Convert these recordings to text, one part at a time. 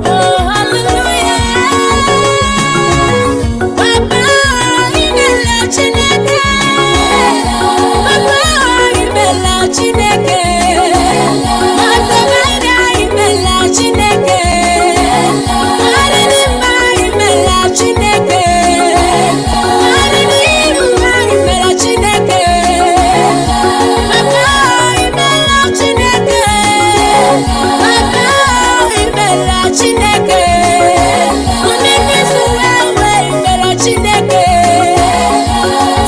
Oh, hallelujah. Papa, imela Chineke. Papa, imela Chineke. My provider, imela Chineke. My Redeemer, imela Chineke. My Redeemer, imela Chineke. Papa, imela Chineke. Papa, imela Chineke. Omenifu wewe, imela Chineke.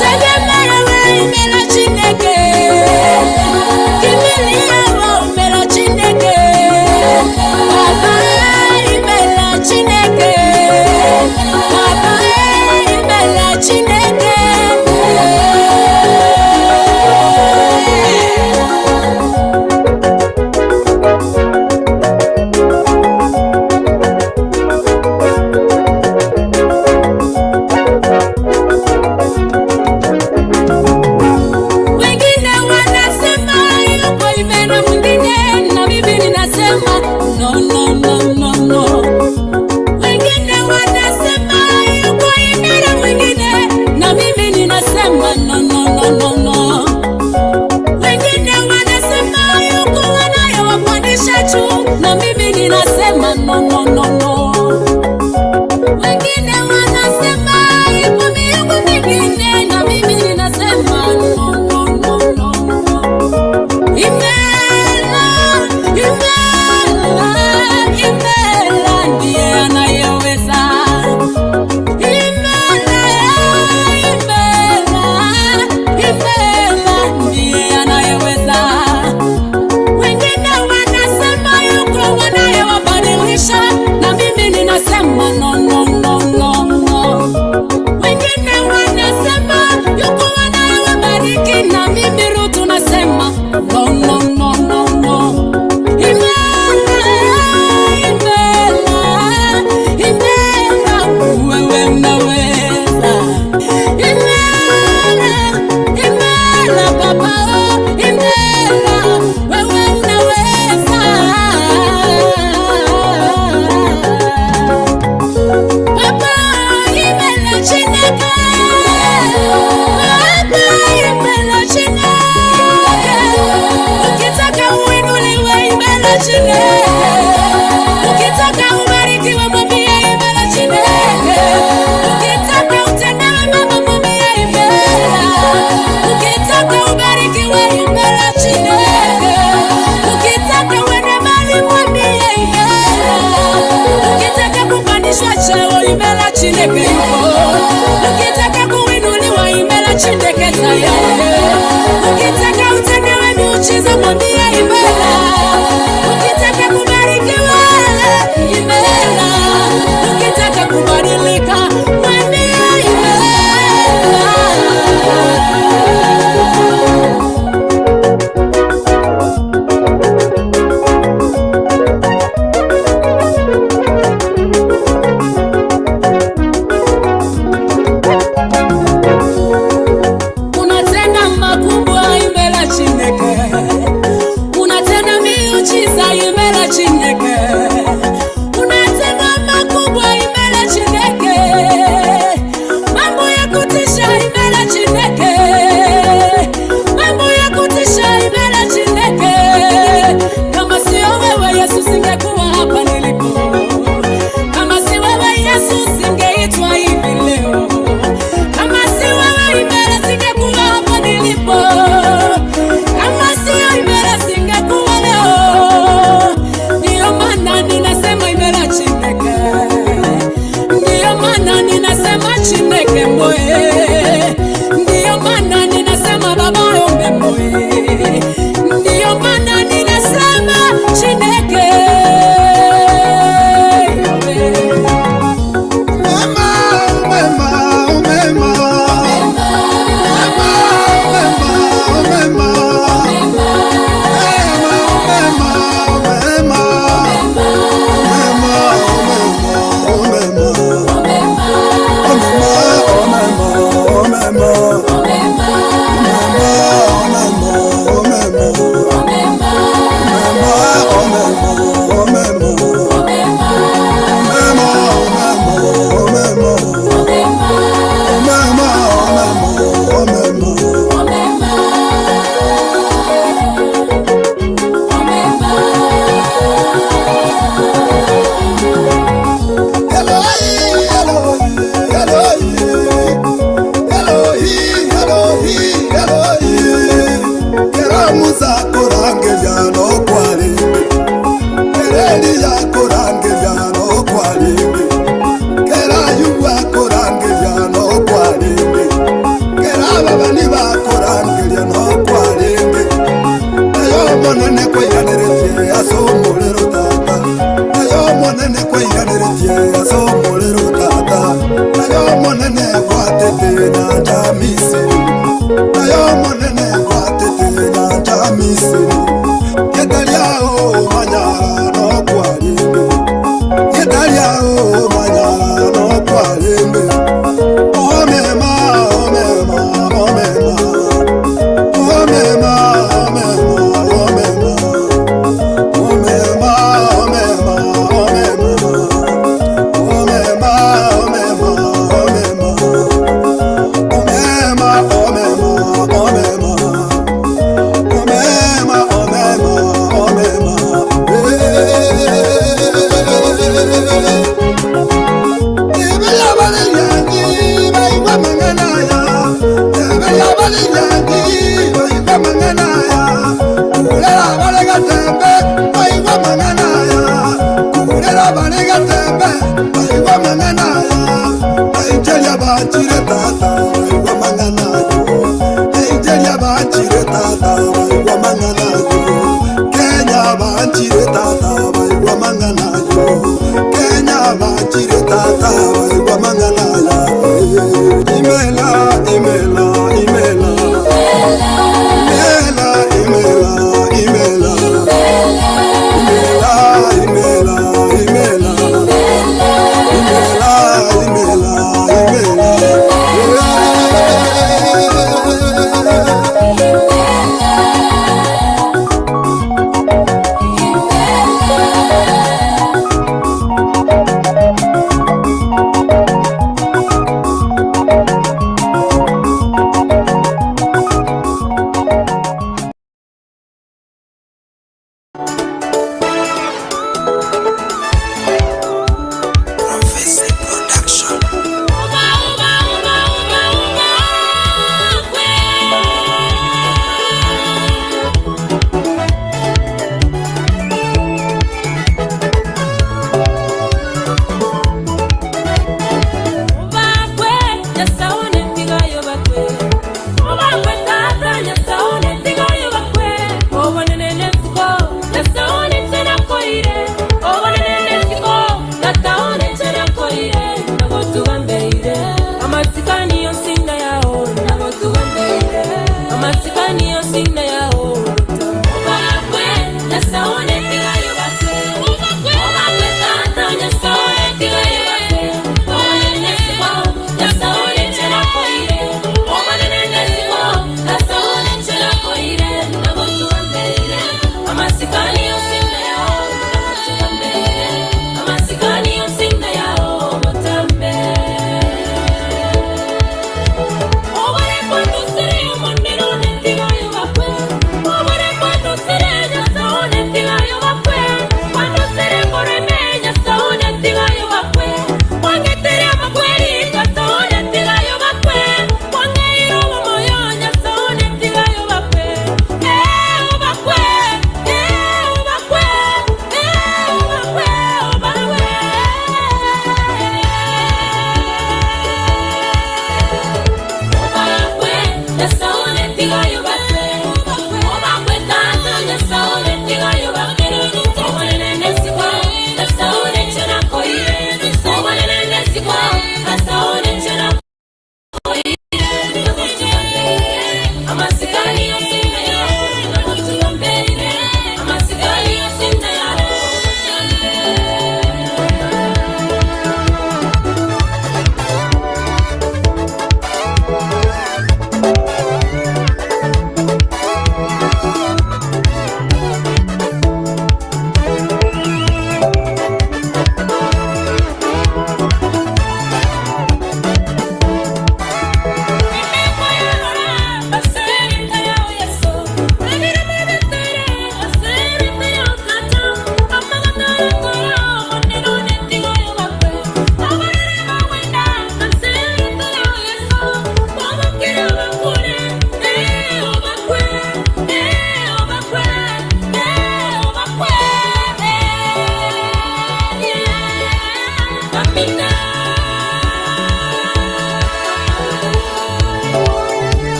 Tegemere we, imela Chineke. Kimili yawo, imela Chineke. Papa, imela Chineke. Papa, imela Chineke. Wengine wanasema yuko imena mwingine, na mimi ninasema no, no, no, no, no. Wengine wanasema yuko imena mwingine, na mimi ninasema no, no, no, no, no. Wengine wanasema yuko wanayowapandisha juu, na mimi ninasema no, no, no, no. Wengine wanasema ipo miungu mingine, na mimi ninasema no, no, no, no, no. Imela, imela, imela ndiye anayeweza. Imela, imela, imela ndiye anayeweza. Wengine wanasema yuko wanayewabadilisha, na mimi ninasema no, no, no, no, no. Wengine wanasema yuko wanayewabariki, na mimi Rutu nasema no, no, no, no, no. Imela, imela, imela, wewe unaweza. Imela, imela, Baba, oh, imela, wewe unaweza. Papa, imela Chineke. Papa, imela Chineke. Ukitaka uinuliwe, imela Chineke. Ukitaka ubarikiwe, mwambie imela Chineke. Ukitaka utendewe mema, mwambie imela. Ukitaka ubarikiwe, imela Chineke. Ukitaka uende mbali, mwambie imela. Ukitaka kupandishwa cheo, imela Chineke yupo. Ukitaka kuinuliwa, imela Chineke tayari. Ukitaka utendewe miujiza, mwambie imela. Ukitaka kubarikiwa, imela. Ukitaka kubadilika, mwambie imela.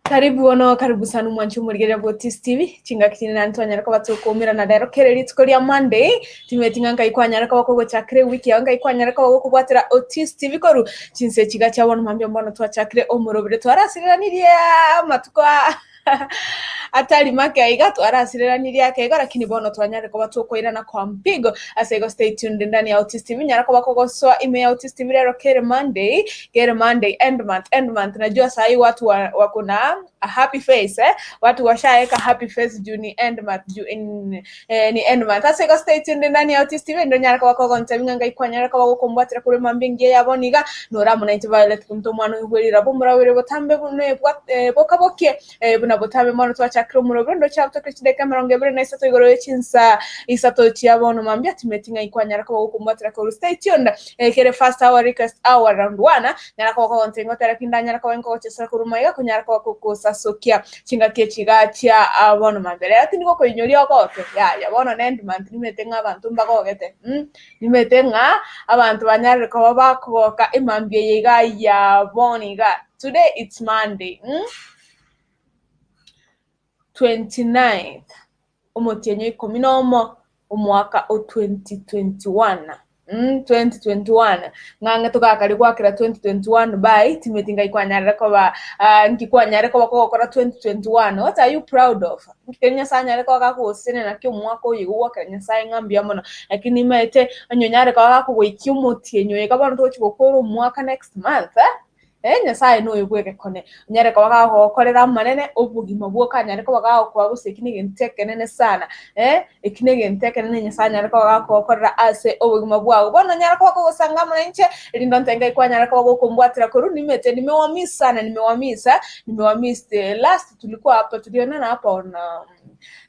Karibu bono, karibu sana omwanchi omorigereria bwa Otis TV. Chingaki chinde naende twanyare koba tokoumerana rero kere rituko ria Monday. Timanyeti ng'a nkai kwanyare koba kogochakera ewiki yao, nkai kwanyare koba gokobwatera Otis TV korwa chinse chiga chia bono mambia mbono twachakire omorobere twarasireranirie amatuko aa atari make aiga twarasireranirie ake igo lakini bono twanyare koba tokoirana kwa mpigo ase igo stay tuned ndani ya Otis TV nyara koba kogosoa ime ya Otis TV rero kere Monday kere Monday end month end month najua sahi watu wa, wako na a happy face eh? Watu washaeka happy face juu ni end month juu in, eh, ni end month ase igo stay tuned ndani ya Otis TV ndo nyara koba kogontebi ng'a ngai kwanyara koba gokombwatera korwa mambia engiya yabo niga Nora amo nainche Violet Kunto omwana oigwerire abwo omorabere botambe buna ebwa bokabokie buna botambe mono twachakire omorobio ndoche abwo tokire chidakika 23 igoro ye chinsa isato chia bono mambia timeti ng'ai kwanyara koba gokombwatera korwa stay tuned kere first hour request hour round one nyara koba kogontebia ngotera ki ndanyara koba inkogochesera korwa maiga konyara koba kogosasokia chingaki echi igaa chia bono mambia rero tindi gokoinyoria ogoke yaya bono nend month nimete ng'a abanto mbagogete Nimanyete ng'a abanto banyarire koba bakogoka emambia eye iga ya bono iga. Today it's Monday, 29th omotienyi o ikomi na omo omwaka o 2021, 2021. Ng'a ang'e togakare goakera 2021 bye, timanyeti ngai kwanyarire koba nki kwanyarire koba kogokora 2021, what are you proud of? Ekero Nyasae anyare koba gakogosesenera naki omwaka oyo igo gwakera Nyasae ng'a mbuya mono. Lakini nimaete onye onyare koba gakogoikia omotienyi oyo iga bono togochia gokora omwaka next month eh, Nyasae noyo bw'egekone. Onyare koba gagokorera amanene, obogima bwoka anyare koba gagokoa gose eki negento ekenene sana eki negento ekenene Nyasae anyare koba gakogokorera ase obogima bwao. Bono onyare koba kogosanga amo nainche, erinde onte ngai kwanyara koba gokombwatera korwa nimete nimewamiss sana nimewamiss nimewamiss the last Tulikuwa hapa tulionana hapa on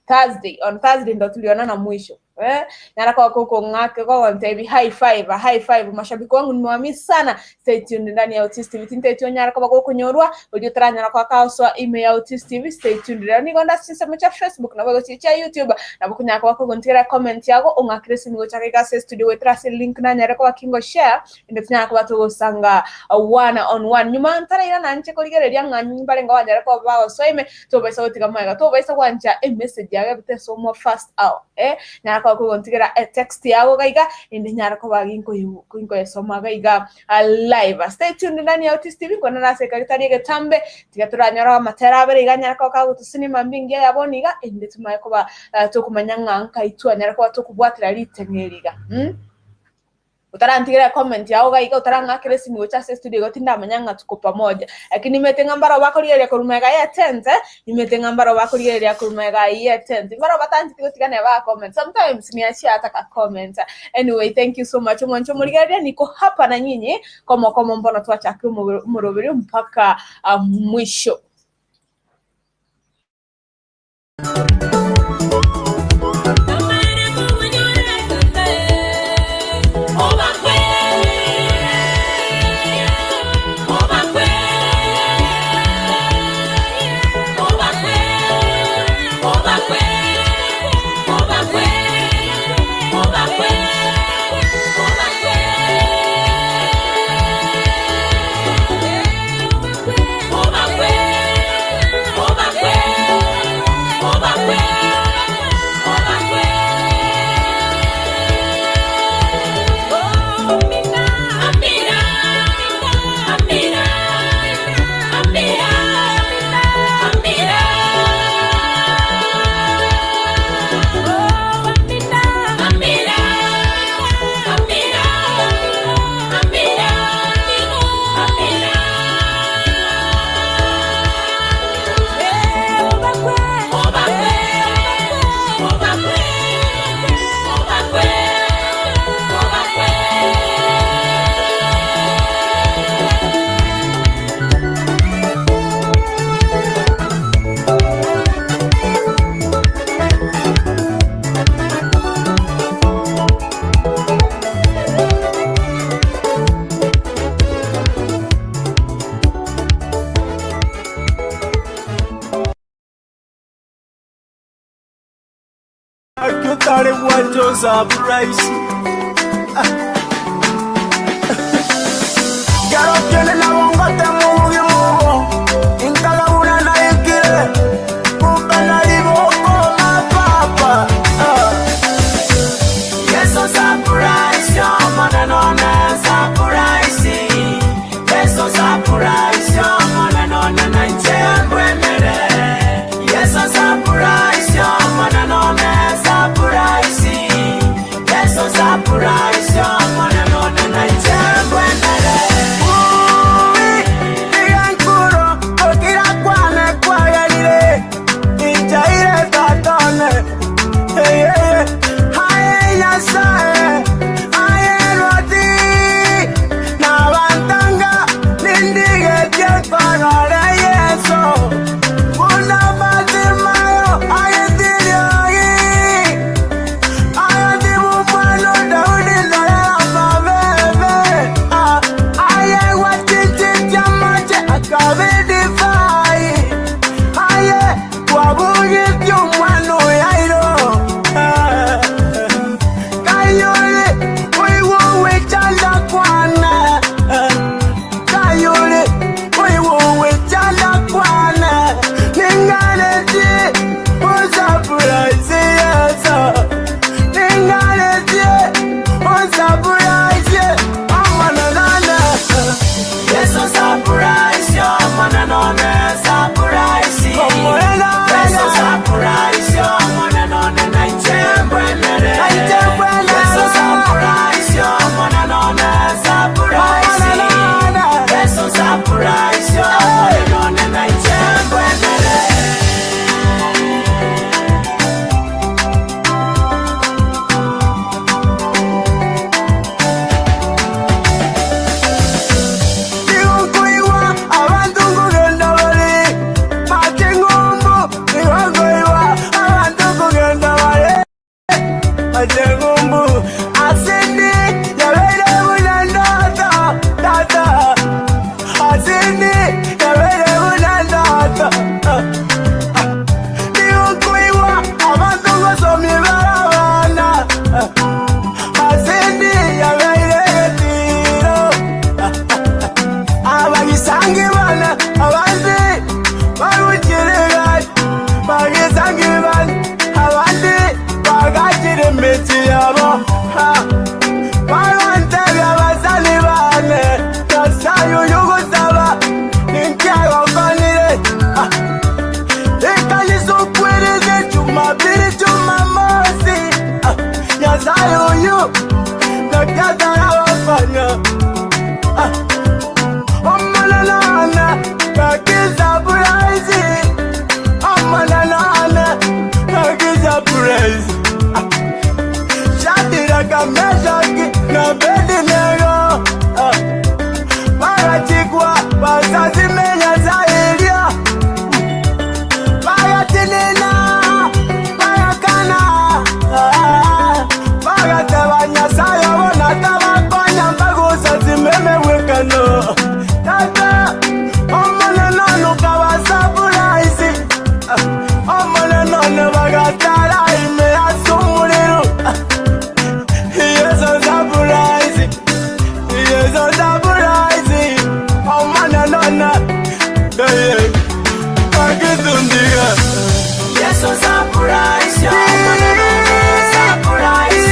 Thursday on Thursday ndo tulionana mwisho eh nyara kwa koko ng'ake kogontebi high five high five mashabiki wangu nimewamiss sana stay tuned ndani ya Otis TV tinteti onyara koba gokonyorwa oria otaranyara koba kagosoa ime ya Otis TV stay tuned rero nigo nde ase chinsemo chia Facebook nabo igo chia YouTube nabo okonyara koba kogontigera comment yago ong'akere esimi gochaka iga ase estudio goetera ase link nanyare koba kingo share Inde tinyara koba togosanga one on one. Nyuma ntarairana nche korigereria ng'a mbarenge banyare koba bagosoa ime, tobaisa gotiga magega, tobaisa gwancha emessage yago ebete esomwa first hour eh, nyara koba kogontigera etext yago iga iga, inde nyare koba ginkoyesoma iga iga live. Stay tuned ndani ya Otis TV, nkwane nase ekagitari egetambe, tiga toranyore amatera abere iga anyare koba kagotusinia mambia engiya ya bono iga, inde tomanye koba tokomanya ng'a nkai twanyara koba tokobwatera riteng'e eri iga. Otarantigera comment yao iga iga otarang'akera esimi gocha ase estudio igo tindamanya ng'a tuko pamoja. Lakini nimanyete ng'a mbarabwo bakorigereria korwa magega ya tent eh, nimanyete ng'a mbarabwo bakorigereria korwa magega ya tent. Mbarabwo batancheti gotiga neba ba comment. Sometimes niachie ata ka comment. Anyway, thank you so much omwancho omorigereria niko hapa na nyinyi komo komo mbono twachakire omoroberio mpaka mwisho. Naki otare gwancha osabu rahisi. Kero kende nabo ngotema obogima obo, inkaga buna naye. Bagisangi bana abandi baruchire egari, bagisangi bana abandi bagachire emechie yabo. Ha, Bagontebia abasani bane, Nyasaye oyo ogosaba, ninki agokonire? Ah, Ekanisa okwereze Jumapili, Jumamosi, ah, Nyasaye oyo naki atarabafanya. Ah, Omonene one, gaki surprise. Omonene one, gaki surprise. Ah, Shadiraka, Meshaki na Abedinego, ah, bagachikwa basasime Nyasae eria, bagatinina, bagakana, ah, bagateba Nyasae obo natabakonya mpaka osasime emegwekano. Tata, Omonene one okabasapuraisi, ah, Omonene one bagatara ime ase omorero, ah, Yeso surprise, Yeso surprise, Omonene one, eh, agitundiga. Yeso surprise, Omonene one, surprise.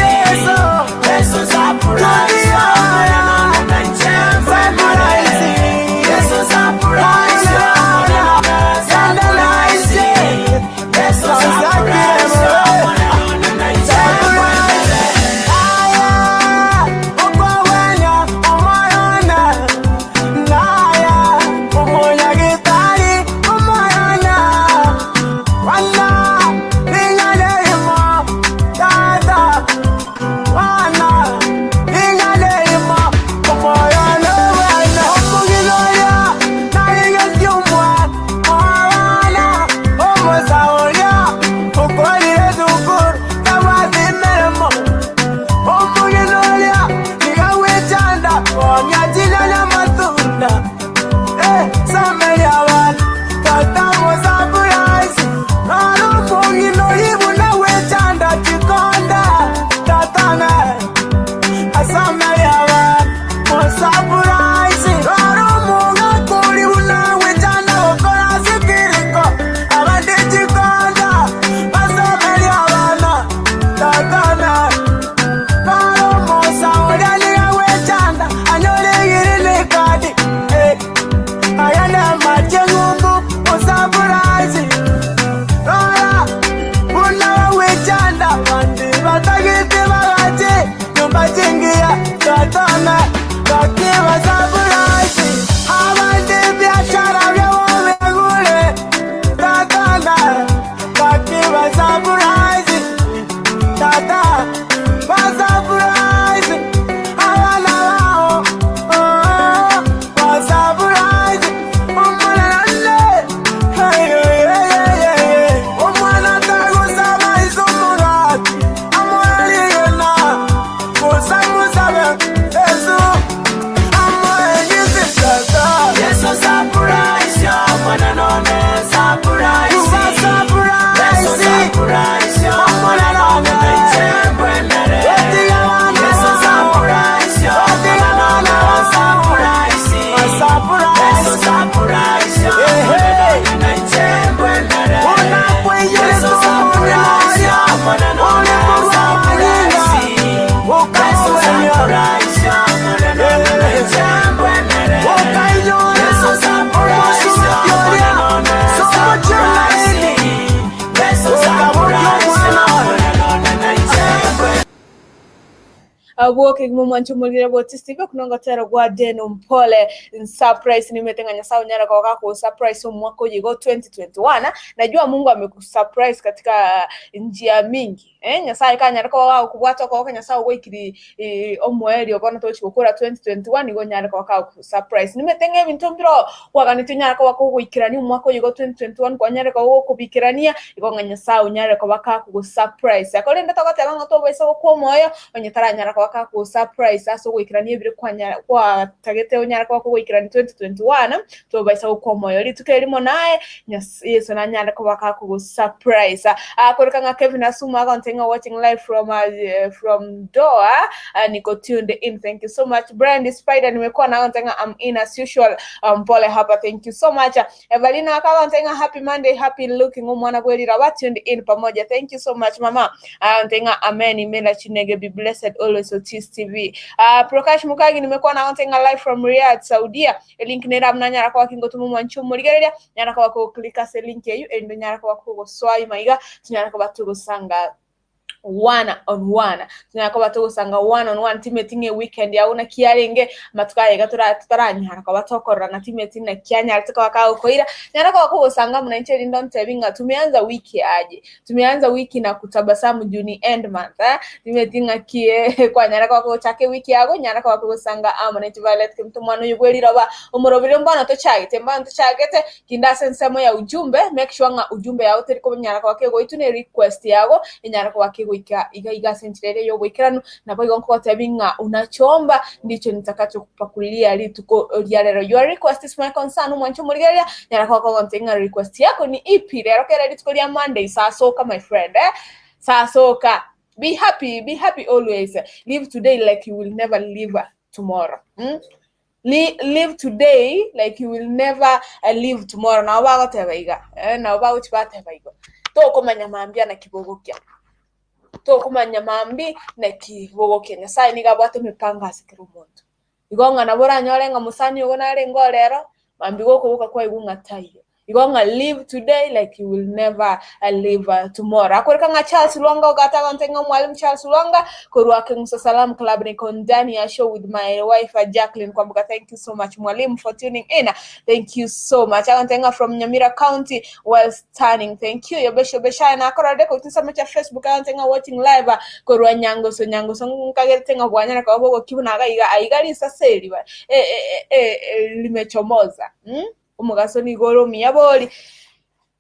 Yeso surprise, Omonene one, surprise. Yeso surprise, Omonene one, surprise. Yeso surprise, Omonene one, surprise. Aya, okogwenia omoyo one, naya, omonyagitari omoyo one, wana, ring'ana erimo, tata, wana, ring'ana erimo, omoyo one obwene. Omogina oria narigetie omwana, omwana, omosae oria okorire esukuru tabwati emeremo. Omogeni oria nigo agwechanda koonia chinyanya amatunda. Eh, sameria abana, tata omosurprise, noro omogina oyio buna agwechanda chikonda, tata ng'e, asameria abana, mosurprise, noro omogaka oria buna agwechanda gokora ase ekiriko, abande chikonda, basameria abana, tata ng'e. Noro omosa oria nigo agwechanda anyore egirini kadi, eh, agende amache ng'umbu osurprise. Rora buna bagwechanda abande batagete bagache nyomba chingiya tatana gaki basurprise. Abande ebiashara biabo begure tatana gaki basurprise. Tata basurprise abana bao, oh, basurprise omonene, hey, hey, hey, hey, hey. Omwana tagosaba ise omogati amoe rigena, gose amosabe Yesu amoe egisi tata. Yesu surprise yo, omonene one surprise. Yesu surprise yo, omonene one Yesu surprise yo, omonene one surprise. Yesu surprise yo, omonene one Yesu surprise yo, omonene one surprise. Yesu surprise yo, omonene one Yesu surprise yo, omonene one surprise. Yesu surprise yo, omonene one Abwo kegima omwancho omorire bw'Otis TV okwo nogotera gwa Den Mpole surprise nimete ng'a Nyasaye onyare koba gakogosurprise omwaka oyo igo 2021 najua Mungu amekusurprise katika njia mingi eh, Nyasaye kanyare koba gagokobwata okoboko Nyasaye ogoikiri eh, omoerio bono togochi gokora 2021 igo onyare koba kagokusurprise nimete ng'a ebinto mbiro kwaganeti onyare koba kogoikerania omwaka oyo igo 2021 kwanyare koba gokobikerania igo ng'a Nyasaye onyare koba kakogosurprise. Korende togoteba ng'a tobaisa gokwa omoyo onye taranyara koba. kago surprise ase ogoikerania ebire kwanya gwatagete onyare koba kogoikerania 2021 tobaisa gokwa omoyo. Rituko erimo naye Nyas Yeso nanyare koba kakogo surprise. Akoreka ng'a Kevin Asuma agontebia ng'a watching live from from Doha niko tuned in. Thank you so much. Brian the Spider nimekuwa na agontebia ng'a I'm in as usual. Mpole hapa. Thank you so much. Evelina akagontebia ng'a happy Monday, happy looking omwana bw'eriraba tuned in pamoja. Thank you so much mama. Agontebia ng'a amen imela chinege be blessed always Otis TV. Prokash Mukagi nimekuwa na agontebia ng'a live from Riyadh, Saudia. Elink nere abwo nanyara koba kingotoma omwanchi omorigereria, nyara koba kogoclicka ase elink eyio erinde onyare koba kogosoa ime iga, tonyare koba togosanga one on one. Tonyare koba togosanga one on one timeti ng'a eweekend yago naki yarenge, amatuko aya iga tora totaranyara koba tokororana timeti naki anyarete koba kagokoira, nyara koba kogosanga amo nainche erinde ontebi ng'a tumeanza wiki aje, tumeanza wiki na kutabasamu juu ni end month eh, timeti ng'aki eh, kwanyara koba kogochaka ewiki yago, nyara koba kogosanga amo nainche Violet Kemunto omwana oyo bwe riroba, omorobiri mbono tochagete, mbono tochagete, kinde ase ensemo ya ujumbe, make sure ng'a ujumbe yago teri konyara koba kegoitwa ne request yago, enyare koba kegoika iga iga ase enchera ere ya oboikeranu, naboigo nkogotebi ng'a unachoomba ndicho nitakachokupakulia rituko ria rero. Your request is my concern, omwanche omorigereria, nyara koba kogontebia ng'a request yako ni ipi rero kere rituko ria Monday, sasoka my friend eh, sasoka, be happy, be happy always, live today like you will never live tomorrow mm? Li, live today like you will never live tomorrow. Nabo bagoteba iga, eh, nabo bagochi bateba igo. Tokomanya mambia naki bogokia. Tokomanya mambi naki bogokia. Nyasaye nigo abwate emipango ase kera omonto. Igo ng'a nabo oranyore ng'a mosani ogo narenge oo rero, mambia gokoboka kwaigwa ng'a taiyo. Igo ng'a live today like you will never live tomorrow. Akoreka ng'a Charles Lwanga ogata agonte ng'a Mwalimu Charles Lwanga korwa Keng'usa Salam Club niko ndani ya show with my wife Jacqueline Kwamboka. Thank you so much Mwalimu for tuning in. Thank you so much. Agonte ng'a from Nyamira County well standing. Thank you. Yobesha Obeshaya nakororire korwa chinsemo chia Facebook agonte ng'a watching live korwa Nyangoso Nyangoso nkagerete ng'a bwanyara koba bogokia buna iga iga aiga risase eri ba eh, eh, eh, eh, limechomoza. Mm? Omogaso nigo ore omuya bori,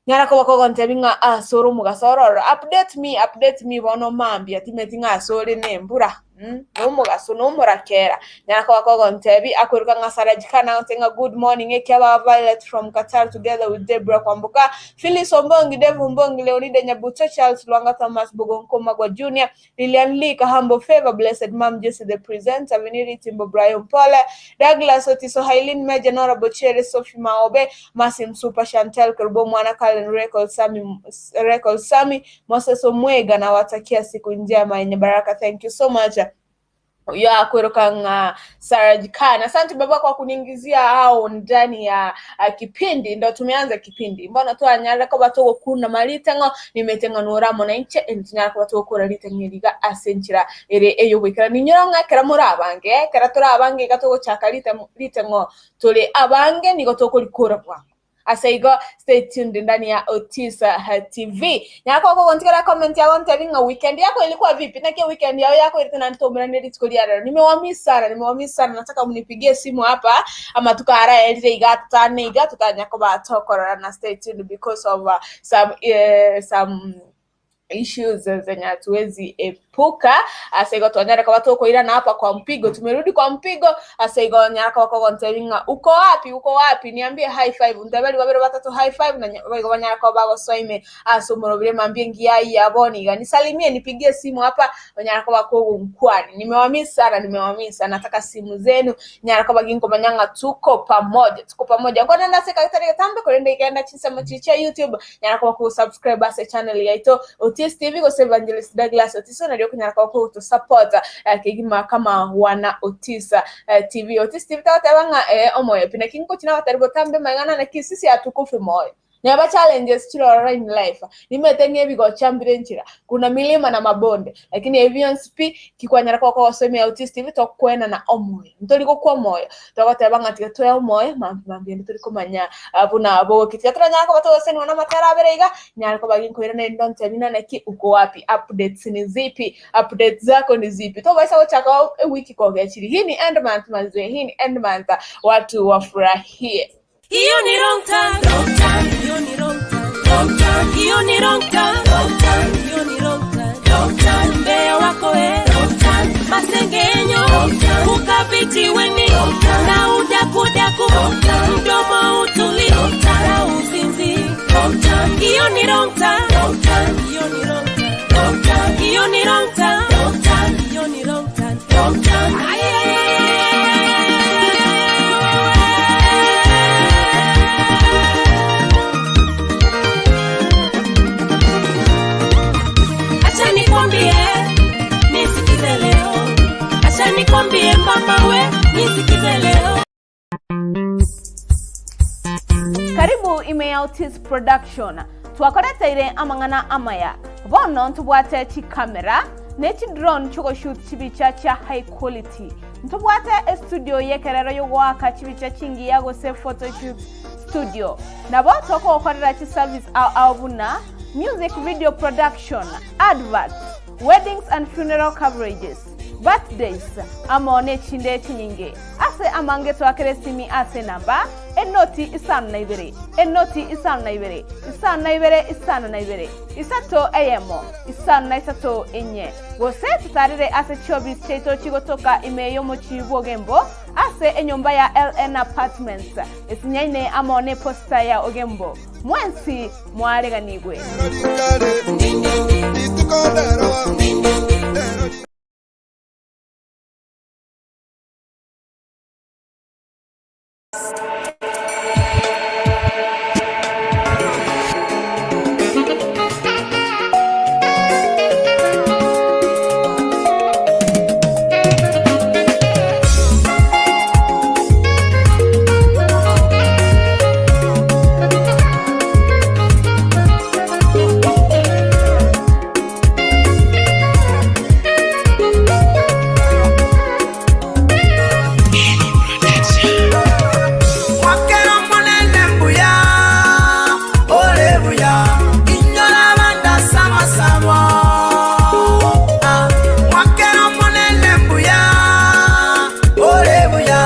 nyara koba kogontebia ng'a ase ore omogaso oro ororo, update me, update me bono mambia timeti ng'a ase ore na embura mh, na omogaso na omorakera. Nyara koba kogontebia akoiroka ng'a Sarah Jikana agontebia ng'a good morning ekiababa Violet from Qatar together with Deborah Kwamboka, Phyllis Ombongi, Dave Ombongi, Leonida Nyabuto, Charles Lwanga, Thomas Bogonko Magwa Junior, Lilian Lee, Kahambo Favor, Blessed Mum, Jesse the Presenter, Viniri Timbo, Brian Pole, Douglas Otiso, Hailin Meja, Nora Bochere, Sophie Maobe, Mercy Msupa, Chantel Kerubo, Mwana Kalen, Record Sami, Record Sami, Moses Omwega, nawatakia siku njema yenye baraka. Thank you so much. Ya kweroka ng'a Saraj Khan. Asante baba kwa kuniingizia hao ndani ya kipindi ndo tumeanza kipindi mbona twanyarire koba togokuna mariteng'o nimeteng'o noramo na inche ntonyara koba togokora riteng'o eriga ase enchera ere eyogoikera ninyora ng'a ekero more abange ekero tore abange iga togochaka ritemo riteng'o tore abange nigo tokorikora bwango Ase igo stay tuned ndani ya Otis TV. Nyako okogontigera comment yao ntebi ng'a weekend yako ilikuwa vipi? Naki weekend yao yako irite nandi toumerane rituko ria rero. Nimewamiss sana, nimewamiss sana. Nataka mnipigie simu hapa amatuko araerire iga atano iga totanya koba tokororana. Stay tuned because of some some issues zenye hatuwezi epuka. Ase igo twanyare koba tokoirana hapa kwa mpigo, tumerudi kwa mpigo. Ase igo nyara koba kogontebia ng'a uko wapi, uko wapi, niambie high five, nteberi babere batato high five, na boigo banyare koba bagosoa ime ase omorobire mambia engiya ayio ya bono iga, nisalimie, nipigie simu hapa, onyare koba kogonkwani. Nimewamiss sana, nimewamiss sana, nataka simu zenu, nyara koba ginkomanya ng'a tuko pamoja, tuko pamoja. Nkorende ase ekagitari egetambe, korende igenda chinsemo chiria chia YouTube, Nyara koba kogosubscribe ase echannel yaito Otis TV gose Evangelist Douglas Otiso nario okonyara koba kogotosupport eh, kegima kama wana Otis eh, TV. Otis TV tagoteba ng'a eh, omoyo pi naki ngochi nabatari botambe mang'ana naki sisi hatukufi moyo. Neba challenges chirorora in life nimete ng'a ebigocha mbire enchera kuna milima na mabonde lakini ebi bionsi pi kikwanyara koba kogosomia Otis TV tokoenana omoyo ntori gokwa omoyo Togoteba ng'a tiga toe omoyo, mambia mambia ende tori komanya buna bogokia. Tiga toranyare koba togosesenigwa namatera abere iga, nyare koba ginkoirana erinde ontebi ng'a naki uko wapi, updates ni zipi, updates zako ni zipi. Tobaisa gochaka ewiki kogechiri, hii ni end month manze, hii ni end month, watu wafurahie. Hiyo ni wrong turn. Wrong turn. Hiyo ni wrong turn. Wrong turn. Hiyo ni wrong turn. Wrong turn. Hiyo ni wrong turn. Wrong turn. Mbea wako eh. Wrong turn. Masengenyo, ukavijiweni na udakudaku, mdomo utuli na uzinzi. Hiyo ni wrong turn. Hiyo ni wrong turn. Hiyo ni wrong turn. Hiyo ni wrong turn. Ay, ay, ay, ay, ay, ay, ay, ay. Acha nikwambie, nisikize leo. Acha nikwambie mama we, nisikize leo. Karibu ime ya Otis Production twakoreteire amang'ana amaya bono ntobwate chikamera ne chidrone chogoshoot chibicha chia high quality ntobwate estudio yekerero yogoaka chibicha chingiya gose photoshoot studio nabo tokogokorera chiservice ao ao buna music video production adverts weddings and funeral coverages birthdays amo nechinde chinyinge Ase amange toakere esimi ase enamba, enoti isano na ibere, enoti isano na ibere, isano na ibere, isano na ibere, isato eyemo, isano na isato inye. Gose totarere ase chiobisi chiaito chigotoka ime y'omochie bw'Ogembo, ase enyomba ya LN Apartments, esinyaine amo neposta ya Ogembo. Mwensi mwareganigwe. Mwakera omonene mbuya, ore buya, inyora abande ase amasabo. Ah, Mwakera omonene mbuya, ore buya,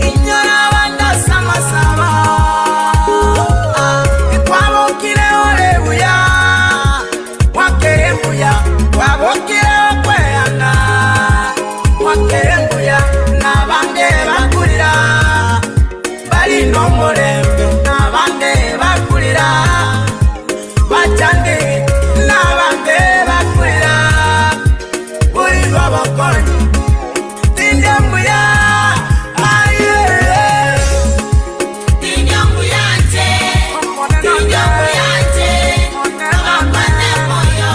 inyora abande ase amasabo. Ah, Twabokire ore buya, mwakere mbuya, twabokire okweyana, mwakere mbuya, n'abande bakurira bari n'omurembe n'abande bakurira bacande n'abande bakurira buri rw'abakonyi tindya mbuya aye Tindya mbuyanje, tindya mbuyanje, abakwane moyo,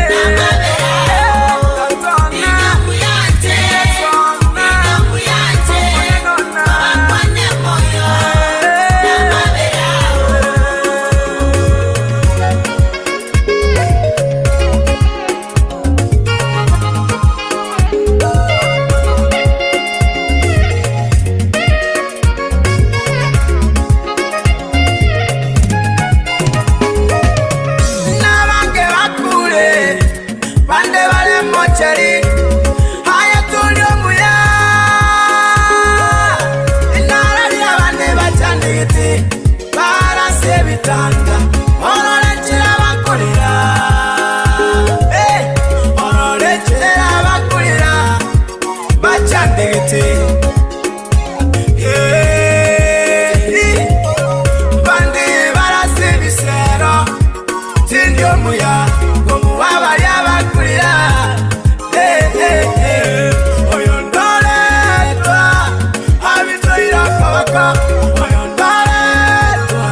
n'amabere. Tindya mbuyanje, tindya mbuyanje, abakwane moyo, n'amabere. N'abange bakure bande bari mocheri haya turi omuya inararira bande bachandigiti barase ebitanda ororekera bakurira Hey, ororekera bakurira bachandigiti Hey, bande barase ebisero tindi omuya omuwabali abakulira Eh, eh, eh. Oyo ndoletwa abitoira akabaka oyo ndoletwa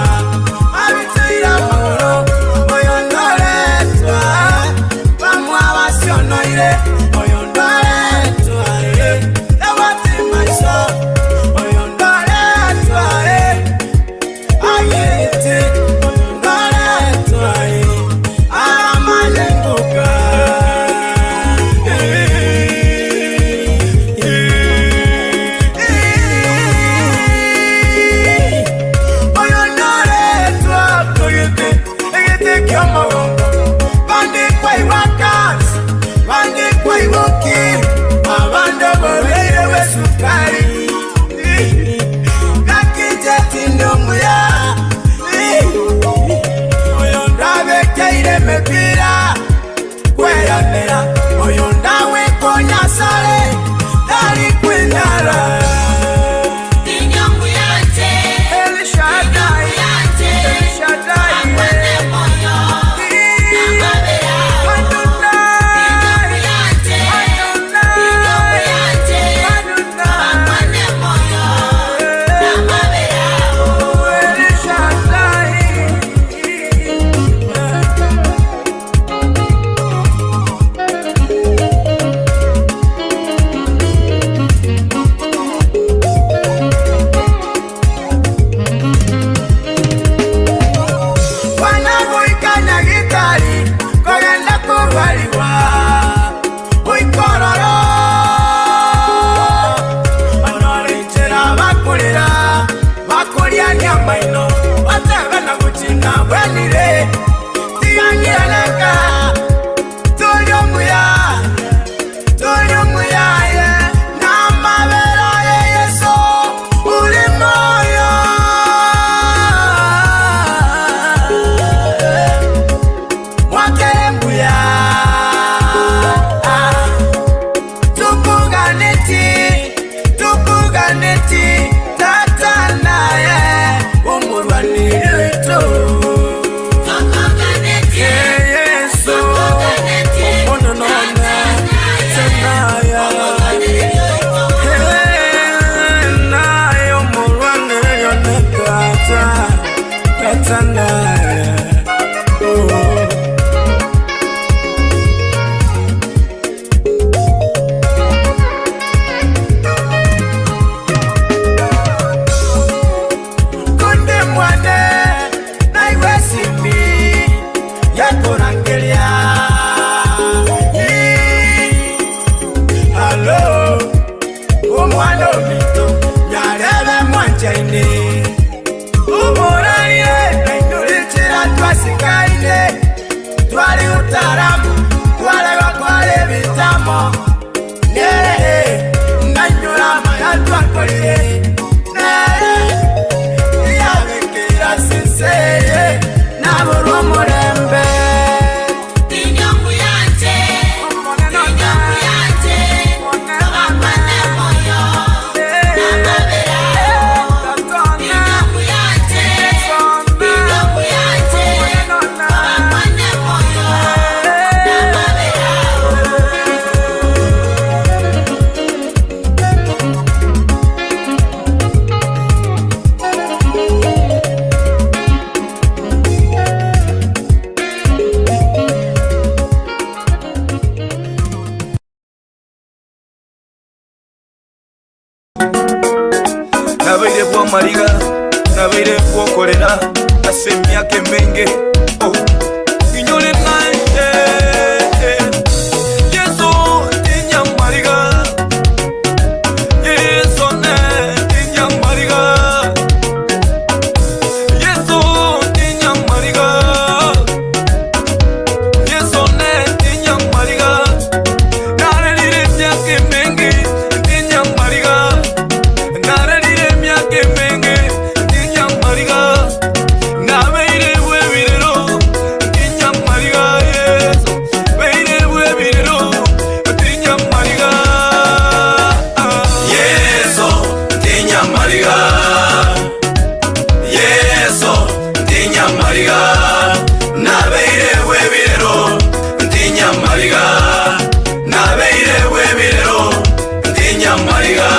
abitoira amagulu. amaino Otebe na gochina bwenire Tiga ng'irane nka Tori omuya Tori omuya aye Namabera aye Yeso Uri moyo Mwakere mbuya Tukuganeti Tukuganeti Tata naye Omorwaniri oito Yeso Omonene one Tenaya Naye omorwaniri one Tata Tata naye Oh. Konde mwane naigwe esimi yakorangeria Halo omwana ominto nyarebe mwanchaine Omorarie nainure chira twasikaine Tware utaaramu tware gokora ebitamo Nere nainyora amaya twakorire Nere yabekera ase ense eye naborwe omorembe. Nabeire bw'amariga, nabeire bw'okorera ase emiaka emenge, oh, inyore naende Yeso tinyamariga, Yeso ne tinyamariga, Yeso tinyamariga, Yeso ne tinyamariga, Narerire emiaka emenge tinyamariga. Nararire emiaka emenge tinyamariga, nabeire bw'ebirero tinyamariga, Yeso, beire bw'ebirero tinyamariga. Yeso tinyamariga, Yeso tinyamariga, nabeire bw'ebirero tinyamariga, nabeire bw'ebirero tinyamariga.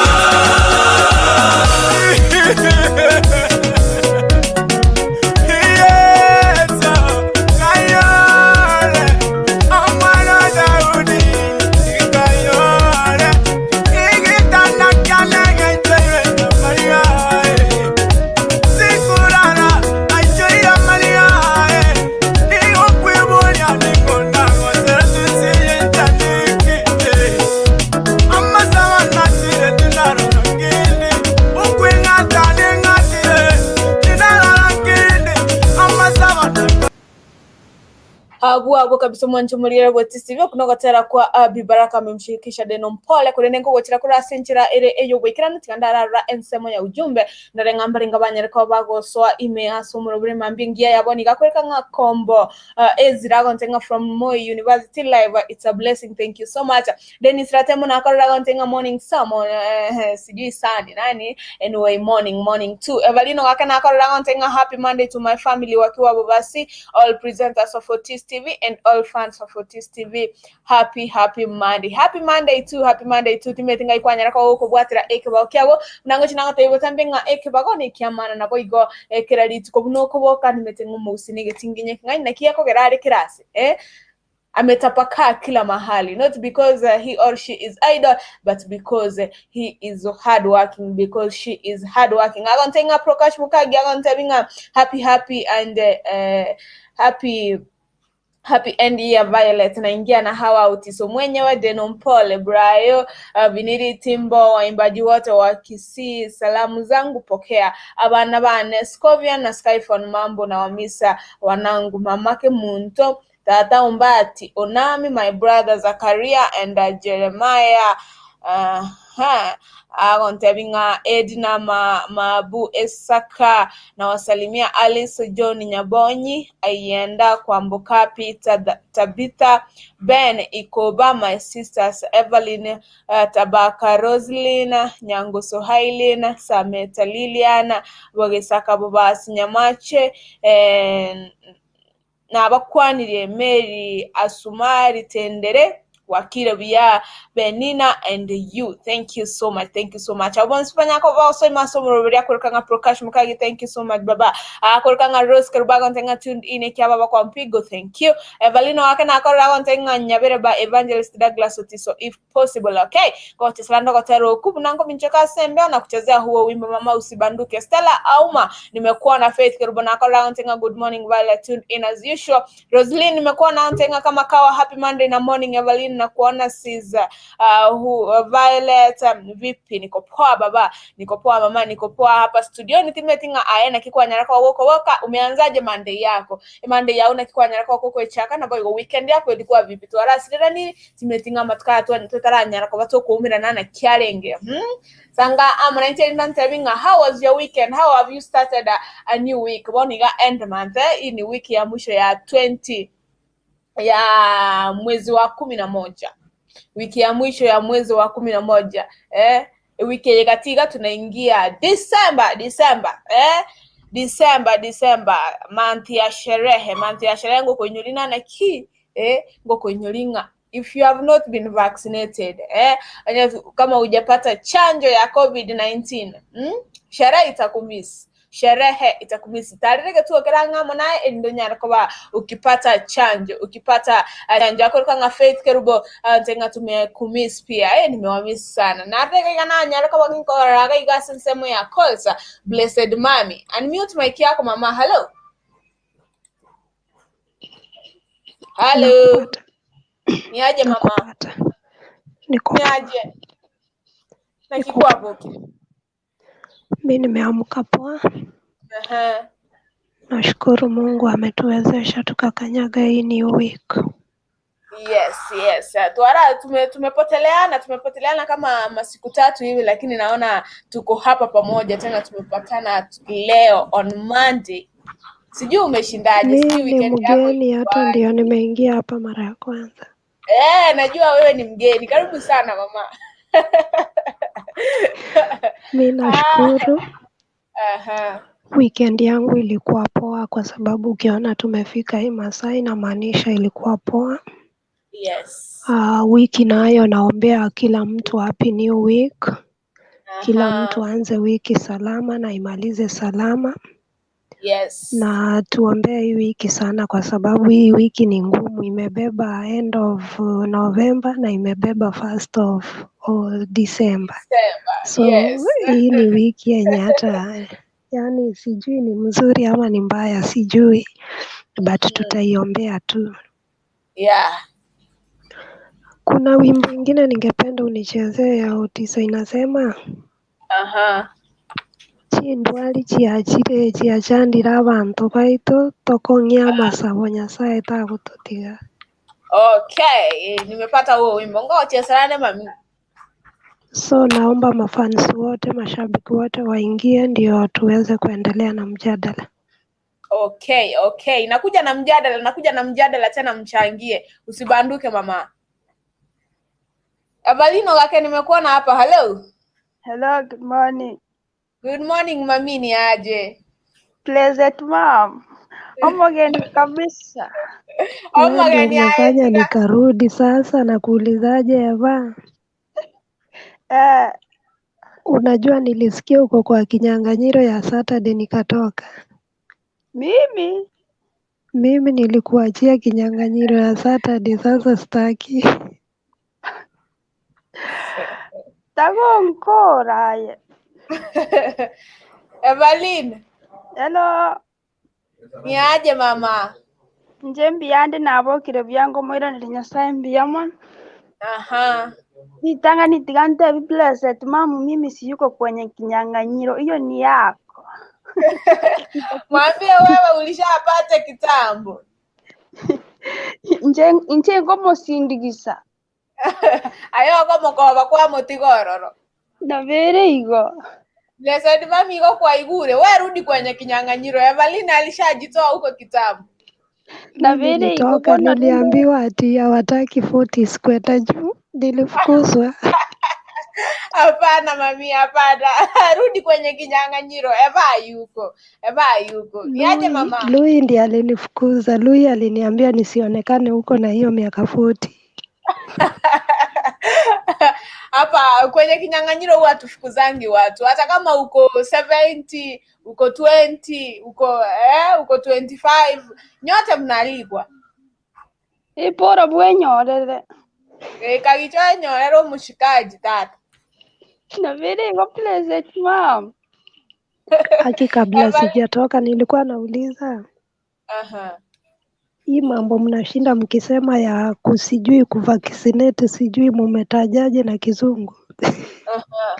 Abwo abwo kabisa omwancho omoriere bw'etisibi oku nogotera kwa Abby Baraka amemshirikisha Deno Mpole korende nkogochera kore ase enchera ere ey'oboikeranu tiga ndararora ensemo ya ujumbe ndore ng'a mbarenga banyare koba bagosoa ime ase omorobere mambia engiya yabo niga akwereka ng'a Kombo uh, Ezra agonte ng'a from Moi University live it's a blessing thank you so much Dennis Ratemo nakorora agonte ng'a morning sermon eh, sijui sani nani anyway morning morning too Evelino gake nakorora agonte ng'a happy Monday to my family wakiwa Bobasi all presenters of Otis TV and all fans of Otis TV happy happy Monday happy Monday too happy Monday too timeti ngai kwanyara ko gokobwatera ekebao kiago nango chinango botambe ng'a ekebago ne kiamana nabo igo ekera rituko buna okoboka nimete ng'omousi negetinginye ng'ai naki ekogera are kerase eh ametapakaa kila mahali not because uh, he or she is idle but because uh, he is hardworking because she is hardworking agonte ng'a Prokash Mukagi agonte ng'a happy happy and uh, uh, happy. Happy end year Violet, naingia na hawa Utiso mwenyewe, Deno Mpole, Brayo, Viniri Timbo, waimbaji wote wa Kisii, salamu zangu pokea. Abana bane Scovian na Skyphone Mambo na Wamisa wanangu, mamake Munto, tata Umbati, Onami, my brother Zakaria and Jeremiah. Aha. Agontebi ng'a Edna ma, Mabu Esaka nawasalimia Alice John Nyabonyi Ayenda Kwamboka Peter Tabitha Ben Ikoba my sisters Evelyn Tabaka Roslyn Nyangusu Hailin Sameta Lilian Bogesaka Bobasi Nyamache Nabakwanirie Mary Asumari Tendere Wakire buya Benina and you thank you so much thank you so much abo bonsi banyako bagosoima ase omoroberi akoreka ng'a Prokash Mukagi thank you so much baba akoreka ng'a Rose Kerubo agonte ng'a tuned in ekia baba kwa mpigo thank you Evelyn wake nakorera agonte ng'a nyabere ba Evangelist Douglas Otiso if possible okay gochesera ndogotera oku buna nkominchoka ase embeo na kuchezea huo wimbo mama usibanduke Stella Auma nimekuwa na Faith Kerubo nakorera agonte ng'a good morning Violet tuned in as usual Roslyn nimekuwa na ntenga kama kawa happy Monday na morning Evelyn na kuona sis Violet vipi niko poa baba niko poa mama niko poa hapa studioni timetinga aena kikwanyara kwa woko woka umeanzaje Monday yako Monday yao na kikwanyara kwa koko echaka na boigo weekend yako ilikuwa vipi twarasirira ni timetinga matuka twataranyara kwa batokuumirana na kiarenge Sanga amana nche ntabinga how was your weekend how have you started a new week bono iga end month hii ni wiki ya mwisho ya 20 ya mwezi wa 11 wiki ya mwisho ya mwezi wa 11 wiki yenye katika tunaingia December December December December month ya sherehe month ya sherehe ngokoinyolina na ki ngokoinyolinga if you have not been vaccinated kama hujapata chanjo ya COVID-19 sherehe itakumiss sherehe itakumisi tarirege tu okera ng'amo naye endo nyara koba ukipata chanjo ukipata chanjo yako kanga Faith Kerubo ntenga tumekumiss pia nimewamiss sana na rege kana nyara koba nginkoraga igasa nsemo ya calls blessed mami unmute mic yako mama hello hello Nakupata. Niaje mama Nakupata. Niko poa. Niaje na Niko kikwapo poa. Mi nimeamka poa. Nashukuru Mungu ametuwezesha tukakanyaga hii new week. Yes, yes. Tuara tumepoteleana, tumepoteleana kama masiku tatu hivi lakini naona tuko hapa pamoja tena tumepatana leo on Monday. Sijui umeshindaje, Mi sijui ni weekend yako mgeni hata ilikuwaje. ndio nimeingia hapa mara ya kwanza. Najua wewe ni mgeni. Karibu sana mama. Mi nashukuru. Weekend yangu ilikuwa poa kwa sababu ukiona tumefika hii masaa inamaanisha ilikuwa poa. Yes. Wiki nayo naombea kila mtu happy new week. Kila mtu aanze wiki salama na imalize salama. Yes. Na tuombee hii wiki sana kwa sababu hii wiki ni ngumu, imebeba end of November na imebeba first of December. December. So Yes. hii ni wiki yenye hata yani sijui ni mzuri ama ni mbaya sijui, but tutaiombea tu. Yeah. Kuna wimbo ingine ningependa unichezee ya Otiso inasema chindwari chiachire chiachandire abanto baito tokong'ia amasabo Nyasaye tagotutiga. Okay, nimepata huo wimbo. Ngoja chesarane mami. So naomba mafans wote, mashabiki wote waingie ndio tuweze kuendelea na mjadala. Okay, okay. Nakuja na mjadala, nakuja na mjadala tena mchangie. Usibanduke mama. Evelino kake nimekuona hapa. Hello. Hello, good morning. Good morning mami, ni aje? Pleasant mom. Omogeni kabisa. Wewe ndio Omogeni aje. umefanya nikarudi sasa na kuulizaje Eva? Unajua nilisikia uko kwa kinyang'anyiro ya Saturday nikatoka. Mimi? Mimi nilikuachia kinyang'anyiro ya Saturday sasa sitaki. Tagonkora aye. Evelyn. Hello. Ni aje mama? Inche mbuya nde nabokire buya nkomoiraneria Nyasae mbuya mono. Aha. Ritang'ani tiga ntebi Blessed mamu mimi siyuko kwenye kinyang'anyiro, hiyo ni yako. Mwambie wewe ulishapata kitambo. Inche inche nkomosindigisa. Aye okomokoba kwamotiga ororo. Nabere igo. Blessed mami igo kwaigure, we rudi kwenye kinyang'anyiro. Evelyn alishajitoa huko kitambo. Mi Nabere igo nilitoka, bono rende niliambiwa ati hawataki 40 kwenda juu, nilifukuzwa. Hapana mami, hapana. Rudi kwenye kinyang'anyiro. Eva yuko. Eva yuko. Niaje Lui, mama? Lui ndiye alinifukuza. Lui aliniambia nisionekane huko na hiyo miaka 40. Hapa kwenye kinyang'anyiro huwa tufukuzangi watu, hata kama uko 70 uko 20 uko uko 25 nyote mnaalikwa. ipora bwenyorere. Eh, kagicho enyorera omushikaji tata. Nabere igo Blessed mam. Haki, kabla Eva, sijatoka nilikuwa nauliza aha. hii mambo mnashinda mkisema ya kusijui kuvaccinate, sijui mumetajaje na kizungu. Aha.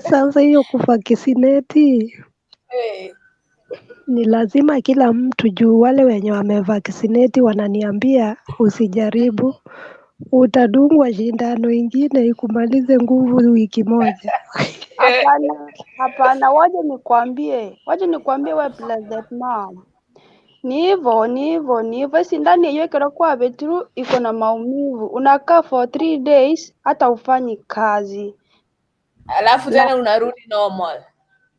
Sasa hiyo kuvaccinate Eh. ni lazima kila mtu juu wale wenye wamevaccinate wananiambia usijaribu, utadungwa shindano ingine ikumalize nguvu wiki moja. Eh. Hapana, hapana, waje nikwambie, waje nikwambie we Blessed mam. Ni hivyo, ni hivyo, ni hivyo. Sindani hiyo kwa betru iko na maumivu. Unakaa for 3 days hata ufanyi kazi. Alafu La, tena unarudi normal.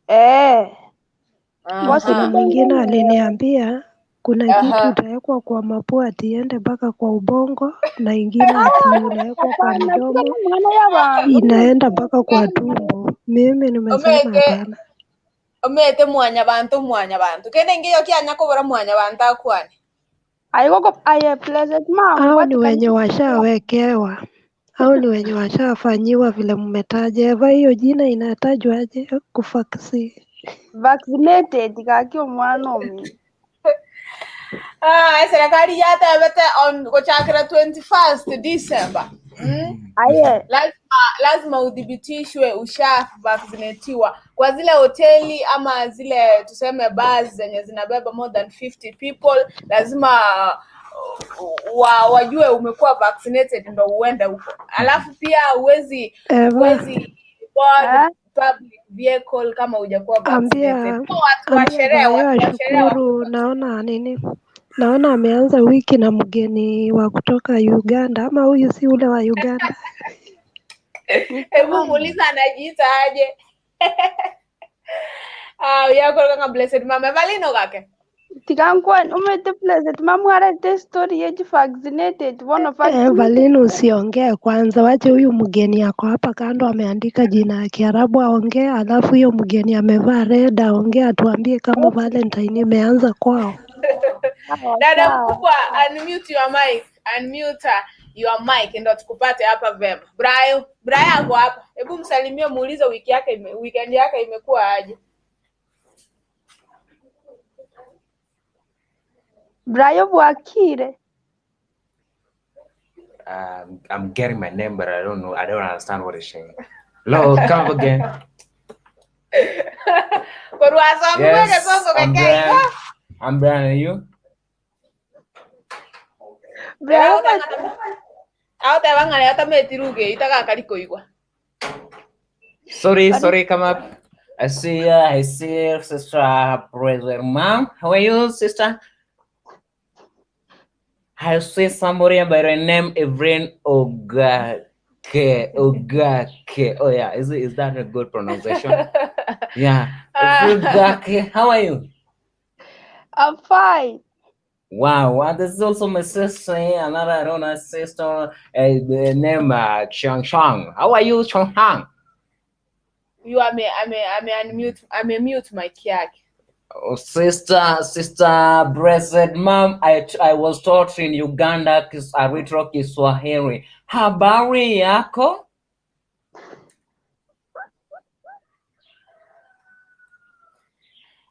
eh, Na kuna Aha. mwingine wasikudanganye. aliniambia kuna kitu Aha. utawekwa kwa mapua ati iende mpaka kwa ubongo na ingine ati unawekwa kwa Hapana, kila mdomo mwana ya bantu inaenda mpaka kwa tumbo. Mimi nimesema Omete hapana. omete mwanyabanto mwanyabanto kende ngiyo kianya kobora mwanyabanto akwane. Aigoko aye Blessed mam, Hao ni watu wenye kanisa. washawekewa, hao ni wenye washafanyiwa vile mmetaja. Eva, hiyo jina inatajwaje? Kufaksi Vaccinated kaki omwana omi. Ah, serikali yatabete on gochakira 21st December. Aye, Lazima lazima udhibitishwe usha vaccinatiwa kwa zile hoteli ama zile tuseme bars zenye zinabeba more than 50 people, lazima wa, wajue umekuwa vaccinated ndo uende huko. Alafu pia huwezi Eva, huwezi board eh? public vehicle kama hujakuwa vaccinated. ambia So watu wa ambia sherehe, Bayo watu wa sherehe wako ashukuru. Naona nini? Naona ameanza wiki na mgeni wa kutoka Uganda, ama huyu si ule wa Uganda? Ni Hebu kama muulize anajiita aje. Ah, yakoro blessed mama Evelyn gake. tigankwan umete Blessed mam arete story yeji vaccinated bono vaccinated. Evelyn, usiongee kwanza, wache huyu mgeni ako hapa kando ameandika jina ya Kiarabu aongee, alafu huyo mgeni amevaa red aongee, atuambie kama Valentine imeanza kwao. Sawa Dada sawa. mkubwa, unmute your mic, unmute your mic ndo tukupate hapa vema. Brian, Brian ako hapa. Hebu msalimie muulize wiki yake ime, weekend yake imekuwa aje. Brayo bwakire. I'm getting my name, but I don't know. I don't understand what it's saying. Hello, come up again. Korwa somi wege Yes, songo I'm keke Brian. igo. I'm Brian. And you? Brayo Era utangana. Auteba ng'are atametiruge itagakari koigwa. Sorry, sorry, come up. I see, sister, brother, mom. How are you, sister? I see somebody by the name Evren Ogake. Ogake. Oh yeah, is that a good pronunciation? Yeah. Evren Ogake. How are you? I'm fine. Wow, wow, this is also my sister, another Rona sister, the name Chang Chang. How are you, Chang Hang? You ame ame ame unmute ame mute mic yake. Oh, sister, sister, blessed mom, I was taught in Uganda Aritro Kiswahili. Habari yako?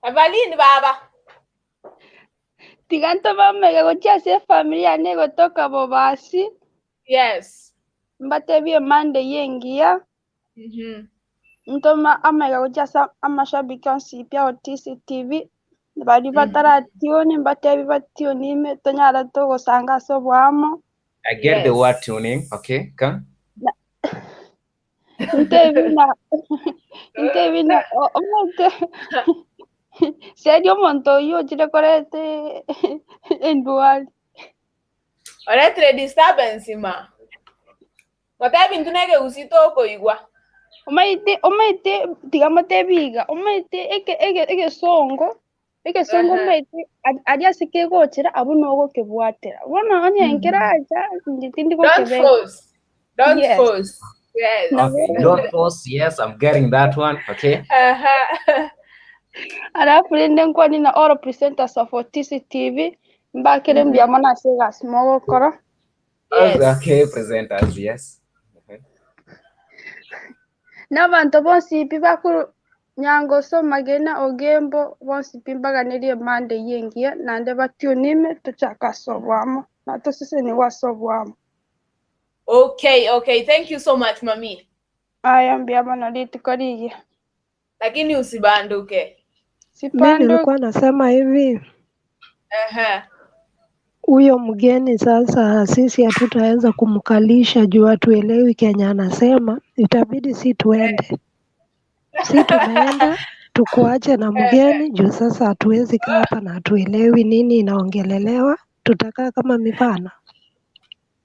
Evelyn baba. Tiga ntobe amaiga gochia ase efamiri yane egotoka Bobasi. Yes. Mbatebie Monday engiya. Ntome amaiga gochia ase amashabiki onsi pi ao TCTV, baria bataratiuni mbatebie batiuni ime tonyare togosanga ase oboamo. I get the word tuning. Okay, come. Ntebie ng'a ntebie ng'a o- omanyete seria omonto oyio ochire koreta endwari. Oretire disturbance ma. Goteba intwe negegusi tokoigwa. Omanyete omanyete tiga motebie iga, omanyete eke ege egesongo, egesongo Ehe. omanyete ari aria ase kegochera abwo nogokebwatera. Bono onye nkeracha inche tindi Don't gokebeka. force. Don't Yes. force. Yes. Okay, don't force. Yes, I'm getting that one. Okay. Aha. Alafu rende nkwane na all presenters of TCTV, mbakere mbuya mono ase egasi mogokora. Yes. Okay, presenters, yes. Nabanto bonsi pi bakorwa Nyangoso, Magena, Ogembo, bonsi pi mbaganerie emanda eyio engiya, naende batiune ime, tochake ase oboamo, na tosesenigwe ase oboamo. Okay, okay. Thank you so much, mami. Aya mbuya mono rituko rigiya. Lakini usibanduke. Mi Sipanduki. nilikuwa nasema hivi, Ehe. huyo mgeni sasa sisi hatutaweza kumkalisha juu hatuelewi kenye anasema, itabidi si tuende. Si tumeenda tukuache na mgeni juu sasa hatuwezi kaa hapa na hatuelewi nini inaongelelewa, tutakaa kama mifano.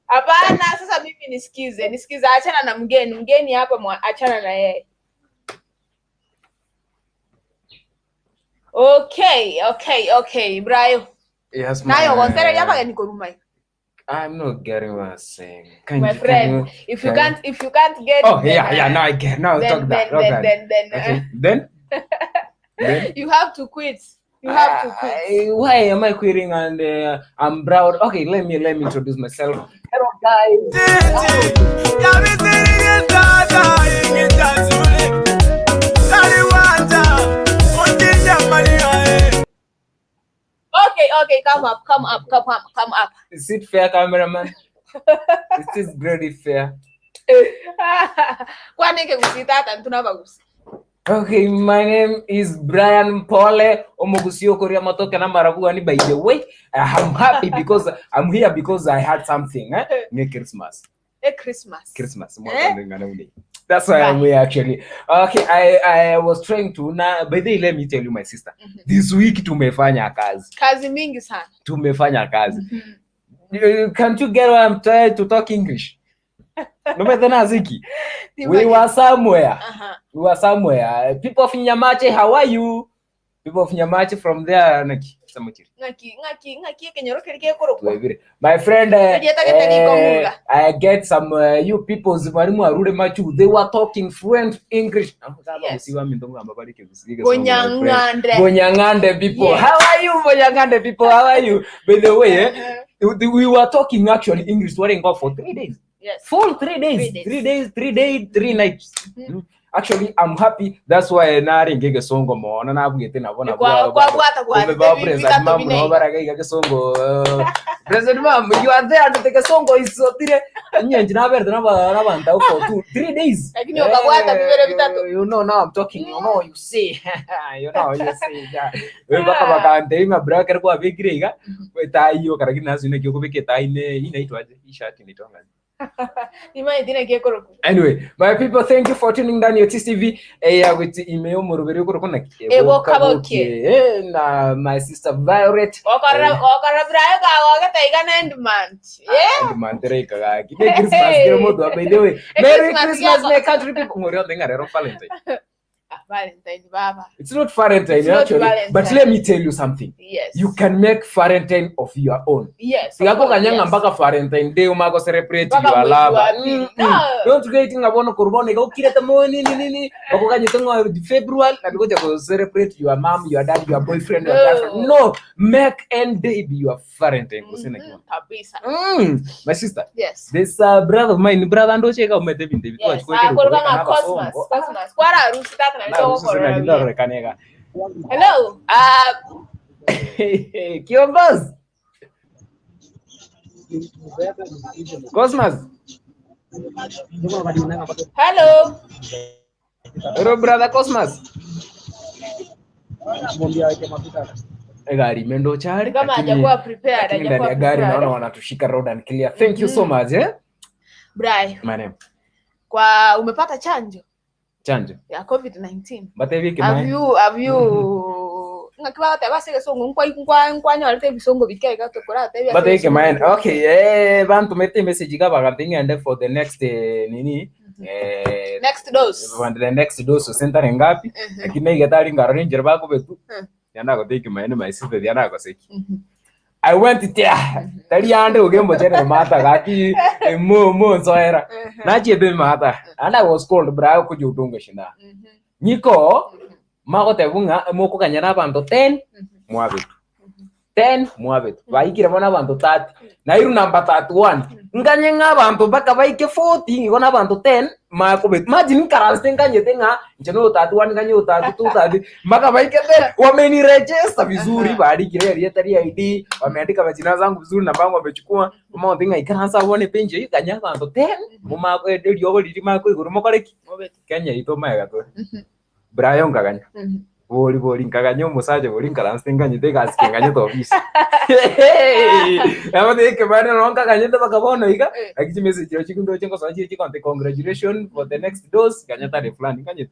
Hapana, sasa mimi nisikize, nisikize, achana na mgeni. Mgeni hapa mwa- achana na yeye. Okay, okay, okay. Brayo. Yes, Nayo my. gonsereria abageni korwa mai. I'm not getting what I'm saying. Can My you, can friend, you, if you can can't if you can't get Oh, it, then yeah, yeah, now I get. Now then talk that, then talk then that. then then Okay, then, then. you have to quit. You have to quit. Why am I quitting? And I'm proud. Okay, let me introduce myself. Hello, guys. Okay, okay, come up, come up, come up, come up. Is it fair, cameraman? Is this really fair? Kwani ke tata ntunabagusi. Okay, my name is Brian Pole Omogusio Korea Matoke na Marabuani. By the way, I'm happy because I'm here because I had something. Eh? Near Christmas. Eh, Christmas. Christmas. Eh? That's why I'm here actually. Okay, I was trying to na by the way, let me tell you my sister. This week tumefanya kazi. Kazi mingi sana. Tumefanya kazi. Can't you get why I'm trying to talk English? No matter ziki. We were somewhere. Aha. We were somewhere. People of Nyamache, how are you? People of Nyamache from there. Naki, Samuchiri. Ng'aki ng'aki ng'aki ekenyoro keri gekorokwa. Tuwebire. My friend, Erieta gete rikong'uga. I get some you people mwalimu arure machu. They were talking fluent English. Yes. Yes. Bonyang'ande. Bonyang'ande people. Yes. How are you, Bonyang'ande people? How are you? By the way, eh, we were talking actually English swearing off for 3 days. Yes. Full 3 days. 3 days. 3 days, 3 days, 3 nights. Actually, I'm happy. That's why naringe gesongo mona nabwete nabona Kwa kwa bwata bwata. Kumbe president mam no baraga iga gesongo. President mam, you are there and the gesongo is so tire. Nyenje naberde naba nabanta for 2 3 days. Lakini ukabwata bibere bitatu. You know now I'm talking, you know you see. You know you see. Yeah. We baka bakante inga bracker kwa bigire iga. Tai yo karagina nazo ine kyoko beke tai ne inaitwaje? Hii shati inaitwa ngaje? Nimaithine gekorokwa. Anyway, my people, thank you for tuning down your TCV. Eh, with email murubiri kuri Ebokabokie. Eh, na my sister Violet. Okorora okorora Brayo kagogete iga na end month. Yeah. And mantere kagaki. Merry Christmas kero modu by the way. Eh, Merry Christmas Christmas yako. my country people. Ngori onde ngarero Valentine. Ah, Valentine baba. It's not Valentine It's not actually, but Valentine. let me tell you something. Yes. You can make Valentine of your own. Yes. of Sigako course, kanyanga yes. mpaka Valentine Day umako celebrate Mpaka your mwezi wa lover. pili. No. Don't get ngabona kurubona ikakukireta mo nini nini. Bakukanyete ngo February na bikoja ko celebrate your mom, your dad, your boyfriend, your No. girlfriend. No, make end day be your Valentine. Kusina Mhm, kiwa. Kabisa. My sister. Yes. This brother of mine, brother ndocheka umete binde Yes. Akorwa nga Cosmas. Cosmas. Kwara harusi tata na ndio Na Hello. Kiongozi. Cosmas. Hello. Hello brother Cosmas. Gari imendo chari Kama lakini hajakuwa prepared, lakini ndani hajakuwa ya gari prepared. naona wanatushika road and clear. Thank you so much eh. Brai, My name. kwa umepata chanjo Chanjo. ya COVID-19. But hivi Have kimai. you have you ng'aki bagoteba ase egesongo nkwa nkwa nkwanywarete ebisongo bike iga tokoratebia But hivi kimai. Okay, eh bantumete message ka bakatingende for the next eh, nini? Eh next dose. for the next dose sentare ngapi? Lakini igetari ngarore njira bakobetu. Yanda goteki maene my sister yanda goseki. I went there. Tari yande ugembo chene mata gaki mo mo nsoera. Nachiete mata. And I was called bra kuja udunga shinda. Nyiko magotebu ng'a mokoganya na abanto 10 mwabetu. 10 mwabetu. Baikire bono abanto 30. Nairu number 31. Nganye ng'a abanto mpaka baike 40 igo na abanto 10 makobetu. Imagine nkaranste nkanyete ng'a nche no 31 nganye 32 30 mpaka baike 10 wameniregister vizuri barikire rieta ria ID wameandika majina zangu vizuri namba yangu wamechukua maonde ng'a ikaransa bone penje ikanya abanto 10 mumako eriogo riri mako iguru mokoreki Kenya ito maega tore Brian nkaganya bori bori nkaganya omosacha bori nkaranse nkanyete egasi kenganyete ofisi abateke bane no nkaganyete mpaka bono iga Eh. lakini chimessage chiro chikundoche nkosoa chire chikonte congratulation for the next dose kanyata re fulani nkanyete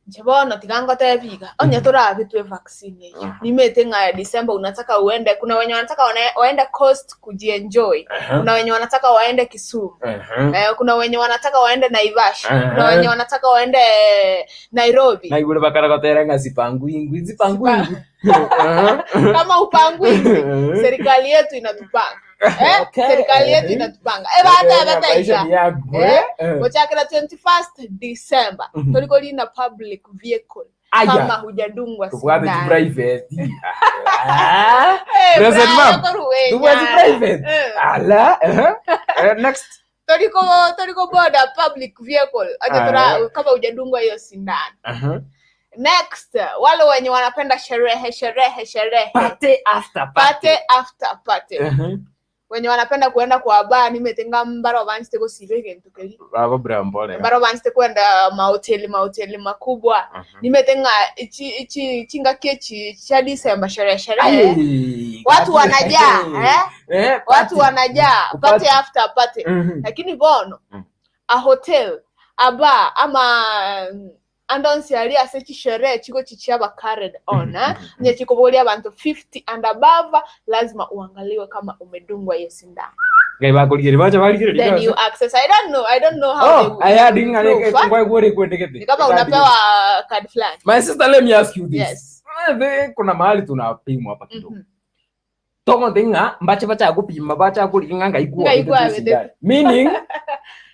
Nche bono tiga ngotebi iga onye torabetwe vaccine eyo nimete ng'a ya December unataka uende kuna wenye wanataka waende coast kujienjoy kuna wenye wanataka waende Kisumu eh, kuna wenye wanataka waende Naivasha kuna Aha. wenye wanataka waende Nairobi naigure bakaragotera ng'a zipangwingwi zipangwingwi kama upangwi serikali yetu inatupanga eh? Okay. serikali yetu inatupanga eh, bata bata ni yangu Eh? eh? gochakera 21st December Mhm. toliko lina public vehicle kama aya hujadungwa tubwate sindano. chiprivate Ah. Eh, President Brian Ma'am, Okoruwenya. tubwate private Eh. ala eh. Eh, next Toliko toliko boda public vehicle acha tora kama hujadungwa hiyo sindano. Aha. Next, wale wenye wanapenda sherehe sherehe sherehe Party after party after party Aha. wenye wanapenda kuenda kwa baa nimetenga mbaro banste gosibe kintu keli Baba Brian pole. mbaro banste kwenda mahoteli mahoteli makubwa Aha. nimetenga ichi ichi chingaki echi cha December sherehe sherehe Ai, watu wanajaa eh? Eh, watu party. wanajaa Kupati. party after party Mhm. lakini bono Mm. a hotel aba ama andonsi ali ase chisherehe chiko chichiaba carried on eh? nye chikobolia abantu 50 and above lazima uangaliwe kama umedungwa hiyo sindano Ngai bakorigeria bacha barigereria then you access i don't know i don't know how Oh, they I had will ngare prove, eh? ngwa gore kwendekete. ni kama unapewa card fulani My sister let me ask you this. yes Eh, kuna mahali tunapimwa hapa kidogo. Mhm. Togo ng'a mbache bacha kupima bacha kuringa ngai kuwa. Ngai kuwa betwe. Meaning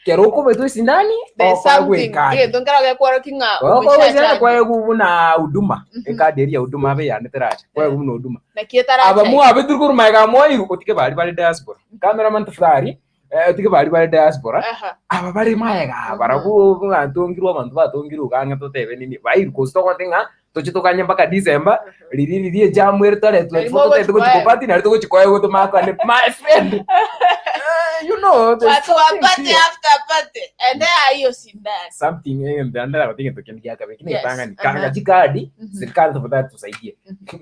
kero ukobetwe sindani there's okwa something gwekadi. yeah don't get kwaro kinga Okogochera kwaegu buna huduma Mhm. ekadi eria huduma abe yaneteracha kwaegu buna huduma na kietara aba mwabe turi maega mwairu otike bari bari diaspora cameraman tafadhali eh, otike bari bari diaspora aha aba bari maega barabu ng'atongirwe abantu batongirwe okang'e totebe nini bairu kosi togote ng'a toche tokanye mpaka December riri riri ejamu ere tare Nari totete mogochikoega. gochikopati nari togochikoega tomakane my friend Eh, you know there's watu something wapate here. after party endea hiyo sindano something eh, ndandara kutinga tokeni kyaka lakini Yes, kitanga ni aha. kanga chikadi Mhm. serikali tafadhali tusaidie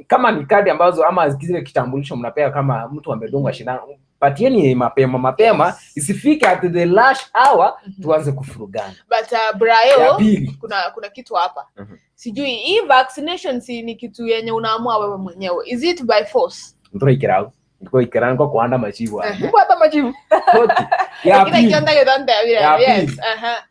kama ni kadi ambazo ama zile kitambulisho mnapea kama mtu amedungwa shindano patieni mapema mapema Yes. isifike at the last hour Mhm. tuanze kufurugana but ya Brayo pili kuna kitu hapa Mhm. sijui hii vaccination si ni kitu yenye unaamua wewe mwenyewe is it by force nturoikerau ndikoikera nko kuanda machibu aya Mhm. nikwata machibu Hoti. ya lakini pili ikiona kidonda Ya vile yes pili. aha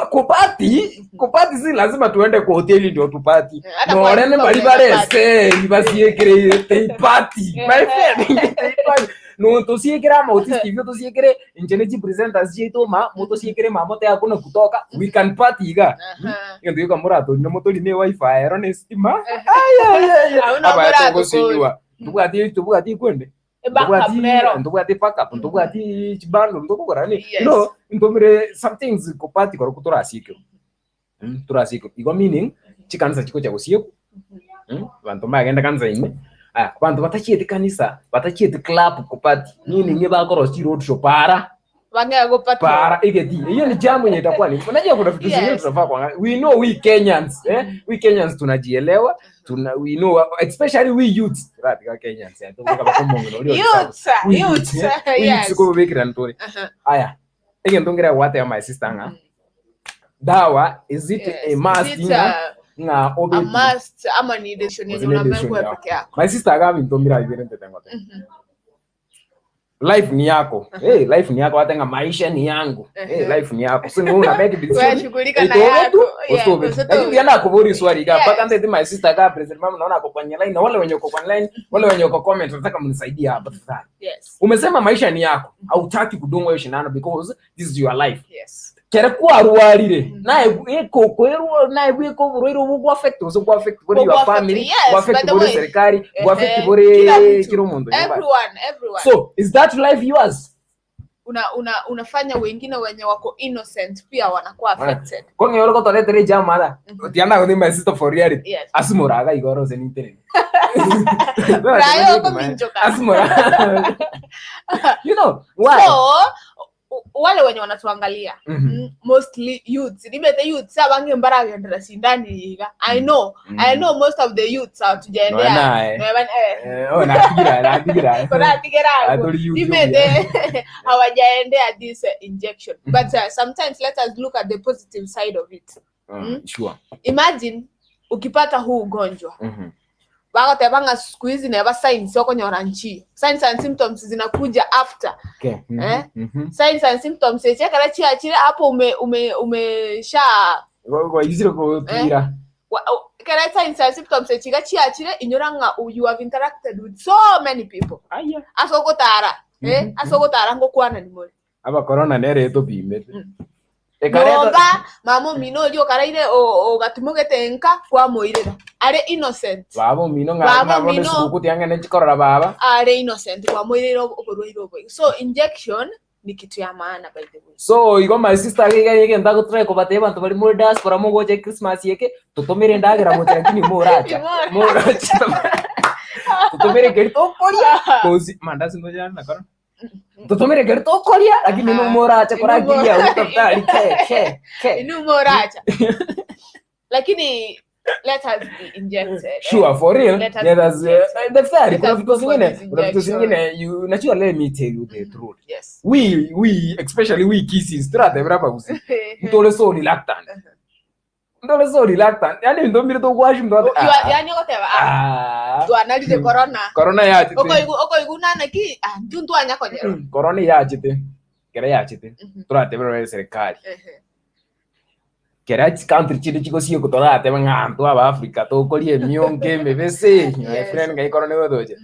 kupati kupati si lazima tuende kwa hoteli ndio tupati Hata kwa norene nyumba bari unaweza barese ibasiekere teipati my friend teipati no tusiekere ama utisivyo tusiekere inje ne presenters chitu ma mutusiekere mamo te hakuna kutoka we can party iga aha iyo ndio kamurato no mutori ne wifi ero ne stima ay ay ay Hauna aba murato tugosinywa tubwati tubwati kwende E backup nero ntubwati backup ntubwati chibando ntubukora ni Yes. no ntumire some things kupati koro kuturasiekero turasiekero igo meaning chikanisa chiko cha gusieku bantu magenda kanisa ime Aya, abanto batachieti kanisa, batachieti club ko party, meaning bakorosia chiroad show para. Bang'ea go patrol. Para egeti. Hiyo ni jambo yenye itakuwa ni. Unajua kuna vitu zingine tunafaa kuangalia. We know we Kenyans, eh? We Kenyans tunajielewa, tuna we know especially we youths. Turatika Kenyans. Eh, tuko kama kumongo ndio. Youths, We youths, youths, eh? We yes. youths ko bekira ntore. Aya. Egento ngera gwate my sister ng'a. Dawa is it Yes. a must Is it ng'a ng'a a obe must ama ni decision yenye Ni unaamua decision wewe yako. peke yako? My sister agamintomira ibere ntete ngote. Life ni yako. Hey, life ni yako hata nga maisha ni yangu. Hey, life ni yako. So ni wewe una make decision. Wewe shughulika na Itobe yako. tu, Yeah, usitobe tu. usitobe. Lakini ukienda kuburi swali ka Yes. mpaka ndeti my sister ka president mama naona ako kwenye line na wale wenye uko kwenye line, wale wenye uko comment nataka mnisaidie hapa tafadhali. Yes. Umesema maisha ni yako. Hautaki kudungwa hiyo shindano because this is your life. Yes. Kere kwarwarire naye eko naye bweko oborwaire obo gwa affect gose gwa affect bore your Gwa affect, family, yes, gwa by affect the bore way. serikali, gwa affect Ehe, bore kila mtu. kila omonto nyumbani. Everyone, everyone. So, is that life yours? una, una, unafanya wengine wenye wako innocent pia wanakuwa affected. Kong'e oro gotoretere jama tiana gothi my sister for reality. Yes. Asimuraga igoro ose ninterere. Brayo okominchoka. Asimuraga. You know, why? So wale wenye wanatuangalia mostly youths nimete youths abange mbaragendera sindani iga I know I know most of the youths hatujaendea Noe nae. Noe eh. Eh, oh, natigera, natigera. Koratigera Atoli youth nimete hawajaendea this injection but sometimes let us look at the positive side of it. Sure. Imagine ukipata huu ugonjwa bagoteba ng'a siku hizi neba signs okonyora nchiyo signs and symptoms zinakuja after. Okay. Eh? Signs and symptoms echekera chiachire hapo ume ume umesha Waizire gotira. Kera signs and symptoms echiga chiachire inyora ng'a you have interacted with so many people. Aya. Ase ogotara, eh? Ase ogotara ngokwana nimore. Aba corona nere etopimete. Nyomba mama omino oria okaraire ogatimogete nka kwamoirera are innocent. Baba omino ng'a Baba ng'a bono omino. esiguku tiang'ene chikorora baba. Are innocent kwamoireire oborwaire obo. So injection ni kitu ya maana by the way. So igo my sister giga yegenda gotry kobatebia abanto bari more diaspora mogocha Christmas yeke totomere endagera gocha lakini moracha. Moracha. Totomere keri tokoria. Kozi mandazi ngoja na corona. Totomere keri tokoria lakini Aha. no moracha koragiria Inu utafutari ke ke ke. Inu moracha. Lakini let us be injected. eh? Sure, for real. Let us Let us, be injected. daftari, Let kuna us vitu go for zingine, this kuna vitu injection. zingine, you, unajua, let me tell you the truth. Yes. We, especially we Kisiis, turatebera bagusi. Ntole so reluctant. Ntole so reluctant. Yani ndomire togwashi mndu ati, You are- yani ogoteba, ah, ah, twanarire corona. Corona yachete. Okoigu okoigu nana ki ah ntu ntwanya konyera. Corona yachete. Kera yachete. Turatebera ba serikali. Kera country chiri chigosiyo torateba ng'a antu aba Africa tokoria emiongo emebese. My Yes. friend ngai corona igotoche.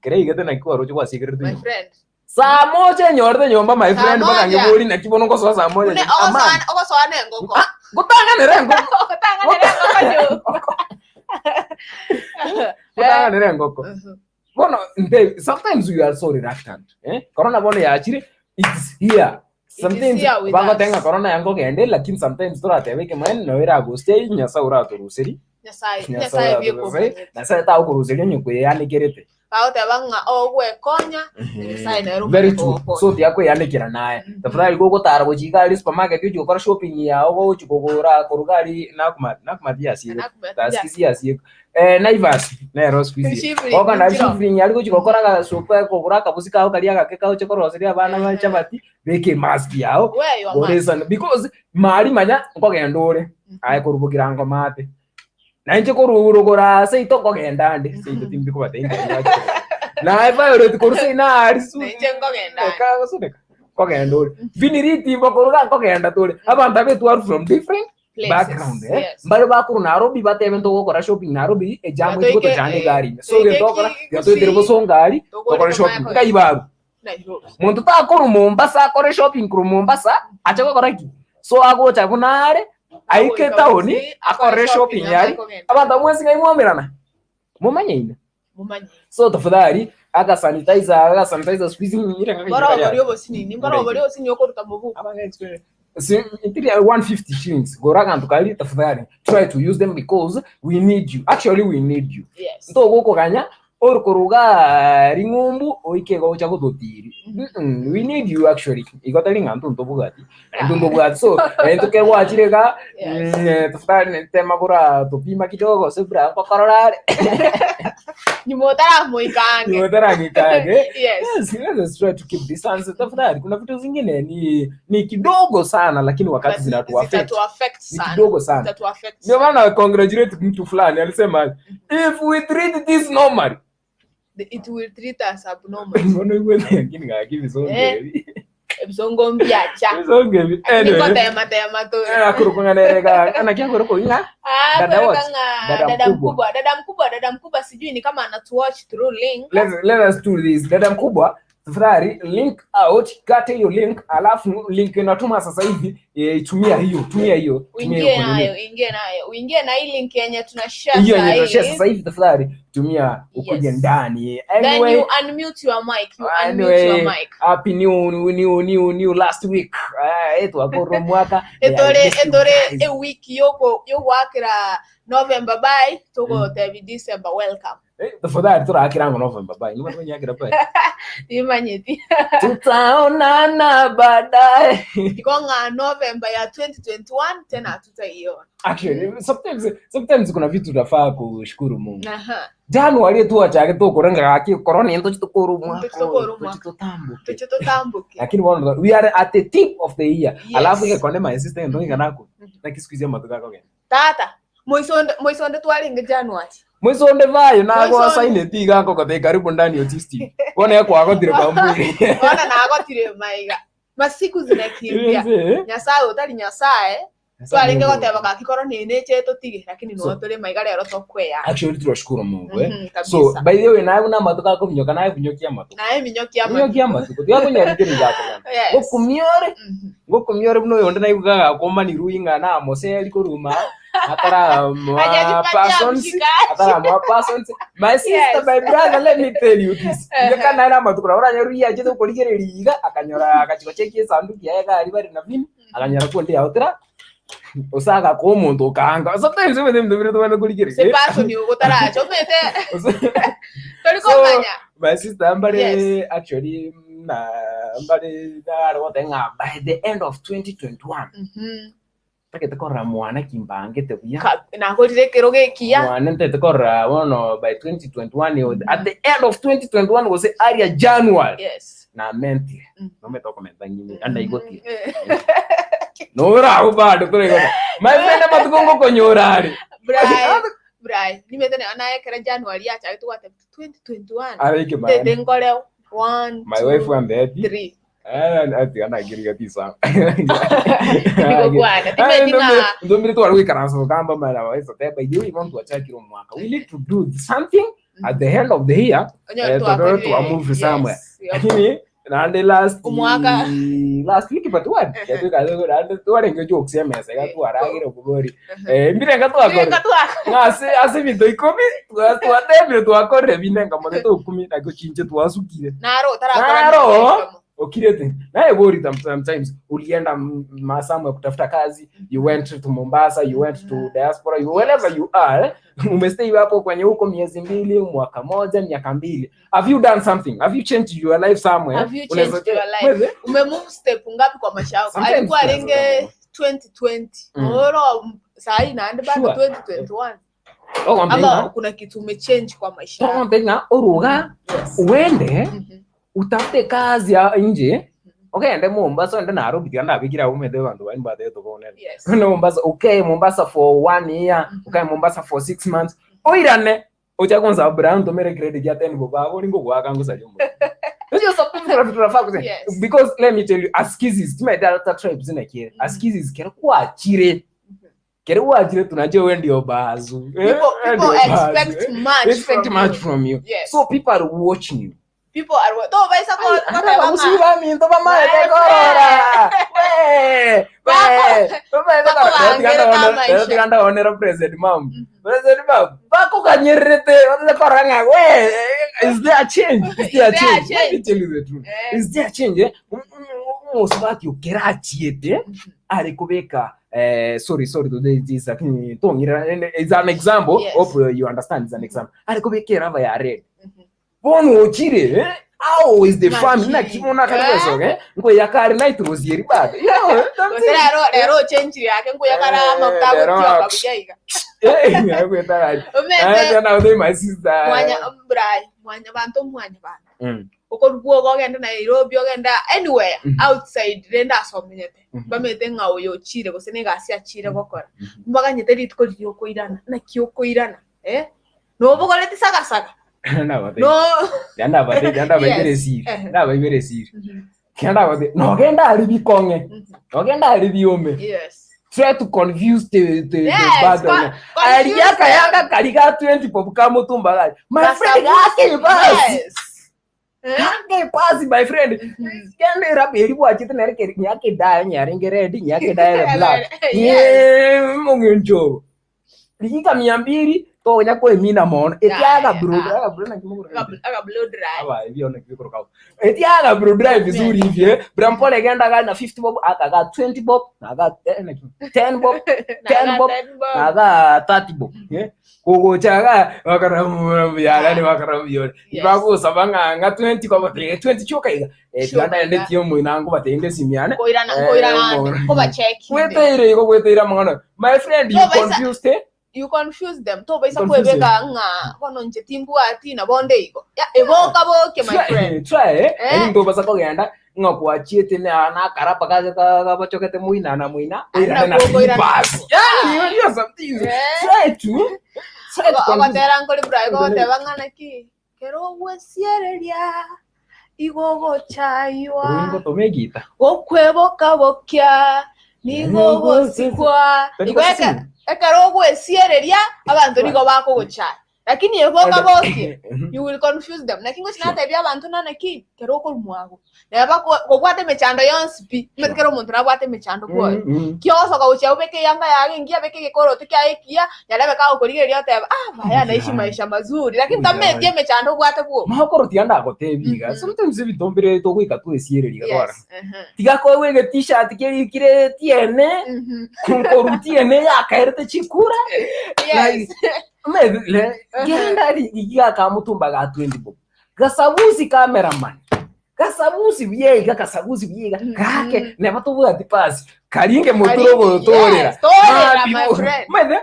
Kera igete naki kwaroche gwasikerete My nyomba. friend. Saa moja nyorete nyomba my Saa friend mpaka moja. ngibori naki bono ngosoa saa moja. Une Amani. ogosoana ogosoana engoko. Gotanganera engoko. Ogotanganera engoko nyo. Gotanganera engoko. Bono nte sometimes we are so reluctant. Eh? Corona bono yachire it's here. Sometimes here with bagotenga us. corona yango gende lakini sometimes toratebe kimwe no iraguste Nyasaye uraturuseri. Nyasaye Nyasaye Nyasaye uraturuseri. biekomanyete. Nyasaye tagukuruseria nyokweyanikirite. Bagoteba ng'a ogwekonya Nyasaye nere Very true. okogokonya. So tiakweyanikira naye. Tafadhali gogotara gochika ari supermarket uchi gokora shopping yao gochi kogora koruga ari nakuma nakumatia siye. Nakumatia. Tasikisia siye. Eh Naivas nero squeeze. Shivering, Goka na njiro. shivering ari gochi gokora ga sopa kogora kabusi kao karia gake kao chekoroseria abana ba chapati beke mask yao. Wear your mask. Goresa because mari manya nkogenda ore aye korubukira ngomate. Nainche korurugora seito nkogenda ande seito timbi kobateintenya. Naye violet koruse na ari su. Nainche nkogenda ande. Kagosoneka. Nkogenda ore. Viniriti bokoruga nkogenda tore. Abantu abetu are from different Places. background eh. Yes. Mbare bakuru Nairobi batebe ntogokora shopping Nairobi ejamu Gatoike, iko tojane eh, gari. So toike gentokora ki- gatoitere Kisii, bosongari togore tokore shopping tomaye kaibaru. Nairobi. Muntu takoru Mombasa akore shopping kuru Mombasa ache gokora ki. So agocha kunare aike Agoika taoni Kisii, akore shopping yari akogenda. abantu amwensi ngai mwamerana mumanyaine Mumanye. so tafadhali aka sanitizer aka sanitizer squeezing nyire ngaka Mbora obori obosinini, mbora obori obosinini okoruta mobuko. Si, intiri 150 shillings gora kantu kali tafadhali try to use them because we need you actually we need you Yes. ntogokoganya Orukoruga ring'umbu oike gocha gototiri. Mm, we need you actually. Igo tari ng'a intwe ntobwati, intwe ntobwati. So, intwe kegwachire iga, Yes. tafadhali nitema bora tupima kidogo gose bura ngokorora are. Nyuma otaramoika ange. Nyuma otarang'ika ange. Yes. Yes, let us try to keep distance. Tafadhali, kuna vitu zingine ni ni kidogo sana lakini wakati But zinatu affect. zitatu affect Ni sana. kidogo sana. Zitatu affect Ndio sana. maana congratulate mtu fulani alisema if we treat this normally It will treat us abnormal. Mbona igwe lakini ngaki bisonge Eh. ebi. Ebisongo mbiacha. Bisonge ebi. Niko Anyway. tema tema tu. Eh, akurukunganerega anakiakuruku ing'a Ah, Dada kuruka what? nga Dada dada mkubwa. mkubwa, dada mkubwa, dada mkubwa sijui ni kama anatuwatch through link. let us do this. Dada mkubwa, tafadhali link out, kate hiyo link, alafu link inatuma sasa hivi eh, tumia hiyo, tumia hiyo, tumia hiyo Uingie kwenye nayo, ingie nayo. Uingie na hii link yenye tunashare hiyo saa yenye tunashare hii. sasa hivi, tafadhali tumia ukuje Yes. ndani. Then Anyway, you unmute your mic. You unmute your anyway, mic. happy new new new new last week. Ah, etu akoro mwaka. Etore I miss you etore guys. e week yoko yogwakira November bye tugotebi December welcome. Eh, tafadhali turakira ngo November bye. Niba twanyakira bye. Imanyeti. Tutaonana baadaye. Iko nga November ya 2021 tena hatutaiona. Actually, sometimes sometimes kuna vitu tunafaa kushukuru Mungu. Aha. January tu achake tukurenga gaki corona into tukuru mwaka. Tukuru mwaka. Tutambuke. Tuche tutambuke. Lakini one we are at the tip of the year. Yes. Alafu ikakone my sister ndo ikanako. Na kisikuizia matuka koke. Tata, moisonde moisonde twaringe January. Mwisonde vayo nago Mwisonde. saine tiga kokote karibu ndani autistic. Wona yakwagotire kwamburi. Ona nagotire maiga. Masiku zinakimbia. Nyasaye utari Nyasaye twaringe goteba gaki korwo nĩ tutige lakini no So- turi maiga rero tokweya. Actually turashukuru Mungu eh. Mhm, So kabisa. by the way nawe una matuka kunyoka nawe kunyokia matuka. Naye minyokia Kunyokia matuka. Tigakunyarikiri gako. Yes. Gokumiore Mhm. ngokumiore buno yonde naigugaga komanirwe ing'ana amoseri koruma atara mwa Hajajipatia persons mshikaji. atara mwa persons my sister Yes. my brother let me tell you this Uh-huh. uh kana na matukura uranyaruia chete ukorigereria iga akanyora akachiko cheki esanduki yaye gari bari na vini akanyora kundi yautira usaga ko omonto okanga sometimes we them ndobire tubane Se kurigereria person ugutaracha umete tori So, komanya. my sister mbare Yes. actually na mbare narwote ng'a by the end of 2021 Mhm. tagete korora mwana kimbangete buya Ka- nagorire kiro gikia. mwana ntete korora bono by 2021 yo- at the end of 2021 gose aria January Yes. na mentire Mm. nomete okomenta ng'ine andaigotire Eh, nora bado turegota my friend amatuko ngokonyora ari Brai, Brai, nimete naekera January yacha tugwate 2021. areke Tete my ngoreo 1 my wife wambeti 3. ati anagiriga tisa Ndigokwana. Timeti ng'a ndomire twari gwikaransa gukamba mara waiso teba you want to achakira mwaka we need to do something at the end of the year onyo Eh, twakorire. twa move somewhere. Yes, yep. lakini nande last Omwaka. last week but what yatwika twarenge jokes emesa gatwaragire kubori eh mbirenga twakore Mbirenga twakore. ngase ase binto ikomi twatebire twakorire binenga mono tokumi nakio chinche twasukire Naro utarakora. Naro. okirete naye bori sometimes ulienda masamu ya kutafuta kazi you went to Mombasa you went to diaspora you wherever you are umestay hapo kwenye huko miezi mbili mwaka moja miaka mbili have you done something have you changed your life somewhere Have you Unaweza- changed your life? Wewe, Umemove step ngapi kwa maisha yako? Sometimes Alikuwa tunaweza renge 2020. Mm. Oro sahi naende bado Sure. 2021. tokwambia Ama ng'a- kuna kitu umechange kwa maisha yako. tokwambia ng'a uruga Yes. uende Mhm. utafute kazi ya nje okende Mombasa ende Nairobi tiga ndabikira umete bantu bani batete konene Yes. no Mombasa okay Mombasa for one year okay Mombasa for 6 months oirane ucha kwanza Abraham tumere credit ya 10 boba bori ngogwaka ngusario mo Those are some people tunafaa kusema Yes. because let me tell you askizis tumedelta tribes zinakire askizis kere kwachire kere wachire tunajua we ndio bazu Eh, People, we people ndio bazu, expect eh. much expect from much you. from you Yes. so people are watching you People are to baisa ko ko Abagusi baminto bamaete korora we we bamaete Bako bangere korora bamaisha. tiga ndawonera president mam president mam bakukanyererete batete korora ng'a we is there a change is there a Is there a change let me change? tell you the truth Eh. is there a change eh musubati ukirachiete ari kubika eh sorry sorry to do this lakini tong'ira is an example Yes. hope you understand is an example ari kubika erava ya red Mhm. Bono ochire eh, how is the family? Naki. Naki bono akare Eh? gwesoka eh? Nkoyaka are night rose eri bado. You know, that's Gose it. rero rero ochenchire ake nkoyakara Eh, amafuta rero- agotioka buya iga. Eh, akwetara aye. Omete Eh, tena uthei my sister. mwanya brayi mwanya banto mwanya banto. Mm. Okorwa ogende Nairobi ogenda anywhere Mhm. outside rende ase omenyete. Mhm. Bamanyete ng'a oyo ochire gose na egasi achire gokora. Mhm. Mbaganyete rituko riria okoirana, naki okoirana eh? Nobogoreti sagasaga, Nabatei. no Yandabatei, yandabaibere Yes. esiri. Ehe. Ndabaibere esiri. Mhm. Kiandabatei, nogenda ari bikong'e. Mhm. Nogenda ari biome. Yes. Try to confuse the the, Yes, the battle. confuse Aria kayanga them. kari ga 20 pop kamutumba gari. My friend Gasabusi. gake basi. Yes. Eh? Gake pasi my friend. Mhm. Kende rap eri bwachete nere keri nyake daya nyarenge red nyake daya black. Yes. Ye mungenjo. Ligika 200 tonya kwemina mono. Etiaga Yeah, bro, yeah. aga bro na kimuguru. Aka blow dry. Aba hivi ona kibikoro kao. Etiaga bro drive vizuri hivi eh. Brampole genda ga na 50 bob akaga 20 bob naga 10 bob 10 bob naga 30 bob. Eh. Kugochaga wakaramu yara ni wakaramu yore. Yes. Bagusaba nga nga 20 kwa batege 20 choka iga. Eh Choka tianda iga. ende tiyo mwinangu batende simiane. Koirana Eh, koirana mo- koba check. Kweteire iko kweteire mangana. My friend you No, but it's a- confused eh? You confuse them. To baisa Confuse kwebeka ng'a bono nche timbwati na bonde igo. Ya eboka boke my friend. Try eh. Eh. Eri ndo basa kogenda ng'a kwachiete na na karapa kaje kabachokete muina na muina. Ana na kugo irana. pass. Yani you know some things. Eh. Try to try to confuse. Ogotera nkori bra goteba ng'a naki kero ogwesiereria igo gochaywa Uringo tomegita. gokweboka bokia nigo gosikwa Tari igo gosisimu. ekero ogwesiereria abanto nigo bakogochaya lakini eboka bokie you will confuse them naki ngochi natebia abanto nanaki kero okorwa mwago neba kobwate emechando yonsi pi omanyete kero omonto nabwate emechando kwaye kiogosoka gochia obeke eyanga yaye engiya abeke egekoroto kiaye ekiya yarebe kagokorigereria oteba ah baya naishi maisha mazuri lakini tameti emechando obwate bwoka Mahokoro tianda gotebiga. Sometimes ebitombire togoika twesiereria twara. yes mhm, Tiga koigwa t-shirt keri kire tiene koru tiene yakaerete chikura. yes Genda rigiga kamutumba ga 20 bob. Gasabusi cameraman. Gasabusi byeiga gasabusi byeiga gake neba tubwati pasi. Karinge muturo gotorera. Yes, torera my friend Mete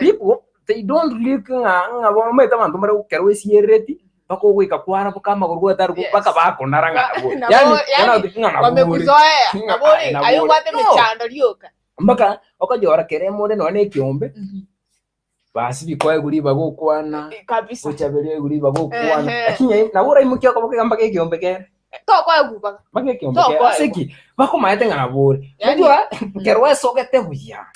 people they don't look nga nga bo mete abantu mara kero esiereti bakogwika kwara bokamaguru gwetaru Yes. baka bakonara nga nabo. Nabo, Yani yani, nga nabo. wamekuzoea Nga- nabori nabori. ayo obwate No. emechando rioka Mpaka okonyora kere more nonye ekiombe basi bikoe guri bagokwana kabisa gochaberia guri bagokwana Ehe. lakini nabo oraimukia okoboko iga mpaka ekiombe kere tokoegubaga mpaka ekiombe kere Tokoegwa. ase ki bakomaete ng'a nabore Yani- unajua kero esogete buya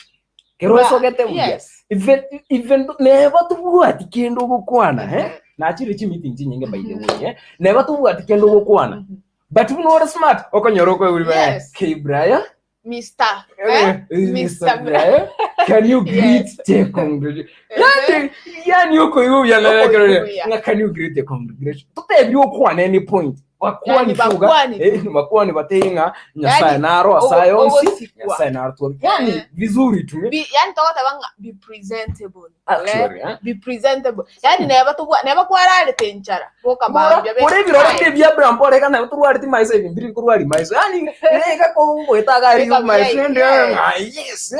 kero Ba- esogete buya yes even even though neba tobwati kende ogokwana eh nachire chimeeting chinyinge by the way eh neba tobwati kende ogokwana but buna ore smart okonyora okoigwa Yes. hey Brian Mr. Eh, Eh? Mr. Mr. Brian, can you greet Yes. the congregation? Yani, yani uko iwu ya na Uko iwu Can you greet the congregation? Tutebiri okwana any point. Bakwani Yani fuga. bakwani tu. Eh, bakwani batenga Nyasaye Yani, naro ogo- asayonsi. ogosikwa. Nyasaye naro tu. Yani Eh. vizuri tu. Be, yani togoteba ng'a be presentable Actually, eh. be presentable yani neba tobwa neba kwararete enchara boka bambia be Ore birore bire bya Abraham pore kana turwari ti maiso ebi mbiri kurwari maiso. Yani reka ko goeta gari Reka my bia- friend. yes. Ah, yes.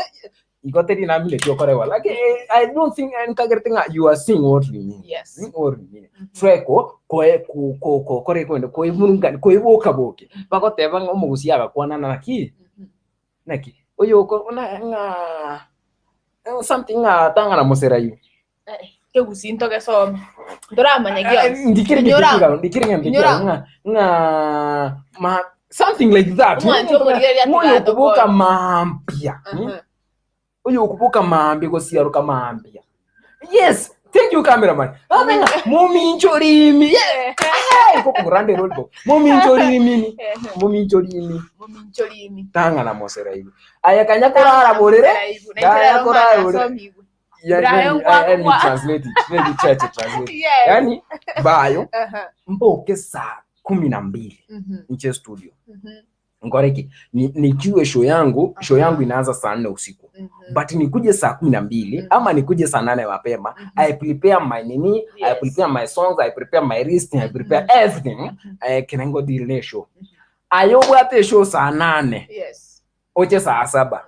Iko teri na mile tiokorewa. Like eh, I don't think nkagerete nga you are seeing what we mean. yes what we mean. Treko koe ko ko ko kore kwende koivurungani koiboka boke. Bagoteba nga omogusi agakwana na naki naki oyo ko na nga something nga tanga na mosera yu. kegusi ntogesoma ntoramanya gionsi Ndikire Inyora. ndikire ndikire ndikire Inyora. nga nga ma something like that. Omwancho omorigereria Oyo tigatokora. okubuka mampia. Oyo okubuka mampia gosiaruka mampia. Yes, thank you cameraman. Amenga mumincho limi. Yeah. Hey, kokurande rolbo. Mumincho limi. Mumincho limi. mumincho limi Tanga na mosera ibu. Aya kanya korara borere. Kanya korara borere. Yeah, Brian let me, let me Kwakwa. translate it. Let me try to translate. Yes. Yani bayo Aha. mboke saa 12 nche studio. Ngoreki ni, nikiwe show yangu, show yangu inaanza saa 4 usiku. But nikuje saa 12 ama nikuje saa 8 mapema, I prepare my nini, I prepare my songs, I prepare my list, I prepare everything. Kere ngo deal ne show. Aye obwate eshow saa 8 oche saa 7.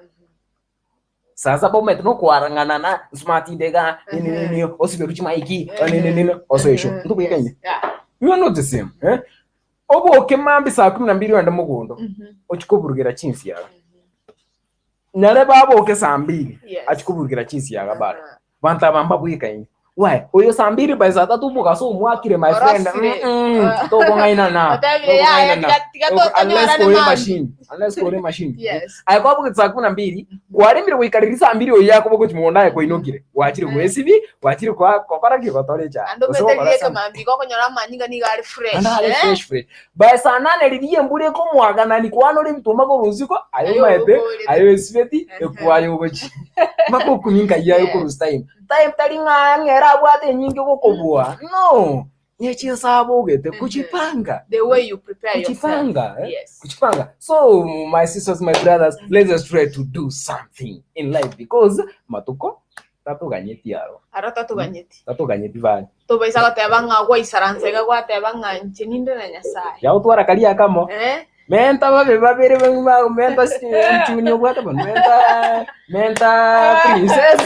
Saa 7 omanyete nokwarang'ana na smart inde igaa, nini nini, osiberwe chimaiki, nini nini, osoe eshow. Ntobwekaine? You are not the same, eh? Oboke mambia saa 12 ogende mogondo, ochie koburugera chinsiaga. Nyare baboke saa 2 achie koburugera chinsiaga bado. Banto aba mbabwekaine. Why? Oyo saa 2 by saa 3 omogaso omwakire my friend. Orosire. Tokong'ainana. Otebire, "Yaya, Tokong'ainana. tiga- tiga Unless totonyorane kore mambia." machine. Unless kore machine. Yes. Aye kwabogete saa 12, kwaremire goika riria saa 2 oyio yakoba gochia mogondo aye kwainokire. Gwachire gwesibi, gwachire kwa gokora ki? Gotora echae. Ande Gose omanyete gokora riria something. ekemambia igo okonyora amanyinga nigo are fresh, Ande are eh? fresh fresh. By saa 8 riria embura ekomwaganani kwanora ebituma korwa isiko, aye Aye omanyete, obokorete. aye oesibeti, Ehe. ekwaye ogochia. Mpaka okumia nkai aye Yes. okorusia time. Time tari ng'a ng'a ere abwate enyinge gokobua, no! Ne chinsaabo ogete kuchipanga. The way you prepare yourself. Kuchipanga, eh? Yes. Kuchipanga. So my sisters, my brothers, let us try to do something in life because matuko tatoganyeti aro. Aro tatoganyeti. Tatoganyeti bani. Tobaisa goteba ng'a gwaisaransa iga gwateba ng'a inche ninde na Nyasaye. Yagotwara karia akamo. Eh? Menta babe babere ba- menta chuni obwate bono menta menta princess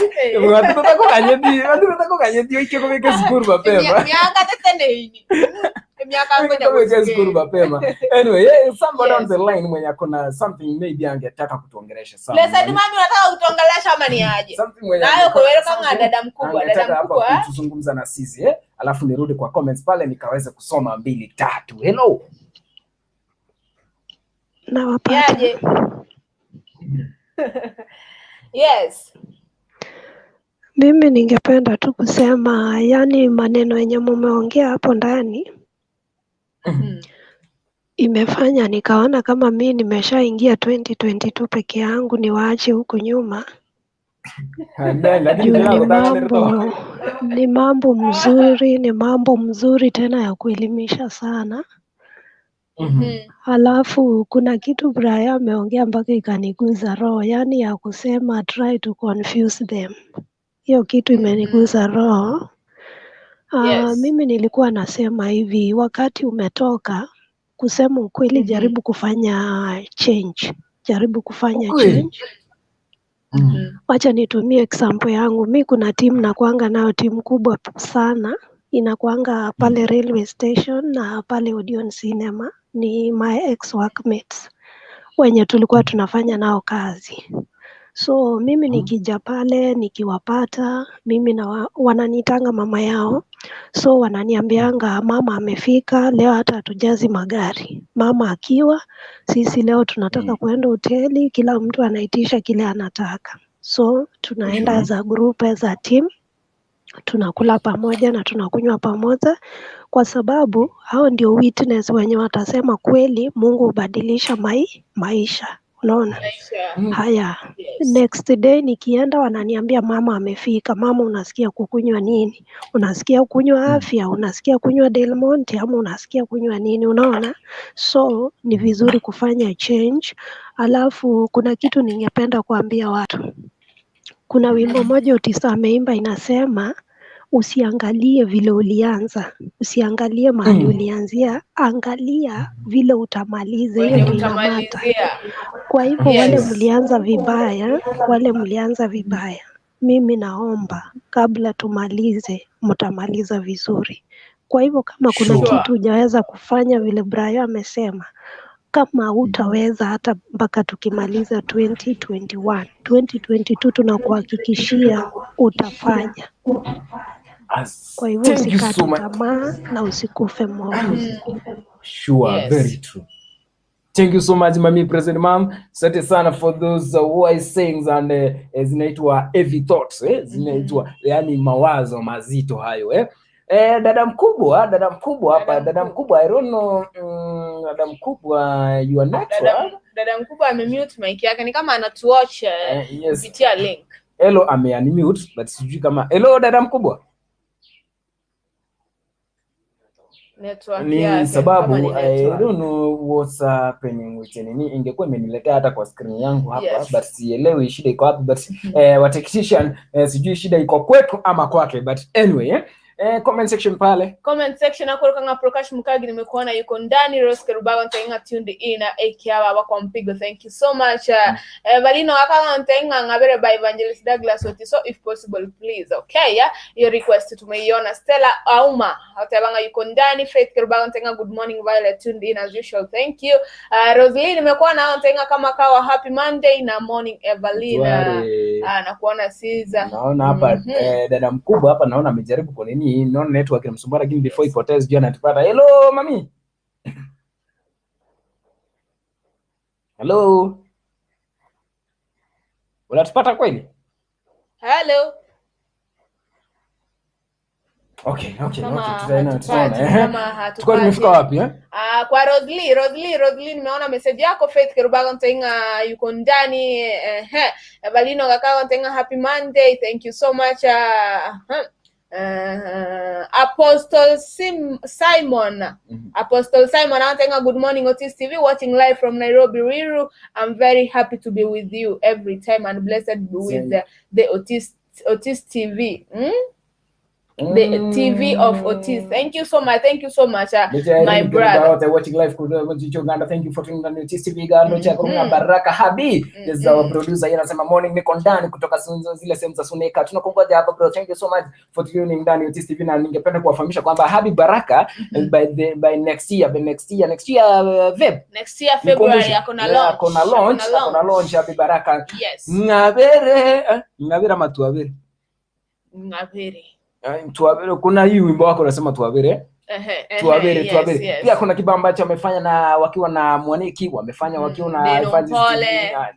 batu totakoganyeti batu totakoganyeti oike kobeka esukuru mapema Emiaka teteneini. Emiaka ngonya Kobeka esukuru gosika. mapema anyway yeah, somebody on Yes. the line mwenye akona something maybe angetaka kutuongelesha sana Blessed mami unataka kutuongelesha ama ni aje? something mwenye Nayo angeko- kuweka ng'a something dada mkubwa, dada angetaka hapa mkubwa. eh? kutuzungumza na sisi eh? Alafu nirudi kwa comments pale nikaweze kusoma mbili tatu. Hello. Nawapata. Yaje? Yes. Mimi ningependa tu kusema, yani maneno yenye mumeongea hapo ndani imefanya nikaona kama mi nimeshaingia 2022 peke yangu, niwaache huku nyuma Amen. Lakini juu jina ni kutaka nirito. mambo ni mambo mzuri, ni mambo mzuri tena ya kuelimisha sana. Halafu kuna kitu Brian ameongea mpaka ikaniguza roho, yaani ya kusema try to confuse them. Hiyo kitu imeniguza roho. Yes. Mimi nilikuwa nasema hivi, wakati umetoka, kusema ukweli, jaribu kufanya change, jaribu kufanya Ukweli. change. Wacha nitumie example yangu. Mi kuna timu nakuanga nayo, timu kubwa sana, inakuanga pale railway station na pale Odeon Cinema. Ni my ex workmates wenye tulikuwa tunafanya nao kazi. So mimi nikija pale nikiwapata, mimi na wananiitanga mama yao, so wananiambianga mama amefika leo, hata hatujazi magari. Mama akiwa, sisi leo tunataka kuenda hoteli, kila mtu anaitisha kile anataka. So tunaenda za group as a team, tunakula pamoja na tunakunywa pamoja, kwa sababu hao ndio witness wenye watasema kweli Mungu hubadilisha maisha. Unaona? Maisha. Haya, Yes. next day nikienda wananiambia mama amefika. Mama, unasikia kukunywa nini? Unasikia kunywa afya? Unasikia kunywa Del Monte ama unasikia kunywa nini? Unaona? So ni vizuri kufanya change. Alafu kuna kitu ningependa kuambia watu. Kuna wimbo moja Otisa ameimba inasema, usiangalie vile ulianza, usiangalie mahali ulianzia, angalia vile utamaliza. Hiyo Wenye ndio inamata. utamalizia. Kwa hivyo wale Yes. mlianza vibaya, wale mlianza vibaya, mimi naomba kabla tumalize, mtamaliza vizuri. Kwa hivyo kama kuna Sure. kitu hujaweza kufanya vile Brayo amesema, kama hutaweza hata mpaka tukimaliza 2021, 2022 tunakuhakikishia utafanya. Kwa hivyo Thank you usikate so much. tamaa na usikufe moyo. Sure, Yes. very true. Thank you so much mami president mom. Asante sana for those wise sayings and zinaitwa heavy thoughts eh? Zinaitwa yani mawazo mazito hayo eh? Eh, dada mkubwa hapa, Dada dada mkubwa I don't know dada mkubwa your network. Dada mkubwa amemute mic yake ni kama anatuwatch Yes. kupitia link. Hello ame unmute but sijui kama hello dada mkubwa. Network Ni yake, sababu kama ni I network. don't know what's happening with nini, ingekuwa imeniletea hata kwa screen yangu hapa Yes. but sielewi shida iko wapi but eh, wa technician eh, sijui shida iko kwetu ama kwake but anyway eh, eh, comment section pale Comment section akorokanga Prakash Mukagi nimekuona yuko ndani Rose Kerubago ntainga tuned in AKA baba kwa mpigo thank you so much uh, eh, Valino akanga ntainga ngabere by Evangelist Douglas Otiso if possible please okay yeah hiyo request tumeiona Stella Auma atabanga yuko ndani Faith Kerubago ntainga good morning Violet tuned in as usual thank you uh, Roslyn nimekuwa na ntainga kama kawa happy Monday na morning Evelina Tware. uh, na kuona Caesar Naona hapa Mhm. eh, dada mkubwa hapa naona amejaribu kwa nini, naona network inamsumbua, lakini before ipotee sijui anatupata. Hello mami, hello, unatupata kweli? hello Okay, okay, Kama okay, tutaona, hatupati, tutaona. Eh. kama hatupati. Tulikuwa tumefika wapi eh? Ah, kwa Rosli, Rosli, Rosli nimeona message yako Faith Kerubago Ntenga yuko ndani eh, eh. Evalino Gakago Ntenga happy Monday. Thank you so much. Ah, uh, Apostle Sim, Simon. Mhm. Apostle Simon Ntenga good morning Otis TV watching live from Nairobi Ruiru. I'm very happy to be with you every time and blessed be with Same. the Otis Otis TV. Mm? The TV of Otis. Thank you so much. Thank you so much. My brother. Wote watching live kutoka nchini Uganda. Thank you for tuning in to TV Uganda. Cha kurunga Mhm. Baraka Habi. This is our Mhm. producer. Yeye anasema morning niko ndani kutoka sunzo zile sehemu za Suneka. Tunakungoja hapa bro. Thank you so much for tuning ndani Otis TV na ningependa kuwafahamisha kwamba Habi Baraka by the by next year, by next year, next year Feb. Next year February Nikumbushe. akona Yeah, launch. akona launch, akona launch Habi Baraka. Yes. Ngabere, eh, ngabere ama tuabere? Ngabere. Eh, Tuabere kuna hii wimbo wako unasema tuabere. Ehe, ehe, Tuabere, yes, tuabere. yes. Pia kuna kibao ambacho wamefanya na wakiwa na Mwaniki, wamefanya wakiwa na Neno Evangelist Mpole. na-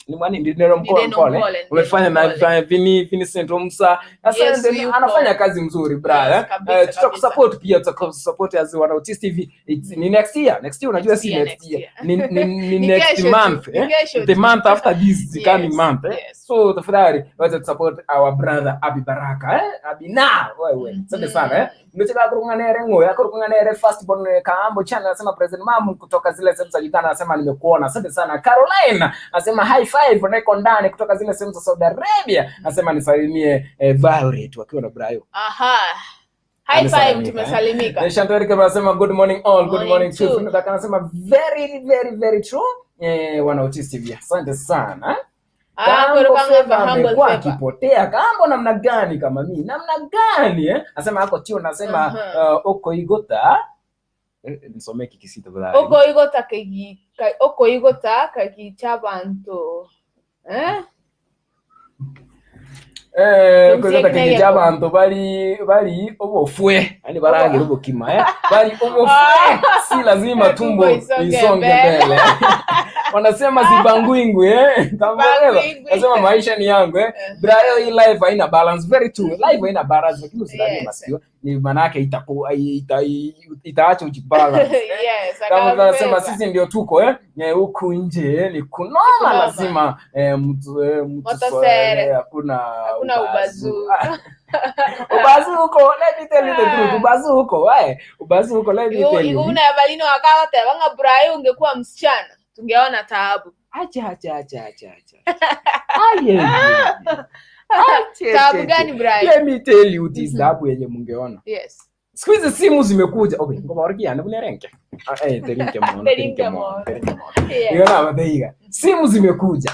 ni Mwani ni Neno Mpole, Neno Mpole. Mpole, Neno Wamefanya na Mpole. Vini Vincent Omsa. Sasa Yesu ndio yuko. anafanya kazi mzuri brother. Yes, kabisa, Eh, tutakusupport pia tutakusupport as wana Otis TV. It's, ni next year. Next year unajua Next si year, next next year. year. Ni, ni, ni Ni next kesho tu, month. ni Eh? kesho The tu. month after this the Yes, coming month. Eh? yes. So tafadhali wacha tusupport our brother Abi Baraka eh? Abi na wewe. Asante sana eh. Nimecheka kurunganere ngoya kurunganere first born eh, Kaambo channel anasema President Mamu kutoka zile sehemu za Uganda anasema nimekuona. Asante sana. Caroline anasema high five niko ndani kutoka zile sehemu za Saudi Arabia anasema nisalimie eh, Violet wakiwa na Brayo. Aha. High five Amesalimika, eh. tumesalimika. Eh, Chantal Keba anasema good morning all, good Morning morning too. too. Funda Kaka anasema very very very true. Eh, wana Otis TV. Asante sana. Ah, Kambo Korokanga Favor for humble amekuwa favor. akipotea. Kambo namna gani kama mimi? Namna gani eh? Anasema ako tio nasema Mhm. uh, oko igota. Eh, nisomee Kikisii tafadhali. Oko igota kegi ka, oko igota kagicha bantu. Eh? Eh, Tumsie oko igota kinege kagicha ko. abantu bali bali obofwe. Yaani baragira obokima eh. Bali obofwe. Si lazima tumbo Tumbo isonge isonge mbele. mbele. Wanasema sibangwingwi eh. Kambo Sibangwingwi. Nasema maisha ni yangu eh. Brayo hii life haina balance. Very true. Life haina balance lakini usidhani Yes. masikio. Ni maana yake itaku ita, itaacha ujibalance. Yes, Kama tunasema akaweza. sisi ndio tuko eh eh, huku nje eh, ni kunoma Kunoma. lazima eh, mtu eh, mtu Motosere. eh, hakuna Hakuna ubazu. ubazu huko let me tell you the truth ubazu huko wae ubazu huko let me tell you Iguna balino akawa tebanga Brayo ungekuwa msichana tungeona taabu. acha acha acha acha acha aye ache Taabu gani Brayo? let me tell you this taabu yenye mungeona Yes. siku hizi simu zimekuja okay ngoma orikia bunerenke ah eh terinke mono terinke Terinke mono mono. terinke mono Yes. Iyo nama beiga. Simu zimekuja.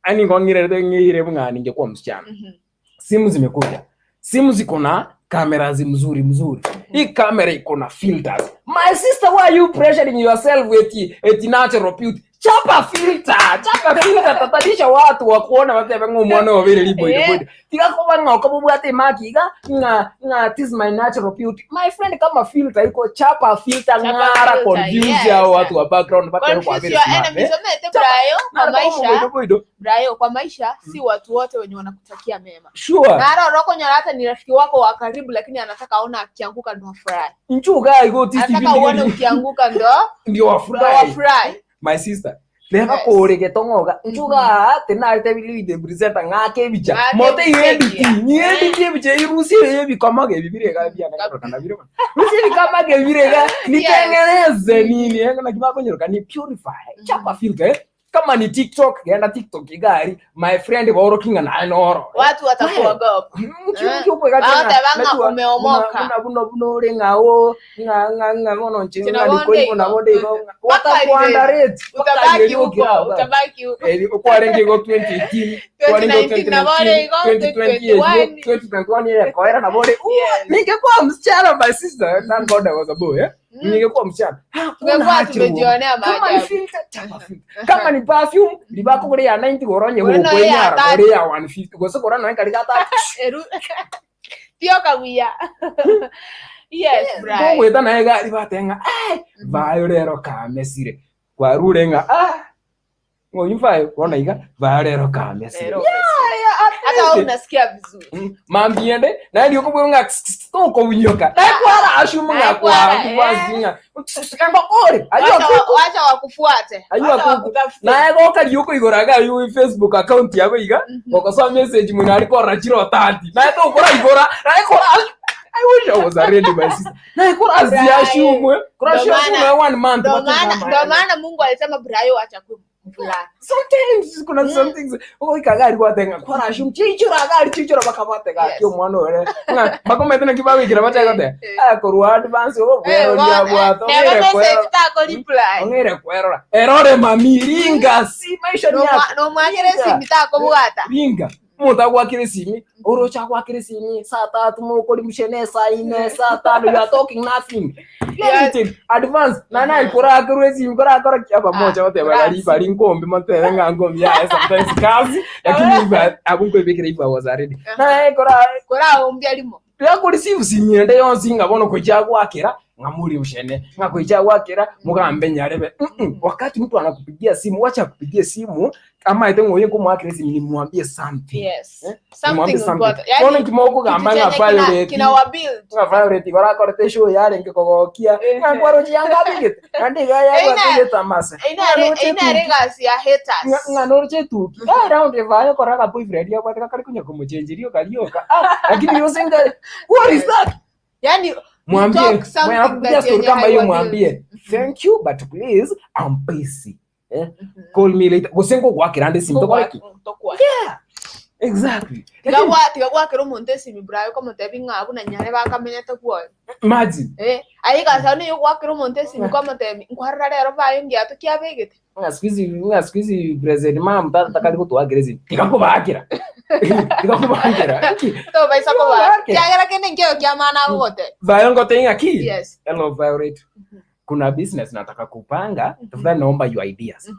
Yaani ngongire ngire bungani ningekuwa msichana. Mhm. Simu zimekuja. Simu ziko na kamera mzuri mzuri. Hii kamera iko na filters. My sister, why are you pressuring yourself with with natural beauty? Chapa filter, chapa filter tatanisha watu wa kuona wate bengo mwana wa vile libo Yeah. ile. Tiga kuba ngoko bubwate maki iga nga nga this is my natural beauty. My friend kama filter iko chapa filter Chapa ngara filter, confuse yes. hao watu wa background pate kwa Confuse very your smart. enemies. Eh? Omete Brayo kwa maisha. Boido. Brayo kwa maisha si watu wote wenye wanakutakia mema. Sure. Na hata Roko Nyara hata ni rafiki wako wa karibu lakini anataka aona akianguka ndo afurahi. Nchuga iko Anataka uone ukianguka ndo ndio ndo wafurahi. afurahi. My sister. Neba Yes. kore getong'oga nchuga aa tinarete lead presenter ng'ake ebicha Ng'ake mote ebicha edit ekiya. ni edit ebicha irusie ebikomogo ebi bire iga biane korokana bire bono. Rusia ebikomogo ebi bire iga nitengeneze nini eh, naki bakonyeroka ni purify chapa filter eh. Kama ni TikTok genda TikTok iga aria my friend baoroki ng'a naye noro. Watu watakuogopa. Bagoteba ng'a umeomoka. Buna buna buna ore ng'a o ng'a ng'a ng'a bono inche Inche ng'a nabo ndiko nde igo nabo igo. nde igo ng'a Mpaka watakuandareti Utabaki huko, utabaki huko. Eri okwarenge igo 2018 kwarenge 2019 nabo ore igo, 2020 2021. 2021 erekoera nabo ore Yes. ningekuwa msichana my sister thank God I was a boy eh ningekuwa msichana hakuna Tungekuwa haja tumejionea kama ni maajabu. filter chapa filter kama ni perfume libako kuri ya 90 goronye Kore no ya gokwenyara 30. kore ya 150 gose kora noe kari gatatu Eru Tio kabuya. Yes, Brian. gogweta naye gari batenga "Ai, vayo rero kamesire kwarure ng'a ah ng'oyu vayo bono iga vayo rero kamesire Rero Hata wewe unasikia vizuri. Mm, mambiende naye ndikobwera ng'a tokobunyoka naye kwara ashumu ng'a Naye kwara, kwakubazi ng'a engokore ayo Wacha akuku wa- wacha wakufuate. Ayo Wacha akuku. wakutafute. naye gokaria okoigora iga aye facebook account yabo iga gokosoa message mwene ari korora chiro tati naye tokora igora naye kora I wish I was already my sister. Naye kora ziashumwe kora Ndo maana- shumwe one month Ndo maana watazama. ndo maana Mungu alisema Brayo acha kuwa mvulana. Sometimes kuna some things ogoika gari gwatenga kora shum chichora gari chichora bakabatega Yes. ki omwana ore ng'a bakomete naki bagwikira bategote Eh. akorwa advance Eh, obweroria wa- bwato Never ong'ere message kwerora tako reply. ong'ere kwerora erore mami ringa si maisha ni yako No mwakire Ringa. simi tako bwata. ringa omonto agwakire esimi oroche agwakire esimi saa tatu mokori mushene saa ine saa tano you are talking nothing Let me Yes. tell you, advance nana korakerwa esimi korakora kiaba mocha Ah, bateba bari korasi. bari nkombi matebe ng'a nkombi yaye sometimes kazi lakini iba abunkwebekera iba was already naye kora Kora ombia limo. yakoreceive simi ende yonsi ng'a bono koicha gwakera ng'a muri mushene ng'a koicha gwakera mugambe nyarebe Mm-mm. wakati mtu anakupigia simu wacha akupigie simu ama ite ng'oye nkomwakira esimu nimwambie something Yes. Eh? Something Nimwambie something. important. Bono Yaani nkimokogamba kitu ng'a chenye kina Violet kina wa build. ng'a Violet korakorete eshow yarenge kogokia ng'a nkwarochi yangabegete naende iga yabwategete amase Ina ina regasi ya haters. ng'a noroche etuki ah round evayo kora ka boyfriend yabwate kakari konya komochenjeria okarioka ah lakini yose ngare what is that Yaani you mwambie talk something mwenye anakupigia that story yenye kama hiyo haiwa build. mwambie thank you but please I'm busy eh? call me later gose ngogwakera ande simu tokoreki Tokwa. exactly Lakini Tigagwa tigagwakera omonto esimi Brayo komotebi ng'a buna nyare bakamenyete bwoye. imagine Eh, aigasa niyo gwakera omonto esimi komotebi nkwarora rero bayo ngiato kiabegete. ng'a siku hizi ng'a siku hizi president mam tata kali gotwakera esimu tigakobakera tigakobakera Ki? Tobaisa koba. Gwakera. Kiagera kende nkeo kia maana agogote. vayo ngote ng'a ki Yes. hello Violet kuna business nataka kupanga tafadhali naomba your ideas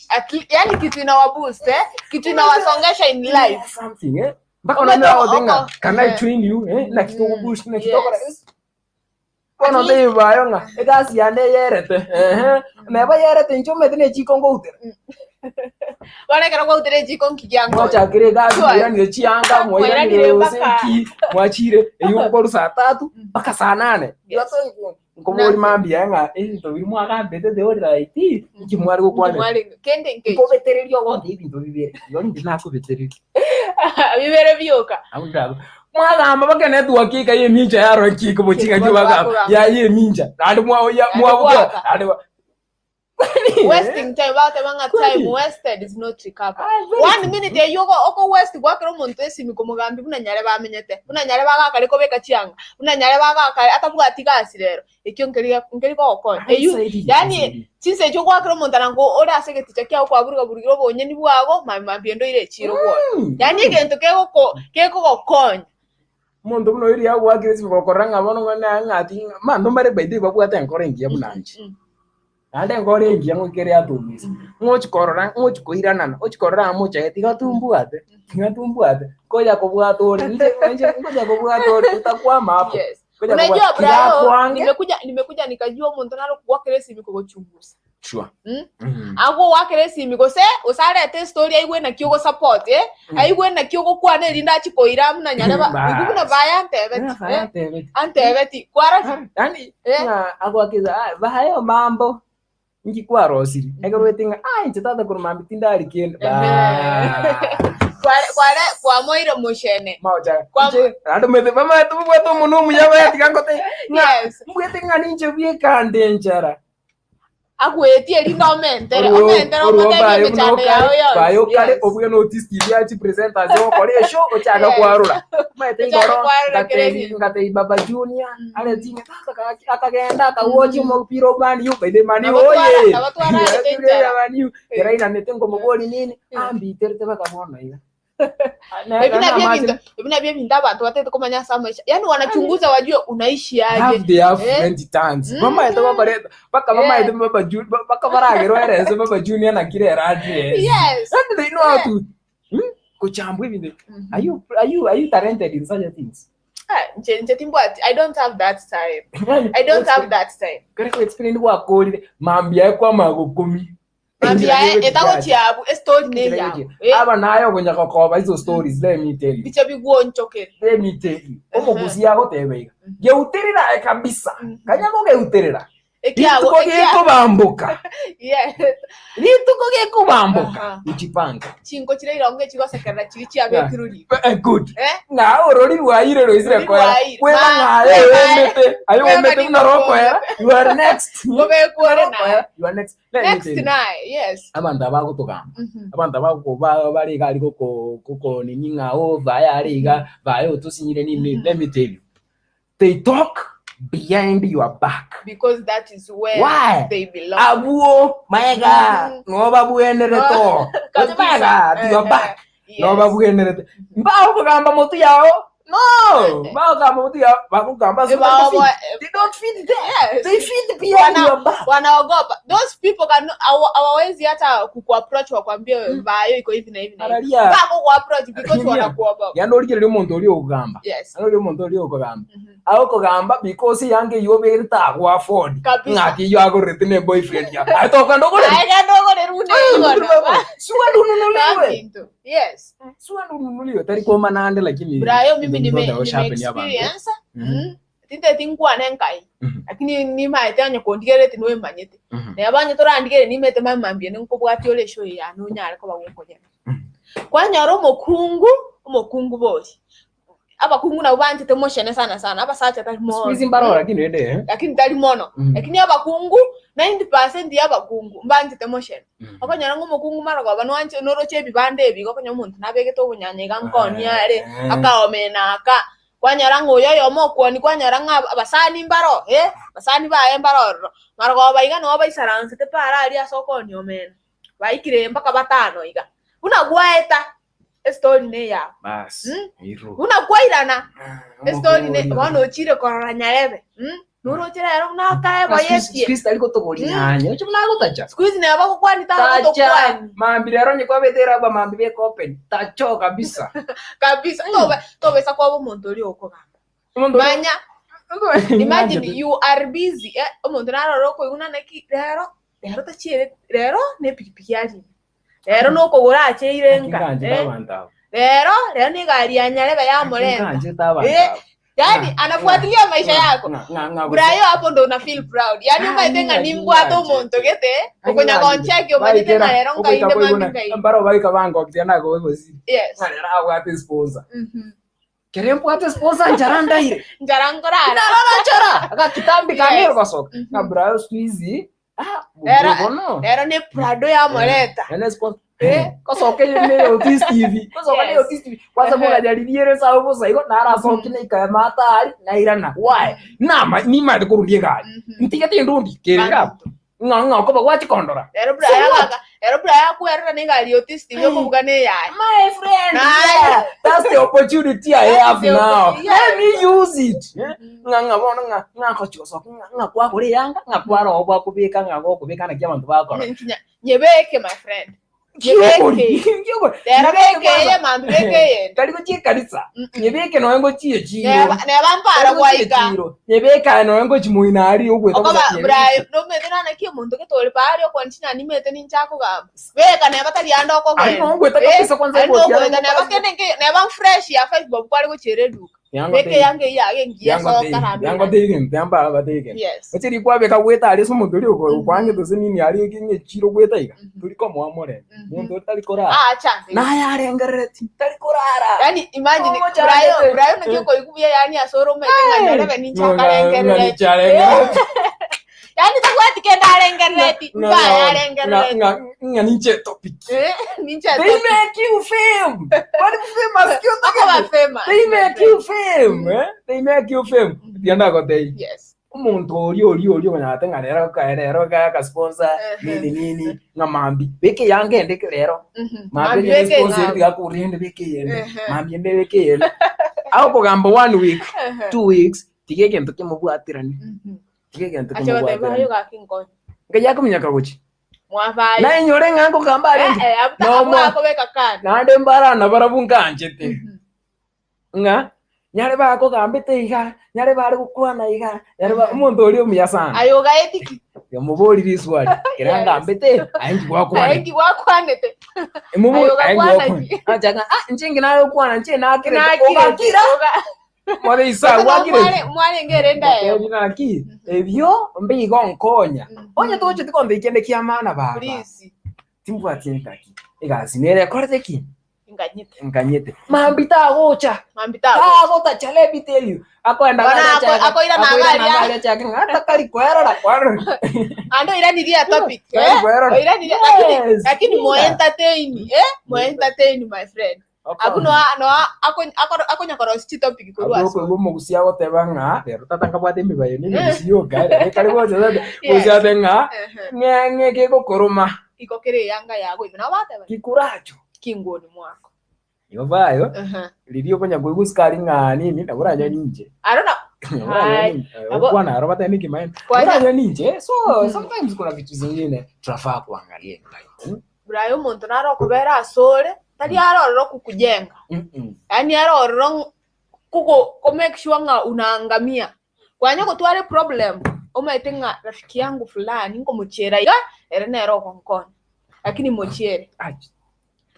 At le- yani kitu inawa boost eh? Kitu inawasongesha in life. something eh mpaka Umetoka unaambia watenga oko. can I Eh. train you eh na kitoko bush na kitoko Yes. bono At least- teibayo ng'a egasi yane yerete ehe neba yerete inche omanyete na echiko ngoutera Bono ekero gwautera echiko nkigia ngoyo. mwachakire egasi Sure. mwairanire chianga Mwairanire mwairanire gose mpaka- nki mwachire eywo okoru saa tatu mpaka saa nane Yes. nkobori Nothing. mambia ng'a ebinto biri mwagambete teori right inki mwari gokwanera Mwari- kende nkechi. nkobetereria ogote ebinto bibere igo nindi nakobetereria Bibere bioka. Aundabo. Mwagamba baka network ika yemincha yaro kiko bochinga Kiko kyo bagamba bakugamba. ya yemincha. Nandi mwa ya Nandi mwa gwaka. nandi Wasting time bagoteba ng'a Kweli. time wasted is not recovered. Ah, very One minute eywo oko oko waste gwakera omonto esimi komogambi buna nyare bamenyete buna nyare bagakare kobeka chianga buna nyare bagakare atabwati gasi rero ekio nkeri nkeri gogokonya eywo yani chinse echio gwakera omonto nango ore ase egeticha kiago kwaburuga-burugire obonyeni bwago mambia mambia ndoire echiro bwoye yani egento kegoko kekogokonya Omonto buna oria agwakire esimi gokora ng'a bono ng'a ng'ati manto mbare by the way babwate enkoro engiya buna inche. Naende enkoro engiya ngoika ere yatobisa. Ng'ochi korora ng'ochi koiranana ochi korora amo ochaye tiga tumbwate tiga tumbwate ngoja kobwata ore inche inche ngoja kobwata ore utakwama hapo. yes Ngoja unajua kobwata. brayo Tiga nimekuja nimekuja nikajua omonto naro kogwakera esimi kogochungusa Sure. Mm? Mm. agwo gwakera esimi gose osarete estory aigwe naki ogosupport eh Mm. aigwe naki ogokwana erinde achikoira buna nyare ba Bas. igu buna baya antebeti Yeah, eh faya tebeti. antebeti kwara Yani Eh. ng'a agwakiza ah, bayo mambo. Inki kwarosirie? Ekero oete ng'a ah inche tata korwa mambia tindari kende, baas. Kware kware kwamoire mochene. Magochaka, Kwam- inche naende omanyete bamaete bobwate omonwa omuya baye tiga ngotebie ng'a Yes. mbwete ng'a ninche bweka nde enchara. Agwetie erinde omentere, Orwo- omentere orwo omotebie baye buna emechando okare, yao yonsi. baye okare Yes. obuge notice TV achi presenters ogokora eshow ochake Yes. kwarora. Omanyete Ochake igoro kwarora kera ngatebi egento. ngatebi baba junior Mm. areti ng'a tata gaki akagenda akawochi Mm. omopira o Man U by the Man U Nabo twara oye nabo twararete enchara. Man U Eh. kera ainanete ngomobori nini Eh. ambiterete baka bono iga. Ebi nabio ebinto ebi nabio ebinto abanto batagete komanya ase amaisha yaani wanachunguza wajue unaishi aje Have they have eh? 20 tons. Mm. Bamaete bakoreta baka Yeah. bamaete baba ju- ba- baka baragerwa erese baba junior naki rero address. Yes. And they know how to hmm? kuchambwa ebinto. Mhm. Are you are you are you talented in such a things? Ah, nche nche timbwati I don't have that time. I don't have that time. Kare ko explain gwakorire mambia ekwama gokumi. Mambia etagochiabu estory ne yabu. Eh, Aba naye ogonya gokoba izo stories let me tell you. bicha biguonchokera. Let me tell you. Omogusi agoteba iga. Geuterera aye kabisa. Kanya gogeuterera. Ekiago Rituko ekiago. gekobamboka. Yes. Rituko gekobamboka. Aha. Ujipange. Chingo chire irongo echigosekerera chiri chiabekirwe riko. Eh, good. Eh? Ng'a orori rwaire roisire Orori koera. rwaire. Kweba Ma- ng'a aye kweba- omete. Aye kweba omete buna nigo rokoera. You are next. Ngobekwore naye. Rokoera. You are next. Let me Next tell you. naye. Yes. Abanto abagotogamba. Mhm. Abanto abako bare iga aria goko goko nini ng'a oh vaye are iga vaye otosinyire nini Mhm. let me tell you. They talk behind your back. Because that is where Why? they belong. Abuo maega Mhm. no babwenerete oo. Kabisa. Maega to your Eh, back. Yes. No babwenerete. Mbagokogamba motu yao. No, bagokogamba motu yao. Bagokogamba ase Eh, bao- batari eh, fit. They don't fit there. Yes. They fit behind Wana- your back. wanaogopa those people can hawawezi hata kukuapproach wakwambie vayo iko hivi na hivi na hivi Araria. bako kuapproach because Araria. wanakuogopa Yaani origereria omonto oria okogamba. yes Yaani oria omonto oria okogamba. Mhm. Agokogamba because yange eywo obere tagwa afford. Kabisa. Ng'aki eywo agorerete ne boyfriend yao. Aye tokogenda ogorere. Aye, genda ogorere une igoro. Suwa ndununuliwe. Baminto. yes Suwa ndununuliwe. Tari kuomana ande lakini. brayo mimi nime Ndio nime sharpen ya bantu. experience Mhm. mm tinteti nkwane nkai Mhm. lakini nimaete onye kondigereti nwemanyete Mhm. naye abanye torandigere nimete mamambie ninkobwatia ore eshow yane onyare koba gokogenda Mhm. kwanyora omokungu omokungu bori abakungu nabo banchete moshene sana sana abasacha tari Siku hizi mono mbarora lakini ende eh. lakini tari mono Mhm. lakini abakungu 90% ya abakungu mbanchete moshene Mhm. okonyora ng'a omokungu marogoba nwanche noroche ebibanda ebi igo okonyora omonto nabegete obonyanya iga nkoni are Eh. akaomena aka kwanyora ng'a oyo oyomo okwoni kwanyora ng'a abasani mbaro eh, abasani baye mbaro ororo marogoba iga nabo baisaransete para aria ase okoonia omena baikire mpaka batano iga buna gwaeta Estori neyao. Bas, Mm? iro. Buna kwairana estori ne Omokori. bono ochire korora nyarebe mm? Noroche rero buna akae boyetie Siku hizi tari gotogoria Mm. nyanya, oche buna agotacha. siku hizi nabo bagokwani Tacha. tagotokwani Mambi rero onye kwabete raba mambi beka open. Tacho kabisa. kabisa tobe tobesa kwaba omonto oria okogamba Omonto oria- manya imagine you are busy eh, omonto narora okoiguna naki rero rero tachiere rero ne epikipiki arine Rero nokogora acheire Naki nka nganchete eh, abanto aba. rero rero ni gari ya nyarebe Naki yamurenta nganchete abanto Eh, aba. yani Ng'a, anafuatilia maisha ng'a, yako ng'a, ng'a, ng'a, gose- Brayo hapo ndo una feel proud yani Ah, omanyete ng'a ng'a, nimbwate ng'a, omonto gete Ng'a, okonya ng'a, goncheki omanyete baikera, ng'a rero ogoika nkainde koiguna, mambi nkainde mbaro baika bangokitia nakoigosiri. yes Ng'a rero abwate sponsor. Mhm. Kere mbwate sponsor nchara ndaire. Nchara nkorara. Narara nchara. Agakitambi Yes. kang'ero gosoka. Mhm. Ng'a Brayo siku hizi ah Era- bono. Rero ne Prado yamoreta. Ene sponsor. Eh. Kosoka ne Otis TV. Kosoka ne Yes. Otis TV. Kwanza Ehe. mugajaririe sawo bosa igo narasoki na ikaya matari nairana. Why? Nama nimate korundia egari. Mhm. Ntigete endundi kere iga. Ng'a ng'a okoba gwachikondora. Rero Brayo agaga rero Brayo akwerora ne egari ya Otis TV okobuga ne eyaye. My friend, Naye. yeah, that's the opportunity I That have is the now. opportunity, Let me yes. use it. Eh? Ng'a ng'a bono ng'a ng'a ngochia gosoka ng'a ng'a kwagora eyanga ng'a kwara oo gwakobeka ng'a gokobeka naki abanto bakora. Nyebeke my friend. Kiokori, Nyebeke. kiokori. Rero Nyebeke beke eye kwanza. mambi beke eyende. Tari gochia ekanisa. Mm-mm. Nyebeke nonya ngochia echiro. Neba neba mpara Tari gochia gwaika. echiro. Nyebeke aye nonya ngochia moino aria ogweta Okoba bosa nyebeke. Brayo nomanyete nana ki omonto gete ore pare okwania chinyanya nimanyete ninche akogamba. Beka neba tari ande Aria okogenda. nonya ngoeta Eh, kabisa kwanza aria egoti nogoeta neba yane kende nke neba fresh ya five bob kware gochiera eduka. Beka eyanga eyio yago engiya soka naende Yango oirane. tegento yamba bategento. Yes. Oche rikwabeka gweta aria ase omonto oria okwangete ase nini aria ng'a echiro gweta iga, tori komoa morembe. Monto oria tari korara. Ah, chance. Naye arengerereti, tari korara. Yani imagine Omochando Brian te. Brian naki okoigwa buya yani ase ore omanyete ng'a nyorebe ninche Ng'a- ng'a akarengerereti. ninche arengerereti. Yani tabwati kende arengerereti, Ng'a- mbaya ng'a- arengerereti. ng'a- ng'a ninche topic. Eh, ninche They topic. make you fame. Bari famous ki Bakoba otagete. famous. They make you fame. Eh? They make you fame. Tiga ndagotebie. Yes. Omonto oria oria oria okonyarete ng'a rero kae rero gaka sponsor Ehe. nini nini ng'a mambia beka eyanga ende eke rero Mhm. mambia Mambia onye beka sponsor eng'ao. tiga akogorere ende beka eyende Ehe. mambia ende beka eyende agokogamba one week Ehe. 2 weeks tiga egento kemobwateranie Mhm. tiga egento Ache goteba ayo kemobwateranie gaki nkonye. nkai akominyoka gochia Mwabayo. nainyore ng'a nkogamba arenge Eh, eh, abu- Nomo- abu akobeka kando. naende mbarana barabwo nkanchete Mhm. ng'a nyare bakogambete iga, nyare bare gokwana iga, nyare ba omonto oria omuya sana. Aye ogaeti ki? Yamobori riswali, kera Yes. ngambete, aye nki Aye gwakwanete? nki gwakwanete? Emobori, Aye aye nki ogakwana gwakwanete? ki? Acha ng'a, ah, inche inki nagokwana, inche nakirete, Nakirete, ogakira, oga- more isa Gose gwakirete. mware- mwarenge ere enda Ngotebi eyemo. naki, ebio mbigo nkonya. Onye togocheti kontebia kende kia maana baba, Please, timbwati engaki, egasi nere ekorete ki? inganyete. Nkanyete. Mambi tagocha. Mambi tagocha. Tagotacha let me tell you. Akoenda Bono gari ako- achake. akoirana Akoirana gari gari achake. Ng'ata kari kwerora kwerora. Ande oiranirie a topic. Kari Eh? kwerora. Oiranirie lakini Yes. lakini mo Yeah. entertain, eh? Mo entertain my friend. Abu no no akonyakorosia chitopic korwa Abwo ase. okoigwa omogusia agoteba ng'a rero tata nkabwate emibayo na emigusi yoka ere kare gocha tata Yes. gocha ate ng'a Ehe. ng'e ng'e kegokoroma Iko kere eyanga yago ime nabo bateba kikuracho. kinguoni mwako. Igo bayo Ehe. riria okonya koigwa sukari ng'a nini nabo oranywe ninche. Aro na Nabo oranywe Hai. ninche. Nabo- Okwana aro batebe nikimaene. Kwanya- Oranywe ninche. So Mhm. sometimes kuna vitu zingine tunafaa kuangalia in life. Mm? Burayi omonto nare okobera asore tari arororo kukujenga. Mm-mm. Yaani arororo kuko ko make sure ng'a unaangamia. Kwanya gotwara eproblem omanyete ng'a rafiki yangu fulani nkomochiera iga ere nere ogonkonya. Lakini mochiere. Ach.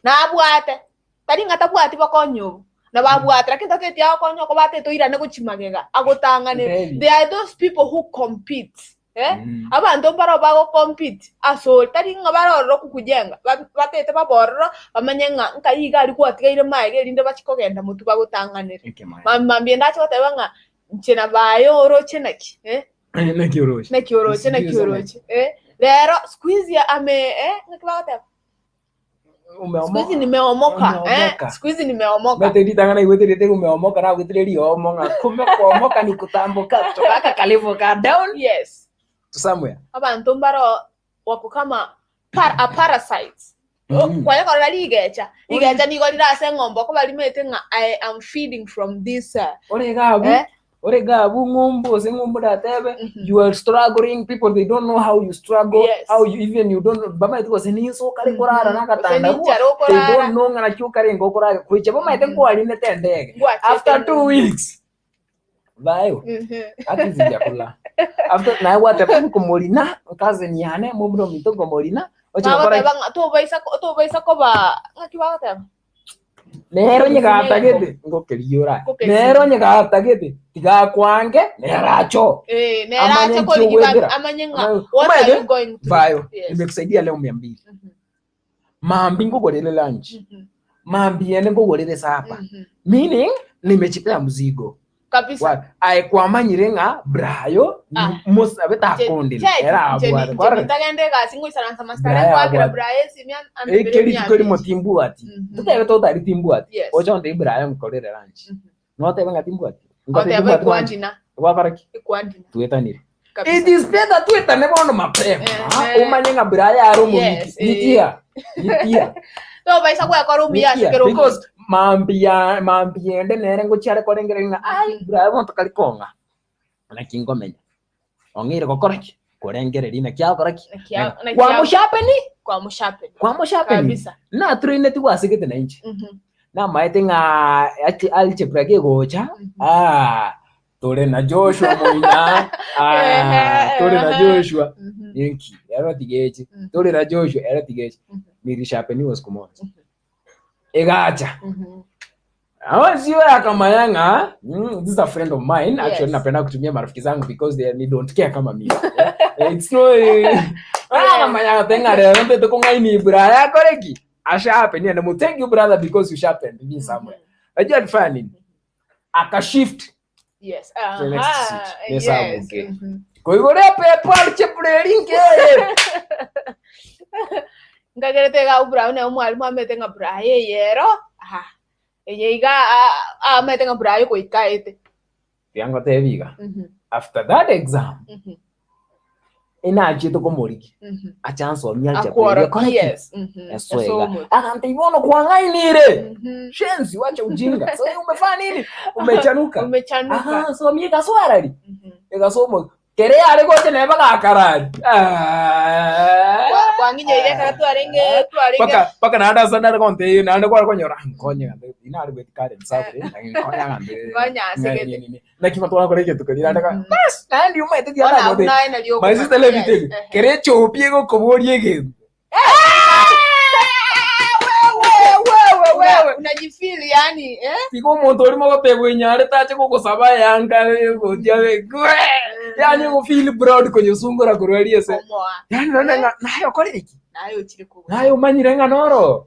Nabwate, tari ng'a tabwati bokonyi obo, nabo abwate, lakini tateti agokonya oko batete oirane gochia magega, agotang'anere. Ntebi. There are those people who compete, eh? Mm. Abanto mbaro bagocompete asore, tari ng'a bare ororo kokujenga, ba- batete babe ororo, bamanye ng'a nkai iga aria gwatigaire magega erinde bachie kogenda motwe bagotang'anere. Ekemaene. Mambia mambia ndache goteba ng'a inche nabaye oroche naki, eh? Naki oroche. Naki oroche, naki Sijui oroche, eh? Rero siku hizi ame, eh, ng'aki bagoteba? Siku hizi nimeomoka, eh? Umeomoka. Siku hizi nimeomoka. Mete ritang'ana igwete riete umeomoka nagwetire riomo ng'a kumbe kuomoka ni kutambuka kutoka aka kalevel ka down Yes. to somewhere. Abanto mbaro wako kama par a parasite. Mm. Kwanya korora rigecha. Rigecha nigo rire ase eng'ombe okoba rimanyete ng'a I am feeding from this uh, Ore iga abwo, Eh? ore iga abwo ng'umbu gose ng'umbu ndatebe, Mhm. you are struggling, people they don't know how you struggle, Yes. how you even you don't know, bamaete gose ninse okare korara Mhm. na agatanda Gose ninchara they okorara. don't know ng'a naki okarenge okorara, goicha bamaete Mhm. nkwarinete endege. Ngwachete After mu- 2 weeks, bayo, Mhm. ati sijakula. After naye gwateba nkomorina, cousin yane, momura ominto nkomorina, oche gokora Bagoteba ng'a tobaisa tobaisa koba ng'aki bagoteba? Nere onye gatagete ngokeriora. Ngokeria. Nere onye gatagete tigakwange nere acho. Eh, nere Amanye ache nki korigi ogwetera. amanye ng'a Amanye- what are Omanyete? you going through? Vayo, Yes. nimekusaidia leo 200. Mhm. Mambi nkogorere lunch. Mhm. Mambi ende nkogorere sapa. Mhm. Meaning nimechipea mzigo. Kabisa. Wa- Aye kwamanyire ng'a brayo Ah. musabe takondile. Era abwate. Kwarora? ntagende egasi ngoisaransa masitare Braya nkwakera abwate. braya esimi antebere Ekeri rituko rimo 200. timbwati. Mhm. Totebe totari timbwati. Yes. Ocha ontebi braya nkorere lunch. Mhm. Notebe ng'a timbwati. Nkote Oteba timbwati lunch. ekwandina Gwakora ki? ekwandina Twetanire. kabisa. It is better twetane bono mapema. Eh, Umanye ng'a braya are omomiti. Yes, eh. Nikia. Nikia. Tobaisa gwekora omuya ase Nikia. kera omonto. Because mambia mambia ende nere ngochiare korengereria ng'a ai braya bonto kari kong'a. Naki nkomenya. Ong'eire gokora ki? Korengereria naki agokora ki? Naki a- naki a- Kwamoshapeni? Kwamoshapeni. Kwamoshapeni. Kabisa. Natraineti gwasegete na inche. Mhm. Namaete ng'a algebra kegocha, Mhm. ah, tore na Joshua moina, ah, tore na Joshua. Mhm. Ninki, ero tigechi. Mhm. Tore na Joshua, ero tigechi. Mhm. Nilishapeniwa siku moja. Egacha. Mhm. Aosio akamanya ng'a this is a friend of mine actually Yes. napenda kutumia marafiki zangu because they, they don't care kama mimi. Yeah. It's no akamanya ng'a teng'a rero ntete kong'aini brother akore ki? Ashapen and mo thank you brother because you sharpened me somewhere. Najua alifanya nini? Akashift Yes. to the next Aha. seat. Yes. Nesabuke. Koigore pepa chepureri nkeye. Nkagerete iga Brown omwalimu amete ng'a Brian eyero. Aha. Eye iga amete ng'a Brian goikaete. Tiangotebi iga. After that exam, inachiete komorigia ache ansomie algebra Akworo. eria kore ki? Yes. Esoega. Esomo. Akantebi bono kwang'ainire. Shenzi wacha ujinga. So umefanya nini? Umechanuka. Umechanuka. Aha, somia egaswarari. Egasomo. Kere yare gocha neba gakarari. Ah. Kwang'inyoire ekero twarenge twarenge Paka paka naende ase nare gontebia naende kware konyora "Ah, nkonye gante inare goeti kare nsabire nkonya gante Nkonya ase gete. naki batwara egento keria naende ka bas naende omaete Bono abwo tianagote naye nario my sister let me tell you Yes. kere echopi egokoboria egento Wewe, wewe, unajifeel yani eh? tiga omonto orimo gotebwa enyare tache gogosaba yanga gotia gwe yani ogofeel proud konyesungora korwa aria ase Komoa. yani nonye ng'a naye okorire ki Naye ochire kogora. naye omanyire ng'a noro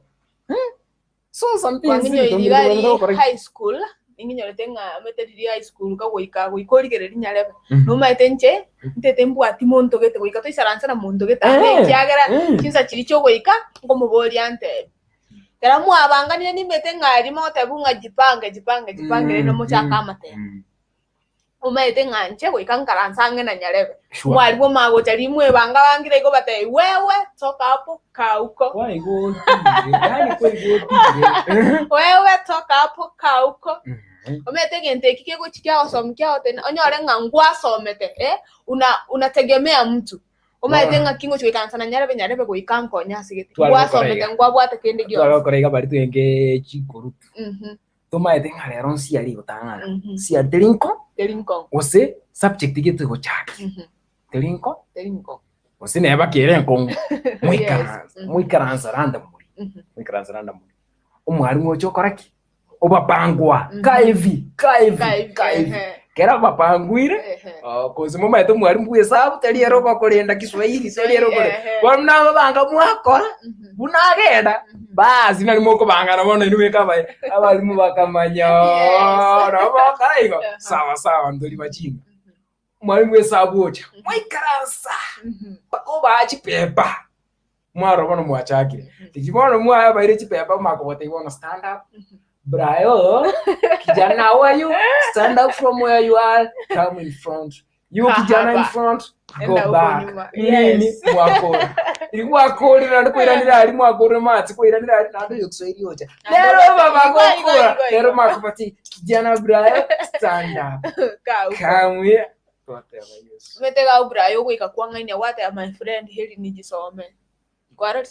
So some things Kwang'inyoire iga ri high school ninginyorete ng'a omanyete riria high school kagoika goika origereria nyarebe nomaete inche ntete mbwati monto gete goika toisaranse na monto gete ande Eh, ekiagera eh. chinsa chiria chiogoika nkomoboria antebi. Ekero mwabanganire nimete ng'a aria mogotebiwa ng'a jipange jipange jipange rende mochake amatemo. Omaete ng'a inche goika nkaranse ang'e na nyarebe. Sure. Mwarimu omanye gocha riria mwebanga bangire igo obatebi wewe toka hapo kaa huko. Kwaigotire, yaani kwaigotire. Wewe toka hapo kaa huko. Omanyete egento eki kegochi kiagosomia kiagotena onyore ng'a ngwasomete eh, una unategemea mtu. Omanyete ng'a ki ngochi goikaransa na nyarebe nyarebe goika nkonye ase gete. Tware gokora Ngwasomete iga. ngwabwate kende Tware gionsi. gokora iga baria twenge chikurutu. Tomaete ng'a rero nsiari gotang'ana. Nsiari teri nko Teri nkong'u. gose subject gete gochaka. Teri nko Teri nkong'u. gose neba kere enkong'u. Moikaranse, Yes. moikaranse randomly. Moikaranse randomly. Omwalimu oche okora ki? Obapangwa. Kaa hivi, kaa hivi, Kaa hivi, kaa hivi. ehe. Kera bapanguire, cause momaete omwalimu bwa esabu tari ere ogokorenda Kiswahili, tari ere okore. Ehe. Bono buna ababanga mwakora, buna agenda, basi nari mokobangana bono inwe beka abaye, abalimu bakamanya Yes. nabo bakora igo, Aha. sawa sawa ntori bachinga. Omwalimu bwa esabu ocha, mwaikaransa, mpaka obaa chipepa, mwarora bono mwachakire. Riria bono mwabaire chipepa mwakobotebia bono stand up, Brayo, kijana how are you? Stand up from where you are, come in front. You kijana in Kahaba. front, Enda go huko back. nyuma. Nini Yes. mwakora. Iri mwakorire naende koiranera aria mwakorire machi koiranera aria naende oyo Kiswahili ocha. Naende Rero ogote- baba Igo, igo, gokora. igo, Rero igo. mwakobati kijana Brayo, stand up. Kaa huko. Come here. Twateba Yesu. Omanyete iga Brayo ogoika kwang'ainia gwateba my friend heri nijisome. Kwarorire?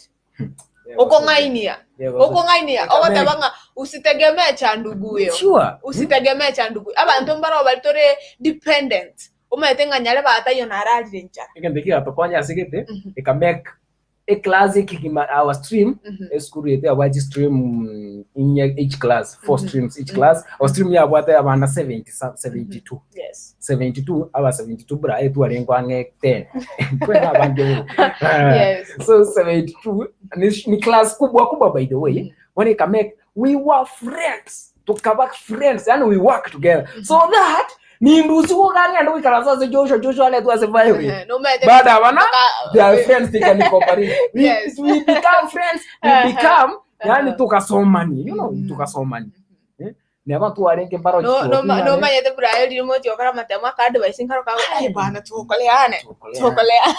Okong'ainia. Okong'ainia. Ogoteba ng'a usitegemee cha nduguyo. Sure. Usitegemee cha nduguyo. Abanto mbaro bari tore dependent. Omanyete ng'a nyarebe ataiyo nararire nchara. Egento ekio gatokonya ase gete, ekamake eclass ekegima our stream esukuru yaito yabwate chistream inye each class four streams each class our stream yabwate abana 70 some- 72 Yes. 72 aba 72 bra etwarenge ang'e 10 kwena abange bobe. Yes. So 72 ni class kubwa kubwa by the way when it make we were friends tukaba friends yani we work together so that nindusi gokang'enda goikaransa ase Joshua Joshua aretwe ase violin Eh, nomanyete Baada ya wana, Baka- they are friends they can cooperate we, Yes. we become friends we become yani tukasomani you know tukasomani eh? neba twarenge mbaro No- no- nomanyete burayo riri mochiokora amatemo aka advice nkaro kago "Ai bana tuokoleane tuokoleane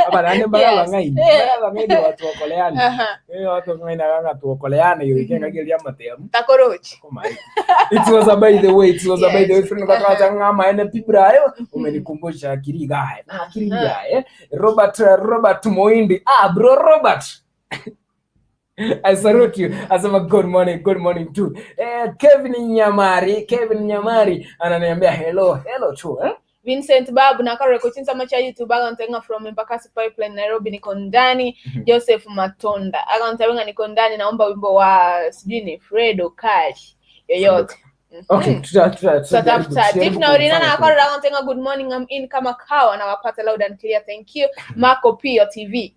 abarande mbara Yes. bang'aini Eh. mbara bang'aini watuokoleane Aha. eh watu bang'aini ng'a tuokoleane yo ikenga keria amatemu takorochi It was a by the way, it was a by the way Yes. friend kakacha ng'ama ene pibrayo umenikumbusha akili gae na akili gae Robert Robert Moindi ah bro Robert I salute you. Asema good morning, good morning too. Eh, Kevin Nyamari, Kevin Nyamari ananiambia hello, hello tu eh? Vincent Babu na Karole Kuchinza macha YouTube agantenga from Embakasi Pipeline Nairobi niko ndani. Joseph Matonda agantenga niko ndani, naomba wimbo wa sijui ni Fredo Kali. Yoyote. Okay, Tutatafuta. tutajaribu Tif na Orina kufanya na akorera ntenga good morning I'm in kama kawa na wapata loud and clear thank you. Marco Pio TV.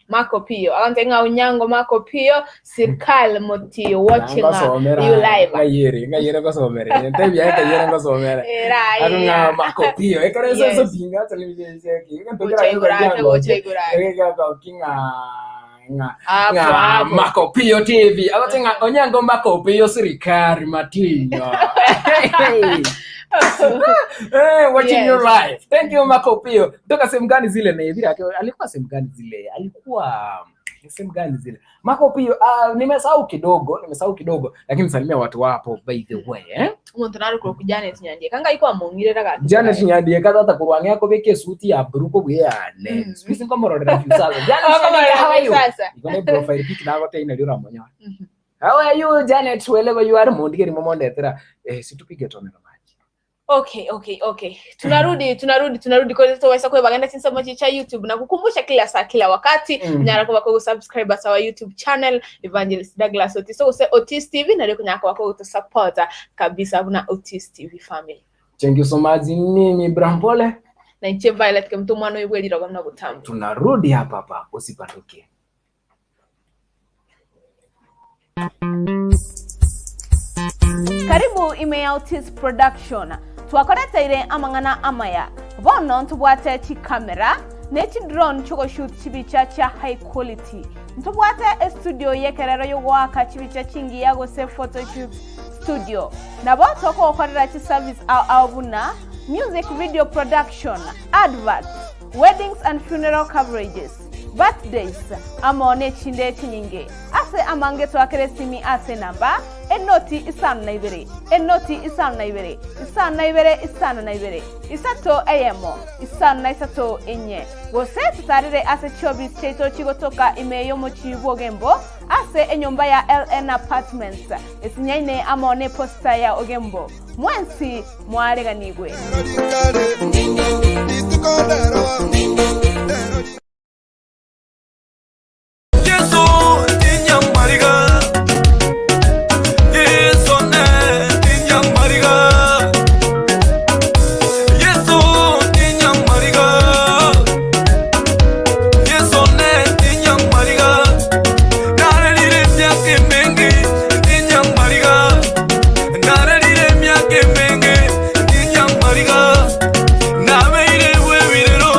Marco Pio. Agantenga Onyango Marco Pio Sirkal Moti watching you live. Ngayere, ngayere ngosomere. Ntebi ya ngayere ngosomere. Era Arunga Marco Pio. Ekare Yes. so so pinga television ki. Gocha igurate, gocha igurate. Nga kinga nga Hapo nga hapo. Marco Pio TV. Agotenga Onyango Marco Pio sirikari matinyo. Eh, watching Yes. you live. Thank you Marco Pio. Kutoka sehemu gani zile na hivi alikuwa sehemu gani zile? Alikuwa ni sehemu gani zile? Marco Pio, nimesahau kidogo, nimesahau kidogo, lakini salimia watu wapo by the way, eh? Omuntu narukuru ku Janet Nyandieka ngai kwamong'irera gaki. Janet Nyandieka tata kurwang'ea kobeka esuti ya blue kobweyane. Siku ngomororera view sasa. Janet Oh, kama Nyandieka, how are you? sasa. Iko na profile pic nagote ina rira monyo. How are you Janet? Wherever you are mundigeri momondetera. Eh, situpige tone maji. Okay. Tunarudi kwa hiyo waweza kuwa baganda chinsa mochi cha YouTube na kukumbusha kila saa kila wakati nyara kwa kwa subscribe our YouTube channel Evangelist Douglas Otis so use Otis TV na leo nyaka wako utusupport kabisa kuna Otis TV family Thank you so much. Nini Ibrahim Pole. Na nche Violet kemtu mwana ibwe liro gamna butambi. Tunarudi hapa hapa, usipanduke. Karibu ime ya Otis Production twakoreteire amang'ana amaya bono ntubwate chikamera ne chidrone chogoshoot chibicha cha high quality ntubwate estudio yekerero yogoaka chibicha chingiya gose photoshoot studio nabo tokogokorera chiservice ao ao buna music video production adverts weddings and funeral coverages birthdays amo ne chinde chinyinge ase amange twakere simi ase namba enoti 52 enoti 52 52 52 3 eyemo 53 enye gose tutarire ase chiobis chiaito chigotoka ime yomochi bwa ogembo ase enyomba ya ln apartments esinyaine amo ne posta ya ogembo mwensi mwareganigwe. Yesu tinyamariga Yesu ne tinyamariga Yesu tinyamariga Yesu ne tinyamariga Nararire myaka emingi tinyamariga Nararire myaka emingi tinyamariga Nabeire bwebirero.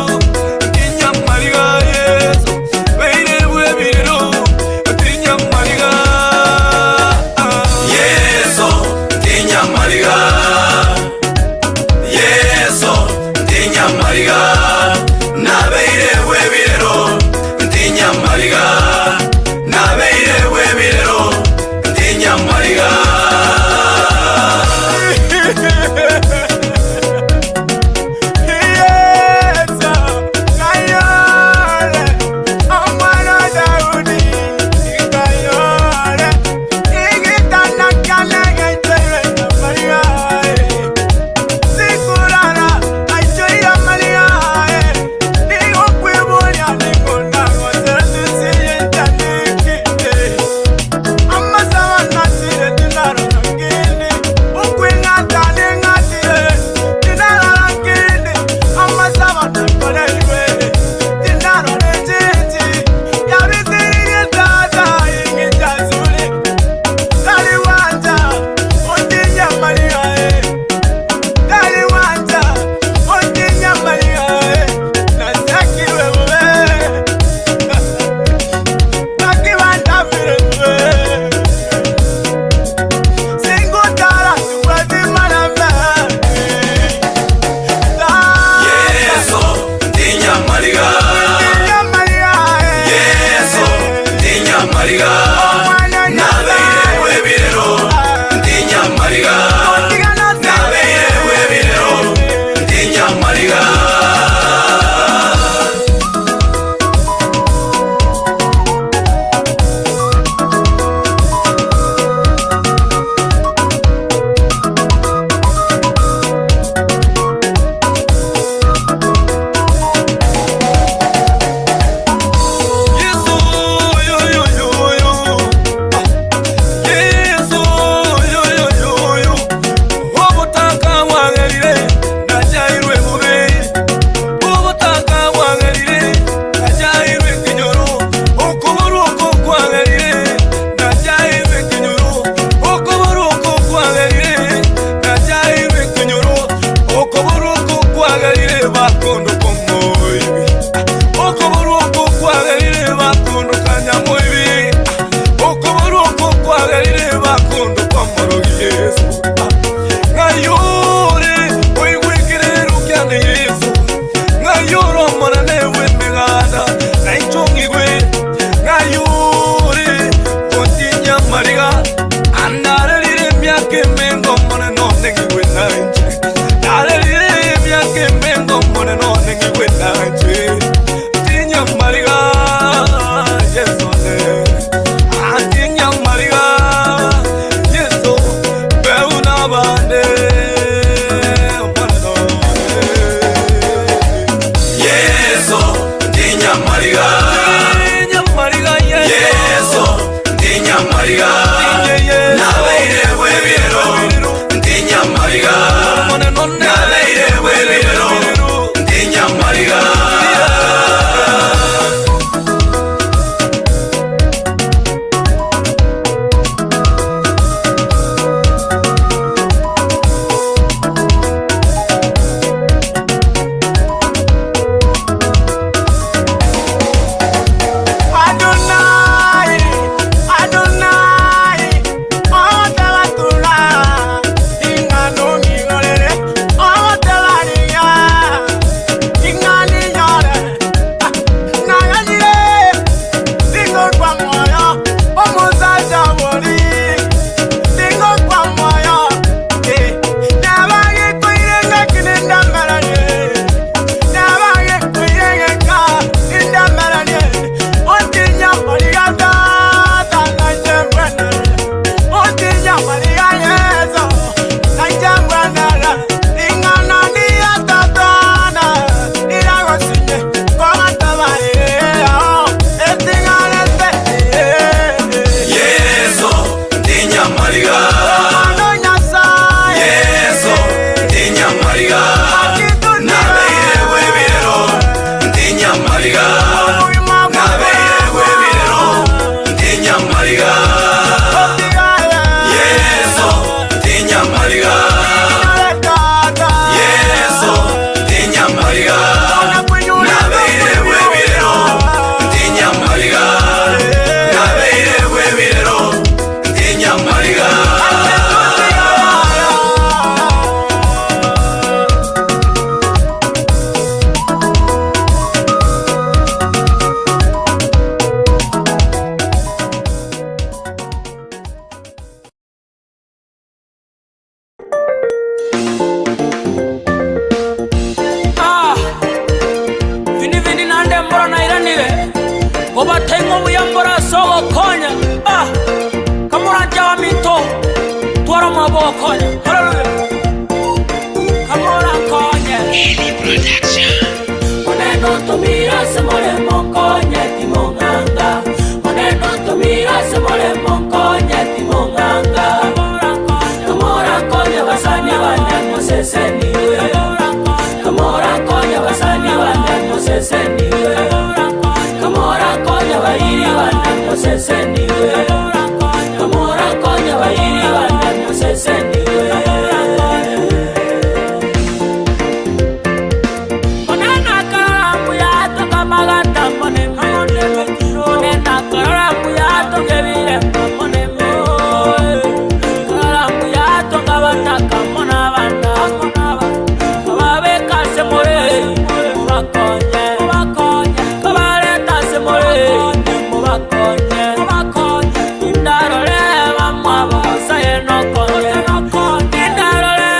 Ase ogokonya, ah, kamoranche abaminto, twara omoyo bw'ogokonya. Haleluya. Kamorankonye. Onene otomire ase moremo nkonye timong'anga. Onene otomire ase moremo nkonye timong'anga. Kamorankonye abasani bane moseseniwe. Kamorankonye abasani bane moseseniwe. Kamorankonye abairi bane moseseniwe. Kamorankonye abairi bane moseseniwe. Onena karora mbuya tokamagata moneme. Onena karora mbuya tokebiremba moneme. Karora mbuya tokabataka mona abana. Kababeka ase more mubakonye. Kabareta ase more mubakonye. Indarore bamwabo Nyasaye nokonye. Indarore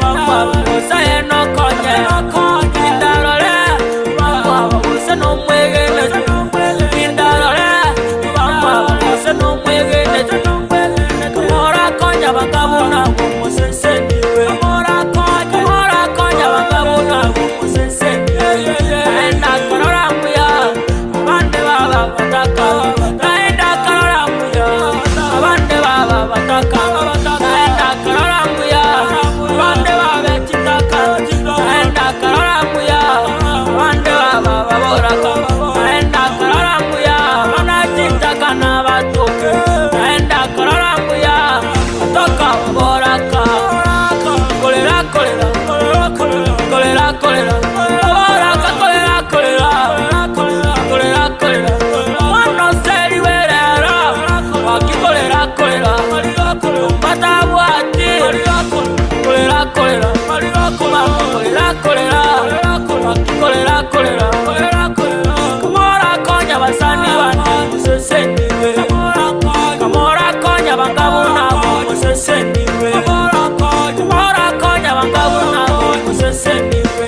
bamwabo Nyasaye nokonye. Indarore bamwabo gose nomwegene. Indarore bamwabo gose nomwegene. Kamorakonya bakabona bomoseseniwe. Kamorakonya bakabona bomoseseniwe. Naenda karora mbuya abande baba bataka. Naenda karora mbuya abande baba bataka. Naenda karora mbuya abande babe chitaka. Naenda karora mbuya abande baba baboraka. Naenda karora mbuya abana chitaka nabatoke. Naenda karora mbuya batoka baboraka. Kolera kolera kolera kolera baboraka kolera kolera kolera kolera mwana oseri werero wakikolera kolera batabwati kolera kolera kolera kolera wakikolera kolera kamora konya basani bane museseniwe kamora konya bakabona museseniwe kamora konya bakabona museseniwe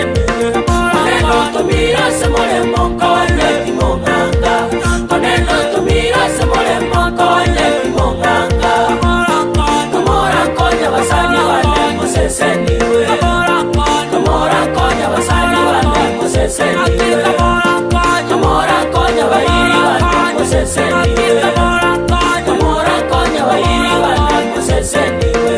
Oneno tumira se moremo konye timonganga. Oneno tumira se moremo konye timonganga. Kamora konya basani bane museseniwe. Kamora konya basani bane museseniwe. Kamora konya bairi bane museseniwe. Kamora konya bairi bane museseniwe.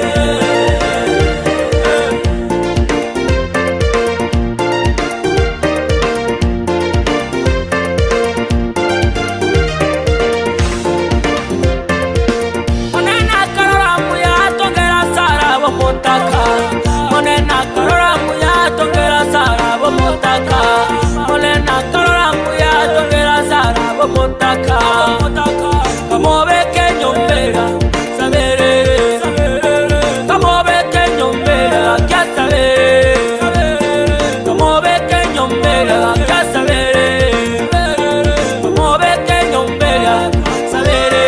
Monena karora muya tongera sara bomotaka. Monena karora muya tongera sara bomotaka. Monena karora muya tongera sara bomotaka. Kamobeke nyombera saberere. Kamobeke nyombera kya saberere. Kamobeke nyombera kya saberere. Kamobeke nyombera saberere.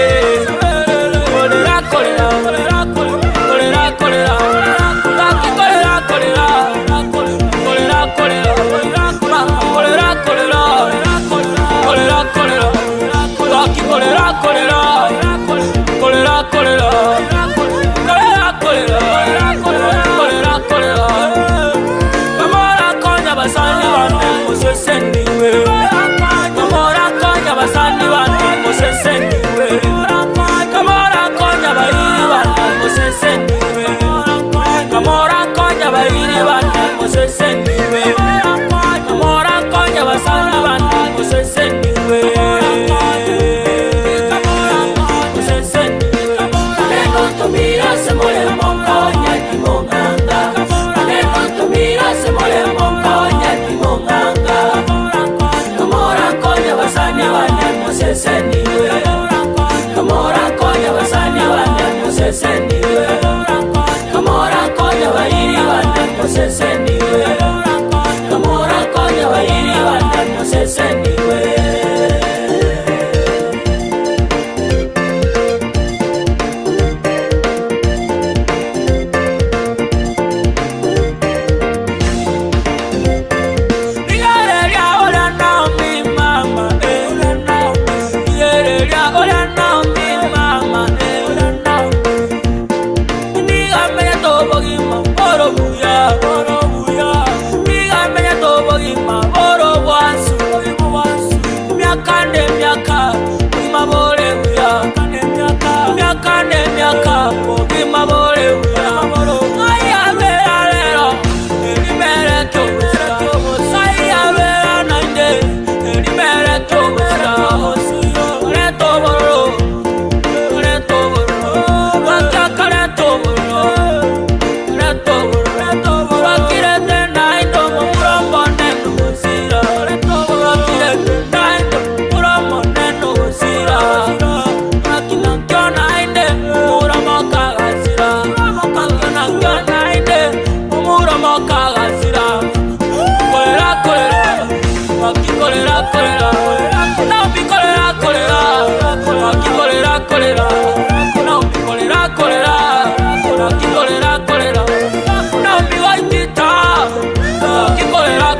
Kolera kolera kolera kolera kaki kolera kolera kolera kolera kolera kolera kolera kolera kaki kolera kolera kolera kolera kolera kolera kolera kolera kamora konya basani bane museseniwe kamora konya basani bane museseniwe kamora konya bairi bane museseniwe kamora konya bairi bane museseniwe kamora konya basani bane museseniwe museseniwe Oneno tumira se moremo konya timonganga. Oneno tumira se moremo konya timonganga. Kamora konya basani bane museseniwe. Kamora konya basani bane museseniwe. Kamora konya bairi bane museseniwe.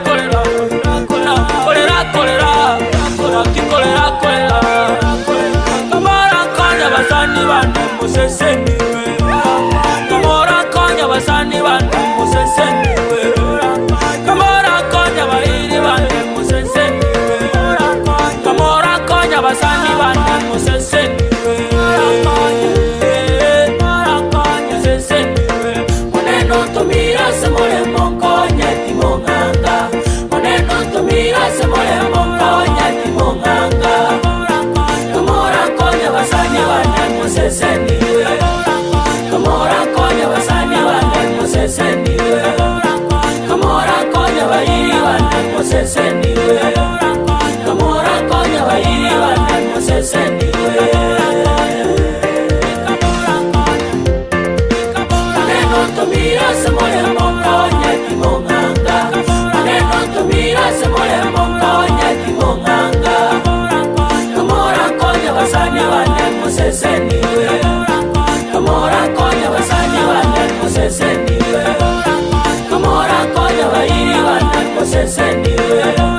korera, korera korera, naki korera korera. Kamora konya basani bane museseniwe, kamora konya basani bane museseniwe, kamora konya bahiri bane museseniwe, kamora konya basani bane museseniwe. Moneno tumira se moremo konya timonganga, moneno tumira se moremo konya timonganga, kamora konya basani bane museseniwe, kamora konya basani bane museseniwe, kamora konya bahiri bane museseniwe, kamora konya bahiri bane museseniwe. Maneno tumira se moremo konya timonganga, maneno tumira se moremo konya timonganga, kamora konya basani bane museseniwe, kamora konya basani bane museseniwe, kamora konya bahiri bane museseniwe.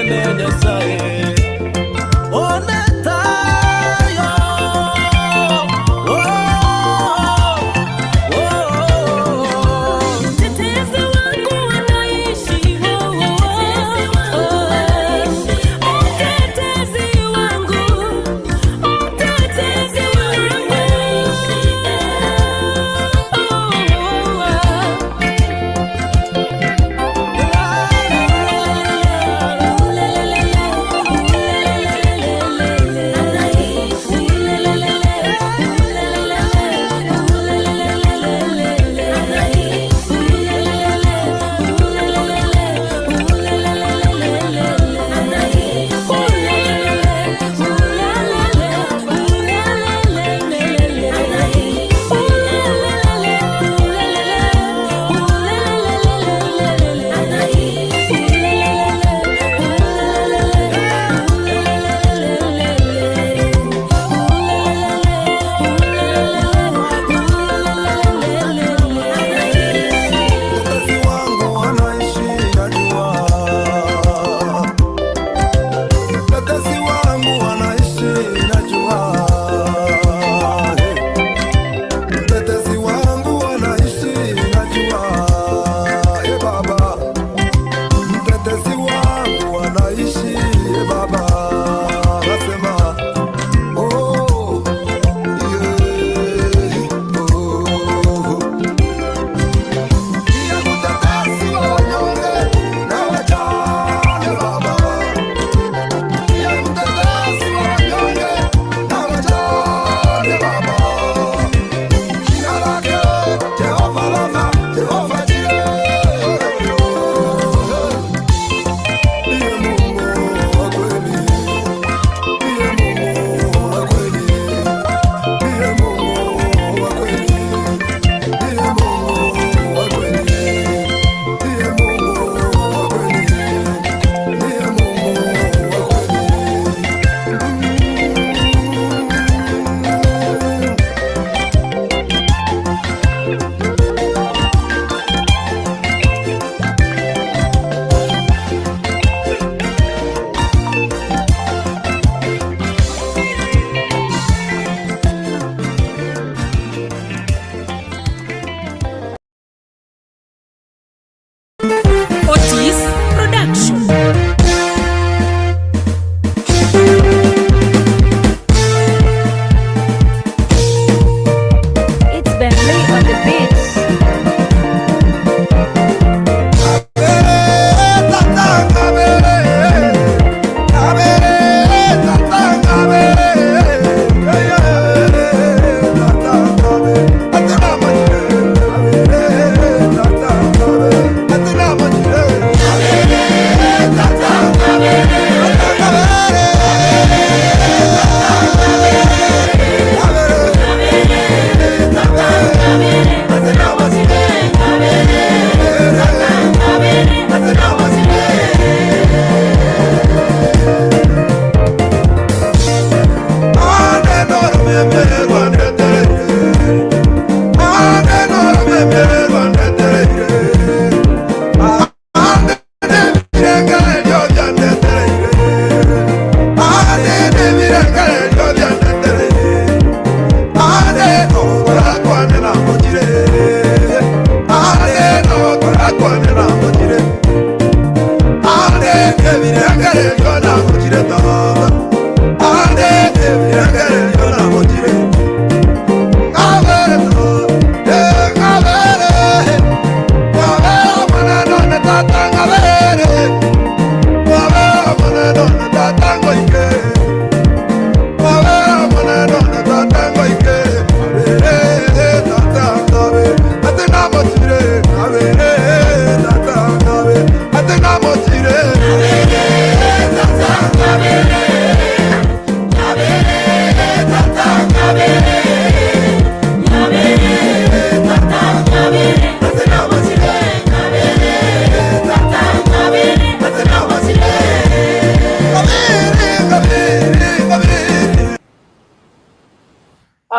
Ane Nyasaye Onetayo Oh, oh, oh. Mtetezi wangu anaishi, oh, oh, oh. Mtetezi wangu, mtetezi wangu, oh, oh, oh.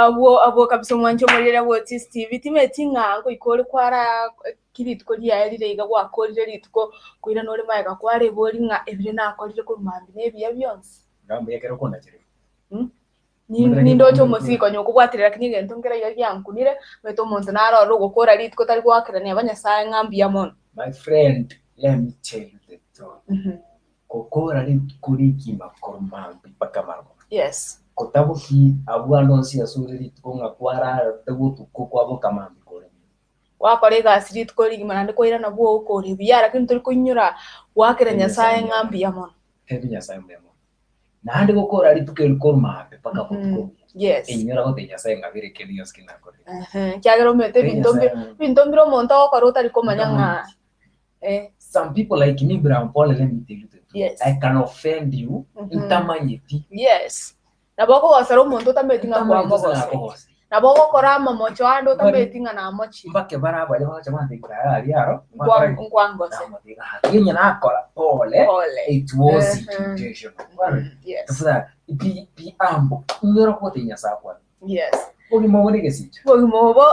Abwo abwo kabisa omwancho omorieria bwa Otis TV timeti ng'a ngoika ore kwara ki rituko riaye rire iga gwakorire rituko koirana ore magega kwarebori ng'a ebire nakorire korwa mambia na ebiya bionsi. Iga mbuya ekero okondachereria. Mm. Nindoche omosiki konya okobwaterera lakini egento nkere iga giankunire, omanyete omonto naro ororo ogokora rituko tari goakerania aba Nyasaye ng'a mbuya mono. My friend, let me tell you the truth. Gokora rituko rigima korwa mambia mpaka marogoba. Yes. Kotaboki abwo ande onsi ase ore rituko ng'a kwararete botuko kwaboka mambia kore buya. Gwakora egasi rituko rigima naende kwairana bwogo kore buya lakini tori koinyora goakera Nyasaye ng'a mbuya mono. Tebi Nyasaye mbuya mono. Naende gokora rituko eri korwa mambia mpaka botuko buya. Yes. Inyora gotebia Nyasaye ng'a bere kende gionsi ki nakorire. Ehe, ekiagera omanyete Tebi ebinto Nyasaye mbi- ng'a- ebinto mbire omonto ogokora otari komanya ng'a eh. Some people like me Brown Paul let me tell you the truth. Yes. I can offend you Mhm. ntamanyeti. Yes. Nabo okogosera omonto otamanyeti ng'a Ntamanyeti ase kwamogosera. nakogosera. Nabo ogokora amamocho ande otamanyeti ng'a namochire. Mbake bare abaria bagocha gwantebia kare aria aro, Nkwa- Nkwangose. namotebia gaki onye nakora pole, Pole. it was Mhm. intentional. Bwana, Yes. tafadhali, be, be humble. Inyora kogotebia Nyasae akwane. Yes. Obogima obo negesicha. Obogima obo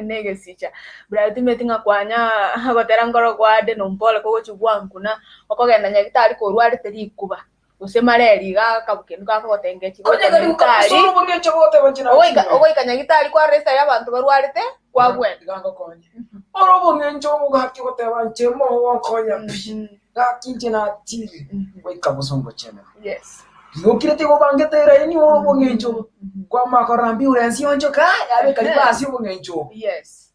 negesicha. Buna timeti ng'a kwanya gotera nkoro kwade nompore kogochia gwankuna, okogenda nyagitari korwarete rikuba, gose malaria iga akabu kende gakogotengechi goika nyagitari, ogoika ogoika nyagitari kwarora esitari abanto barwarete, kwagwena. Iga ngokonye. Ore obong'encho obo gaki ogoteba inche mogonkonya pi, gaki inche natire, goika bosongo chenera. Yes. Rigokire tigobangete eraini ore obong'encho obo, kwamanya korora ambulance yonchoka yabeka ribasi obong'encho obo. Yes.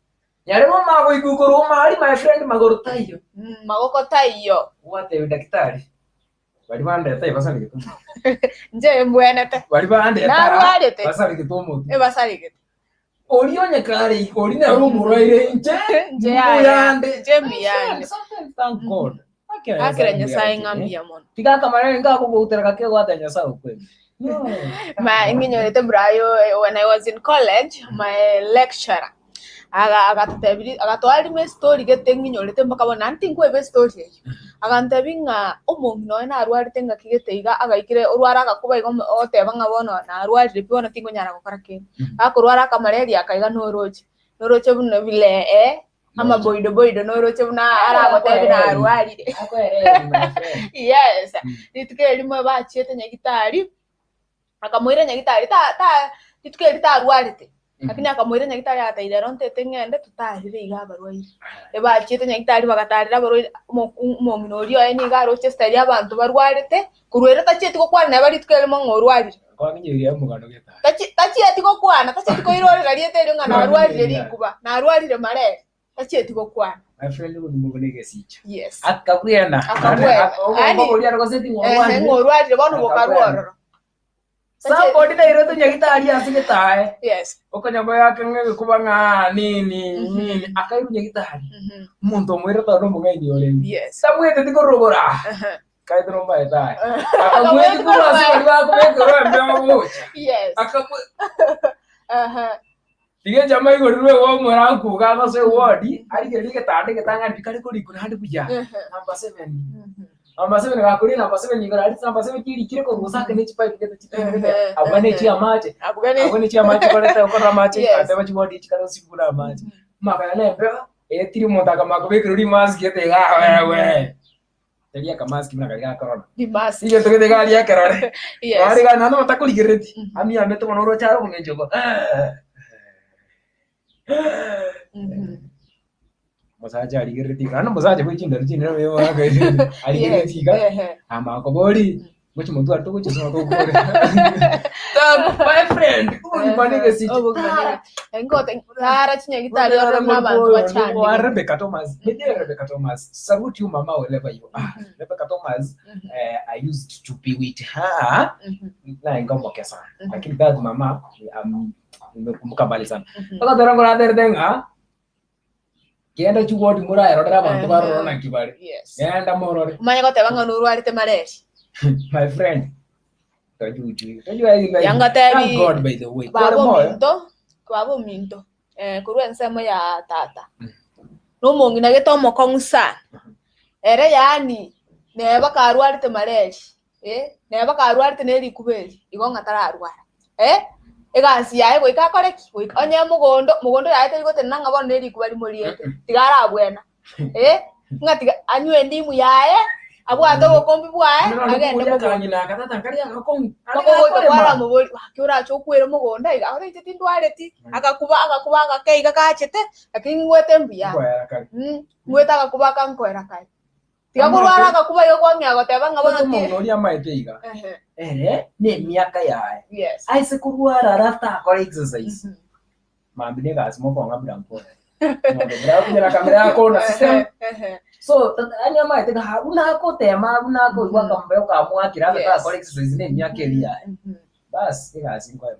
Nyarebe omanye goika korwa omari my friend magoro taiyo. Magoko taiyo. Gwatebia daktari, baria bandeta ebasarigete omotwe. Inche mbwenete. Baria bandeta Narwarete. basarigete omotwe. Ebasarigete. Oria onye kare iga oria nere omorwaire inche Inche yaya, mbuyande. inche mbuyande. Sometimes thank God. Akera Nyasaye ng'a mbuya mono. Tiga akamanene ngakogoutera gake gwatebia Nyasaye okweri. No. Ma ng'inyorete brayo when I was in college my lecturer aga agatotebi agatoa rimo estory gete ng'inyorete mpaka bono naende tinkweba estory eyio. Agantebi ng'a omong'ina oye narwarete ngaki gete iga agaikire orware agakuba iga omo ogoteba ng'a bono narwarire pi bono tingonyara gokora kende. Gakorwara akamalaria aka iga noroche, noroche buna vile eh amaboidoboido noroche buna aragotebi narwarire. Akoereri my friend. Yes, rituko erimo bachiete nyagitari, akamoira nyagitari ta ta rituko eri tarwarete, lakini akamoira nyagitari agatebia rero ntete ng'ende totarire iga abarwaire. Ebachiete nyagitari bagatarera abarwaire, omoku omong'ina oria oye nigo aroche esitari abanto barwarete, korwa ere tachieti gokwana neba rituko erimo ng'a orwarire. Kwang'inyoria omogano getari. Tachi tachieti gokwana, tachieti koirorera rieta erio ng'a narwarire rikuba, narwarire malaria, tachieti gokwana. My friend obogima obo negesicha. Yes. Akabwena. Akabwena. Yaani oria arogoseti ng'a Ehe, orwarire. ng'a orwarire bono bokarwa Akabwena. ororo. Somebody nairetwe nyagitari ase getae. Yes. Okonya yake ng'a egekuba ng'a nini nini akairwa nyagitari. Omonto omoirete ore omong'aini orenge. Yes. Tamweteti korogora. Ehe. Kaete nombaete aye. Akamweti korwa ase baria bakobekerwa embeo gocha. Yes. Akamwe Ehe. Tiga enchama igorirwe igo omora nkuga agose ewodi, arigererie egetanda egetang'ani pi kare korikwa naende buya. Ehe. Number seven. Number seven gakoria number seven igoro aria number seven chirikire korwa gose ake ne chipipe gete chitengete. Ehe, Abwo ne ehe. chiamache. Abwo ne Abwo ne chiamache koreta okorora amache Yes. ateba chiwodi echi kare osibe buna amache. Makaya na embeo, etiri omonto akamanya kobekerwa rimask gete iga wewe. Tari akamask buna karia ga corona. Rimask. Egento gete iga aria ekerore. Yes. Nare iga naende otakorigerereti, amiamete mono oroche are omong'encho obo. Omosacha arigerereti iga, naende omosacha bwe chinderu chinene oyo arigerereti iga, Ehe. amanya kobori, ngochi motwe aria togochia ase tokore. My friend, obogima na egesicha. Obogima na egesicha. Ngote rara chinyagitari orore buna abanto Wa bachandegete. Rebecca Thomas. Maybe Rebecca Thomas. Salute you mama wherever you are. Rebecca Thomas, I used to be with her. Na ingamoke sana. Lakini that mama nimekumbuka mbali sana. Sasa tera ngora terete ng'a genda chiwodi murayerorera abanto barora naki bare. Yes. Genda morore. Omanye goteba ng'a norwarete malaria. My friend. Tojuju. Tojuju. Thank Yangotebi God by the way. Kware baba moyo. ominto, baba ominto, eh, korwa ensemo ya tata. Nomong'ina gete omokong'u sana. Ere yaani neba karwarete malaria, eh, neba karwarete ne rikuba eri, igo ng'a tararwara, eh. Egasi yaye goika akore ki? Goika onye mogondo, mogondo yaye tari gotenena ng'a bono nerikuba rimoriete, tiga arabwena, eh, ng'a tiga anywe endimu yaye, abwate obokombe bwaye, agende mogondo. Mpaka ogoika kwaramobori, gaki orache okwere mogondo aiga, agotebi inche tindwareti, agakuba agakuba agake iga gachete, lakini ngwete mbuya are, ngwete agakuba akankoera kare. Tiga korwara agakuba igo kwang'ea goteba ng'a bono ti. Omonto oria amaete iga, Ehe. ere nemiaka yaye, Yes. aise korwara are atakora exercise, Mhm. mambia na egasi mokong'a buna mpore. Ng'ombe buna kamera yakona system. Ehe, ehe. So tata yaani amaete ng'a buna akotema buna akoigwa akamobeo kamwakire abe Yes. takora exercise na emiaka eria yaye. Mhm. Bas egasi nkoema.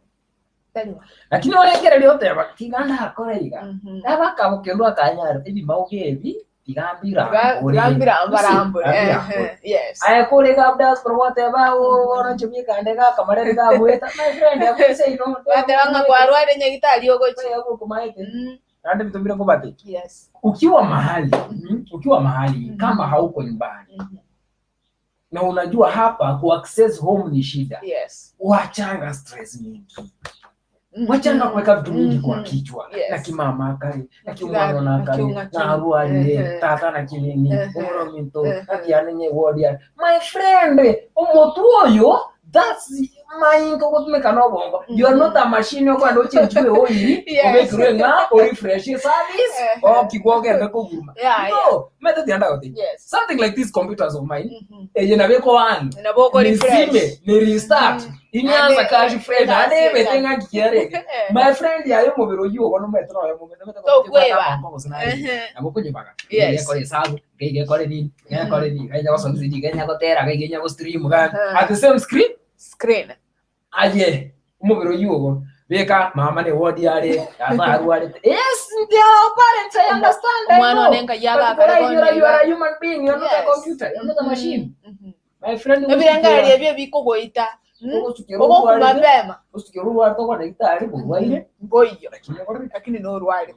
Tari. Lakini orengereria oteba tiga ndakore iga. Mhm. Naba akabokerwa akanyara ebimauga ebi tiga mbirambore. Tiga mbirambore. Mbirambore. Ehe, Yes. Aye kore iga diaspora gwateba bono inche bikande iga akamarere gagoeta my friend abwo seino. Gwateba ng'a kwarwarire nyagitari ogochia. Okomaete. Naende ebinto mbire kobate. Yes. Ukiwa mahali, ukiwa mahali kama hauko nyumbani na unajua hapa ku access home ni shida. Yes. Wachanga stress mingi. Wachanga kuweka vitu mingi kwa kichwa. Yes. Na kimama akari, na Na kimwana kila- akari, na kiung'aki. na arwarire, tata na kinini, omwana ominto, na kianenye wodia. My friend, omotu oyo, that's mind ogotumeka na obongo. You are not a machine okwenda ochenjiwe oiri, Yes. obekirwe ng'a, orefresh service, okigwa ogende koguruma. Yeah, No, method yanda gote. Yes. Something like these computers of mine, eye nabeko one. Nabo okori Nizime, fresh. ni restart. Inyanza Ande- kashi fresh, That's ande it, ebete that's- ng'aki kiarenge. My friend yaye omobere oyio ogo nomanyete noyo omobere omanyete Tokweba. Nabo okonyebaga. Yes. Gekore esabu, gekore nini, gekore nini, gainya gosoma nini, gainya gotera, gainya go stream ga at the same screen. Screen. Aye, omobere oyio ogo beka mama ne ward yare, tata arwarete. Yes, they are our parents, I understand. I Omwana know. one ngai But yagakare you are, bono you are iga. a human being, you are not a Yes. computer, you are not a machine. My friend, Ebirengererio ebio bikogoita. Ogokuma mapema. Osukia orwarete okwa daktari borwaire. Mboiyo. Lakini orwarete. Lakini no orwarete.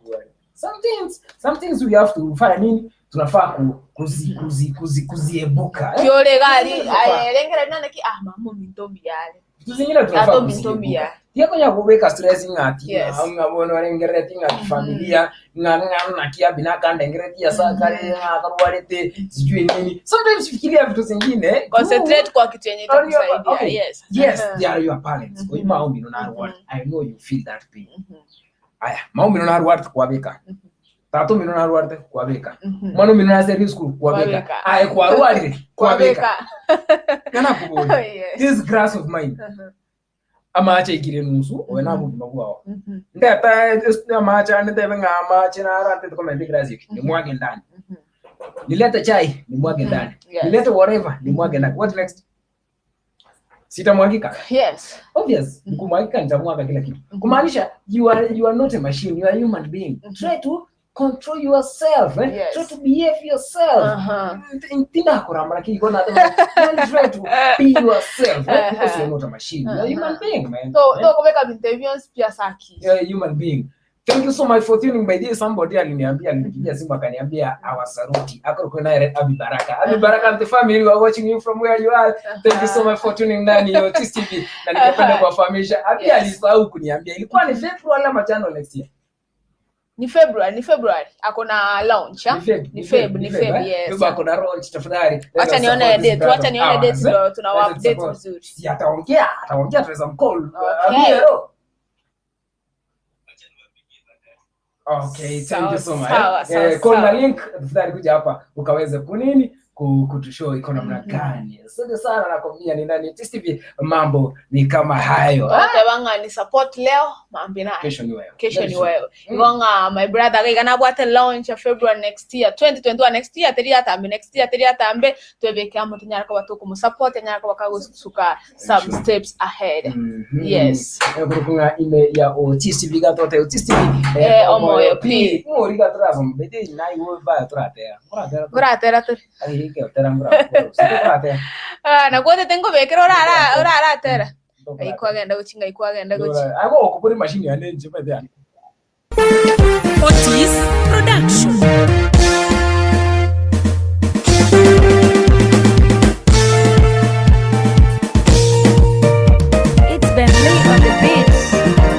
Some things, some things we have to fanya nini? Tunafaa ku, kuzi, kuzi, kuzi, kuziebuka. Eh? Kiore gari, Tunafaa. aye rengererio nane ki ah mama ominto mbiyare. Vitu zingine tunafaa Tata ominto kuziebuka. mbiyare. Tiakonya kubeka stress ng'ati Yes. ng'a bono rengereti ng'ati familia ng'a ng'a nakia binaka ndengereti ya sakare ng'a karwarete sijui nini. Sometimes fikiria vitu zingine. Concentrate kwa kitu yenye On your- itakusaidia. okay. Yes. Yes, Aha. they are your parents. Oyi maumino narwara. I know you feel that pain. Aya, maumino narwarete kwabeka. Tata omino narwarete kwabeka. Mwana omino naseri school kwabeka. Kwabeka. Aye kwarwarire kwabeka. Kana kubona. Yes. This grass of mine. Amache ikire nusu obe na bugima bwao. Ndeta amache ande tebe ng'a amache narante tukomende grass yake. Nimwage ndani. Nilete chai nimwage ndani. Yes. Nilete whatever nimwage ndani. What next? Sitamwagika. Yes. Obvious. Nikumwagika nitamwaga kila kitu. Kumaanisha you are not a machine, you are a human being. Try to control yourself, eh? Yes. Try to behave yourself. Tindakuramba lakini iko na don't try to be yourself, eh? Because you're not a machine. You're a human being, man. So Eh? to kubeka bintu ebyo pia saki. You're a human being. Thank you so much for tuning. By this somebody aliniambia, alinipigia simu akaniambia our saluti. Ako kuna Abi Baraka. Abi Baraka and the family we are watching you from where you are. Thank you so much for tuning ndani ya Otis TV. Na ningependa kuwafahamisha Abi alisahau kuniambia ilikuwa ni February ama January next year. Ni February, ni February. Ako na launch, ah? Ni Feb, Ni Feb, ni Feb, eh? yes. Feb ako na launch tafadhali. Let Wacha us nione support this date, brother wacha of nione ours, date eh? ndio tunawa Let us update support. vizuri. Si ataongea, ataongea tunaweza mcall. Okay. Abi, hello. Okay, thank you so much. Sawa, sawa, Eh, call na sawa. link tafadhali kuja hapa ukaweze kunini kutushow iko namna gani. Asante sana nakwambia ni nani Otis TV, mambo ni kama hayo. Twateba ng'a ni support leo mambi naye. Kesho ni wewe. Kesho ni Very soon. wewe. Igo ng'a my brother gaiga nabwate launch ya February next year 2021 next year teri atambe next year teri atambe twebeke amo tunyara kuba tukumusupport nyara kuba kagusuka some steps ahead. Yes. Kurukunga ime ya Otis TV gatote Otis TV Eh, omoyo P. Ngori gatora zombete na iwo ba toratera. Ngoratera. Ngoratera turi. Ai ke otera ngora. Ngoratera. Ah, nakwotete ngobekera orara oraratera. Aikwagenda guchinga aikwagenda guchi. Ako okuburi machine yane nje bethe. Otis Production. It's Bentley on the beats.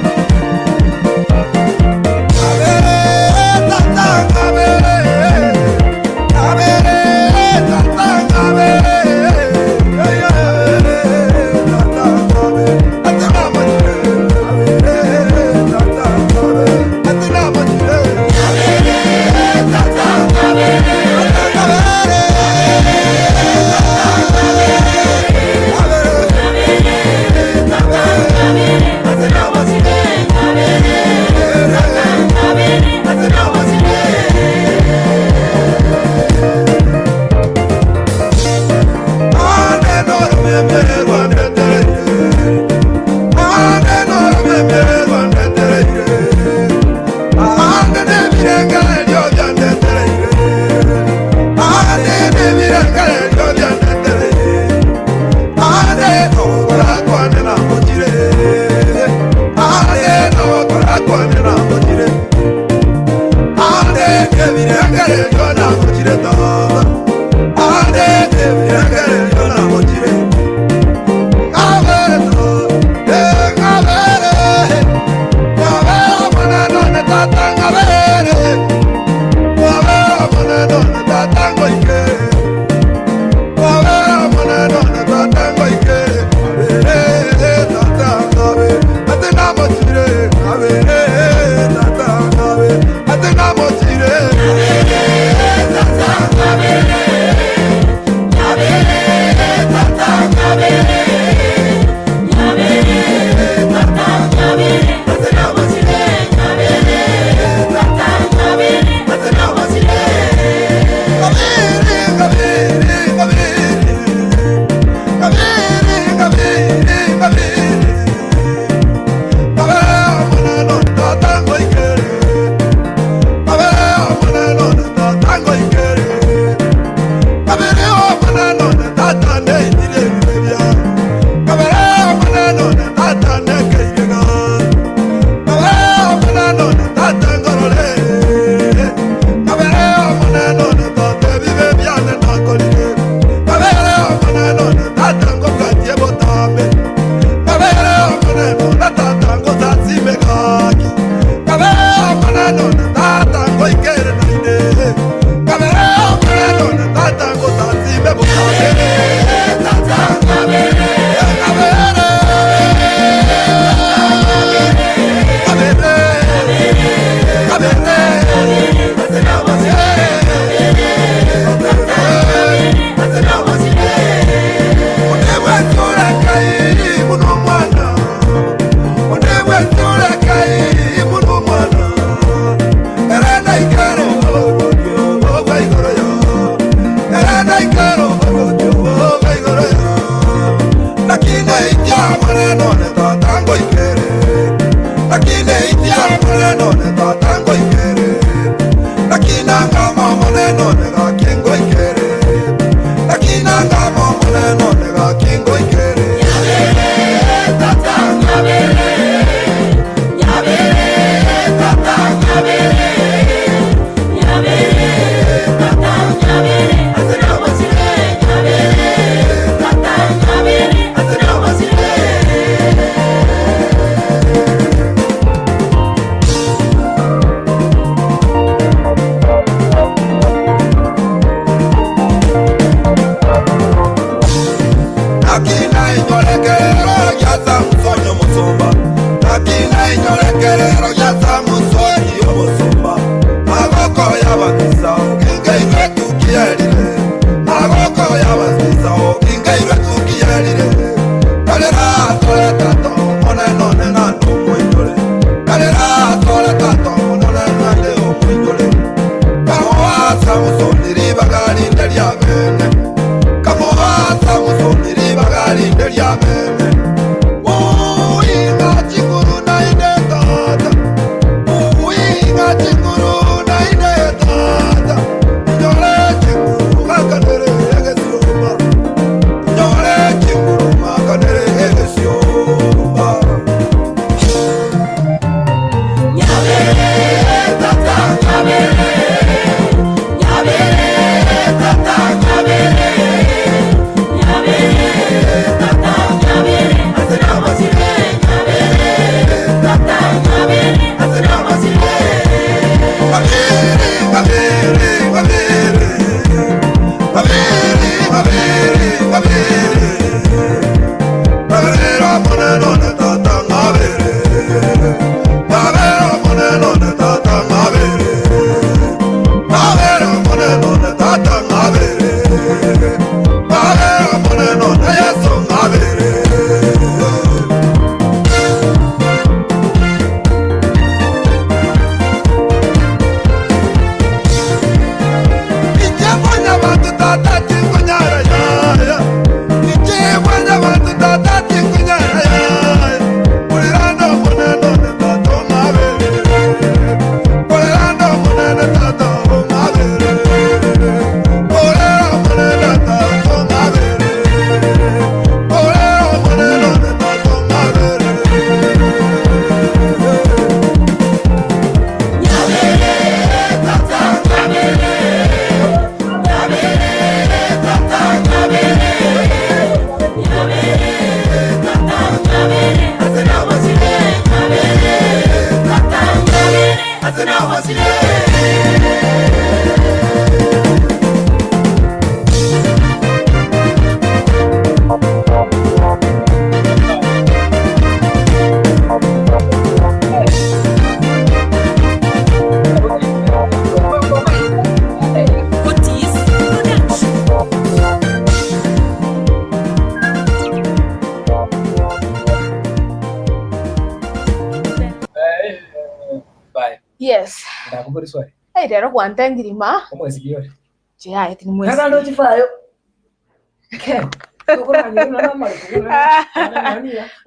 Yes. Ndakobori swali. Ai rero gwantengiri ma. Omwesigi ore. Chiaye tini mwesigi. Kaka ndo chifayo.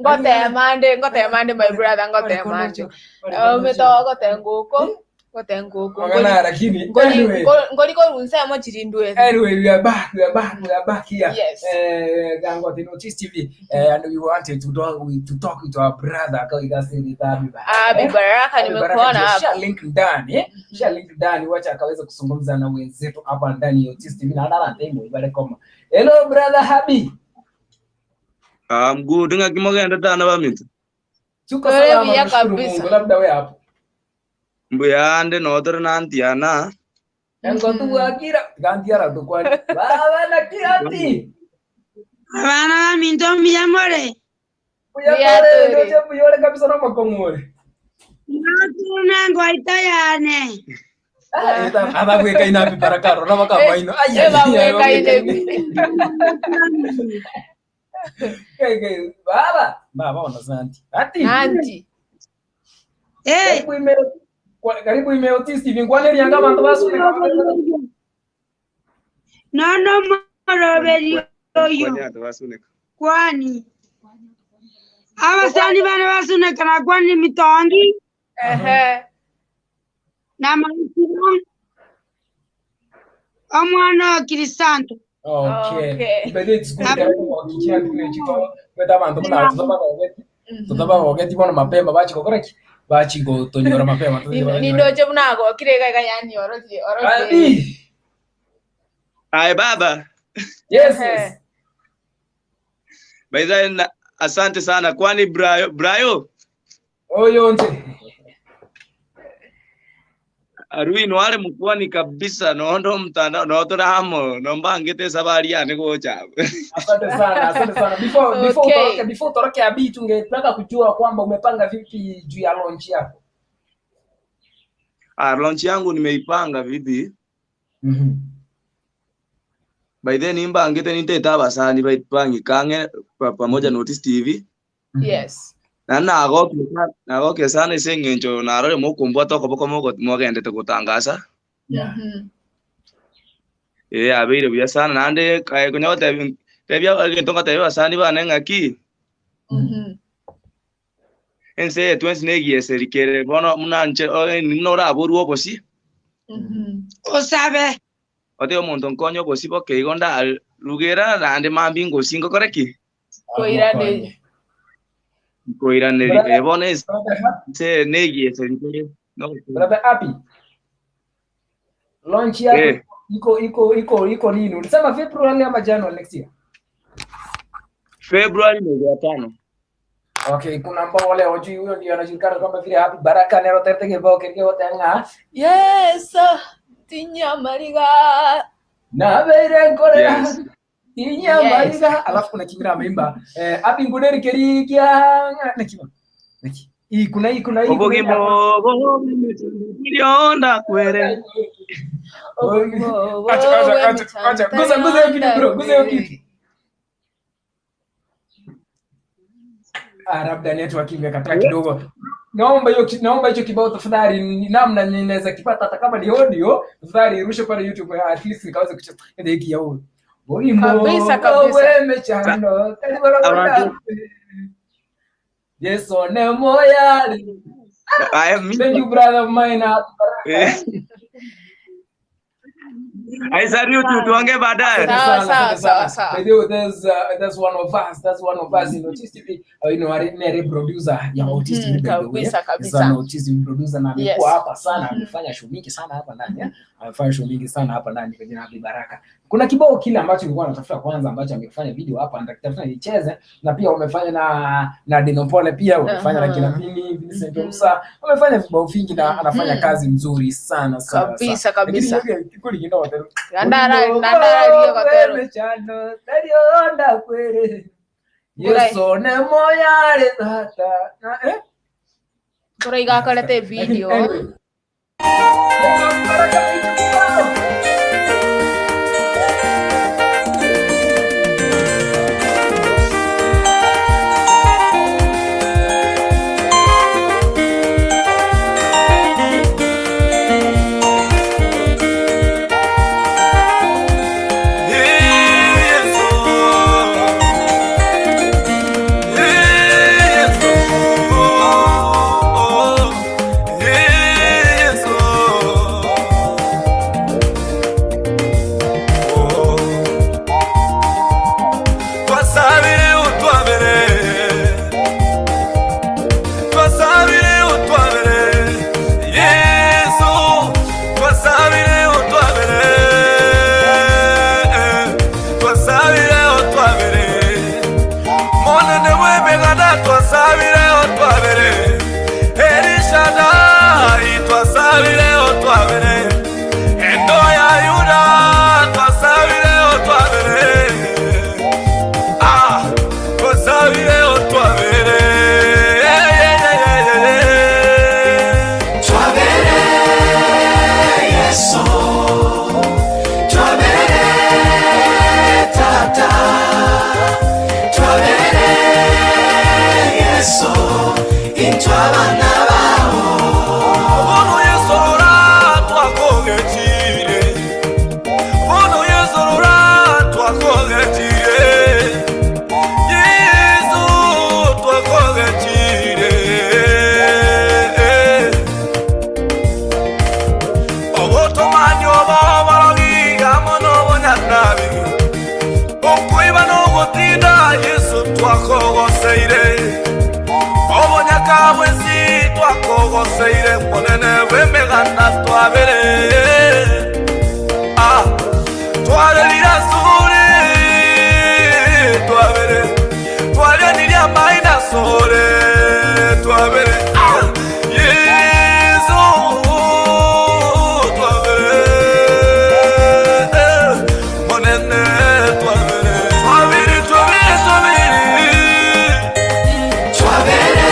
Ngotemande, ngotemande my brother, ngotemande. Ometo gote nguko, gote nguko. Magana lakini Ngori anyway. ngori korunsa mo chirindwe. Anyway, we are back. We are back. We are back here. Yes. Gango the Notice TV, and we wanted to talk to talk to our brother Kaigasi Abi Baraka. Abi Baraka Abi Baraka nimekuona ndio hapa. Share link ndani, eh? Share link ndani, wacha akaweza kuzungumza na wenzetu hapa ndani ya Otis TV na ndala ndemo ibale koma. Hello brother Habi. I'm good. Ngaki mogenda tana baminto. Tuko Wewe salama, buya tunashukuru kabisa. Mungu. Labda wewe hapo. Mbuyande notore nantiana. Engo tuwakira gantiara tukwani. Baba na kiati. Abana baminto muyamore. Buyore ndoche buyore kabisa no makongore. Natuna ngwaita yane. Abagweka ina Abi Baraka rora bakamaino. Ai Eh, bagweka ine. Kai baba baba ona santi. Ati. Anti. Eh. Karibu ime karibu ime Otis TV ngwane rianga bantu basune. Nono moroberi oyo kwani. Abasani bane basunekana kwani mitongi. Ehe. Na maisiro. Omwana wa Kirisanto. Okay. Okay. But it's good that wakikia kile chiko kwenda bantu mna tutaba tutaba wageti bona mapema bachikokora ki bachigotonyora mapema Nindoche munago kirega yani orotie orotie. Abi. Ai baba. Yes, yes. By the way, asante sana kwani Brayo Brayo Oyo nte. Arui nware mukwani kabisa nondo mtandao notora hamo nombangite safari yane gocha. Asante sana, asante sana. Before before Okay. utoroke, before utoroke Abi, tungetaka kujua kwamba umepanga vipi juu ya launch yako. Ah, launch yangu nimeipanga vipi? Mhm. By then imbangite ninteta abasani baipangikange pamoja na Otis TV. Yes. Na nagoke sana ase eng'encho narore mokombwata okoboko mogendete gotangasa. Yeah. Mhm. Eh, abeire buya sana naende kae konya gotebi tebia egento ngotebia abasani bane ng'aki Mhm. ense yetu ense negieseri kere bono muna nche muna oraborwa obosi Mhm. Osabe. ote omonto nkonye obosi boke igo ndarugera naende mambi ngosi ngokore ki Koirane. nkoiraneri Brother, bono ense brother Happy, negieseri kere no brother Happy. Launch yako Eh. iko iko iko iko lini? Ulisema February ama January next year? February mwezi wa tano. Okay, kuna ambao wale hawajui huyo ndio anajulikana kama vile Happy Baraka nero tete kibao kile wote nga. Yes. Tinyamariga. Na beire nkore. Yes. Inya Yes. mariga alafu kuna kingine ameimba eh Happy nguderi kerikia nakiwa. Naki. Hii kuna hii kuna hii kuna hii Obogimo bogo kwere. Acha acha acha acha. Guza guza hiyo kitu bro, guza hiyo kitu. Ah, labda network imekataa kidogo. Naomba hiyo naomba hicho kibao tafadhali, ni namna ninaweza kipata hata kama ni audio, tafadhali irushe pale YouTube at least nikaweze kucheza hiki ya huyu. Boimo Kabisa, kabisa. wewe chano Abantu Yesu ne moya. I am Thank you brother of mine. Eh. I salute you tuongee baadaye. Asante Sawa, sana, sawa, asante sana. sawa, sawa. By the way, there's one of us, that's one of us in Otis TV. You know, ni producer ya Otis TV by the way. Kabisa, Is kabisa. an Otis TV producer na amekuwa Yes. hapa sana, amefanya show mingi sana hapa ndani. eh. Amefanya show mingi sana hapa ndani kwa jina Abi Baraka. Kuna kibao kile ambacho nilikuwa natafuta kwanza ambacho amefanya video hapa, nitakitafuta nicheze na pia wamefanya na Dino Pole pia wamefanya na kina Vini, Vincent Musa, wamefanya vibao vingi na anafanya kazi mzuri sana sana. Kabisa, sana. kabisa. Lakini yote kuli kina watero. Andara andara liyo katero. Yesu ne moyare tata. Na, eh? Kora igakarete video. Anyway. Thank Twabire otwabere Twabere Yesu Twabere Tata Twabere Yesu Intwabana bawo Bono Yesu rora twakogechire Bono Yesu rora twakogechire Yesu twakogechire Obotomani oboborogi amo n'obonyanabi Okoiba n'ogotinda Yesu twakogoseire Obonyaka bwensi twakogoseire Monene bw'emeganda twabere Ah, twarerire suri twabere twarenirie amaina sore twabere Ah, Yesu twabere Monene twabere twabere twabere twabere Twabere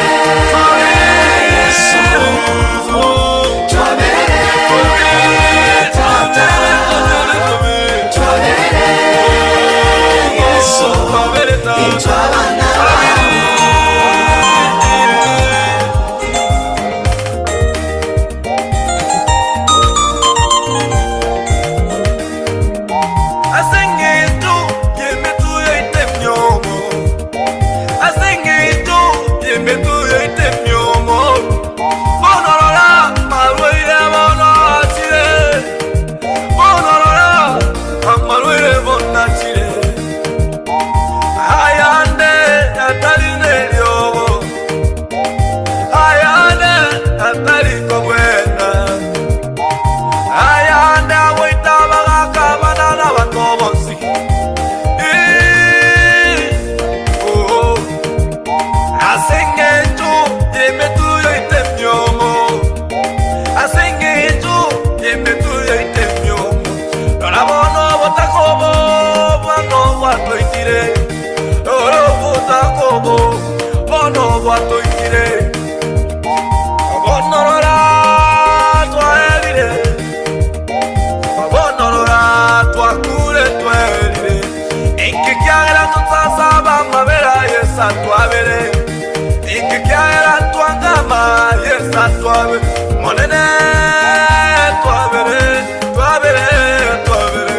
Yesu Twabere Tata Twabere Yesu Intwabana bawo Asengetu yemetu yaitemnyomo Asengetu yemetu yaitemnyomo Bonorora marwaire bonachire Bonorora amarwaire bonachire Ayande atari neryogo Ayande atari kobwena Ayande agoita bagakabana n'abatobosi Oh, asengetu yemetu yoitemnyomo asengetu yemetu yoitemnyomo Rora bono botakobo bwano bwatoitire Rora botakobo bono bwatoitire Bono rora twaerire Bonorora twakure twerire Inki kiagera tutasaba mabera yesa twabere Inki kiagera twangama yesa twabe Monene twabere twabere twabere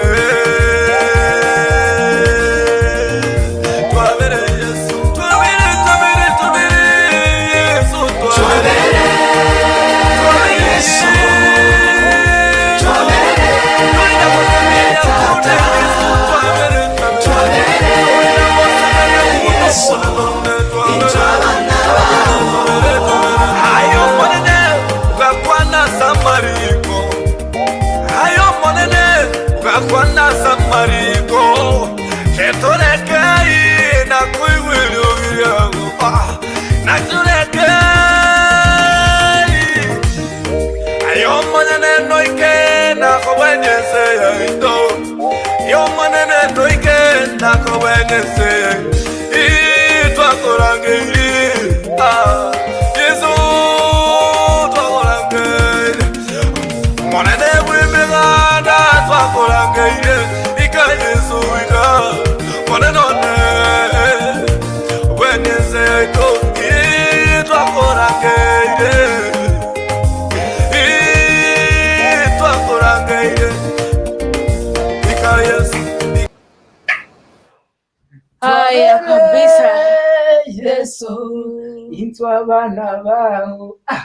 Twabere Yesu twabere twabere twabere Yesu twabere Twabere Yesu Twabere Tata Twabere Yesu Intwabana bawo Ayo monene ugakwana samariko Ayo monene ugakwana samariko Chetorekei na kuiwilio Na turekei Ayo monene noike na kowenyese yaito Yo monene noike na kowenyese Itwakorangeiri Ah Yesu twakorangeiri Monene wimeganda twakorangeire Ika Yesu ika Monene one Wenyese yaito Itwakorangeire Itwakorangeire Ika Yesu Haya kabisa. Yesu intwabana bawo ah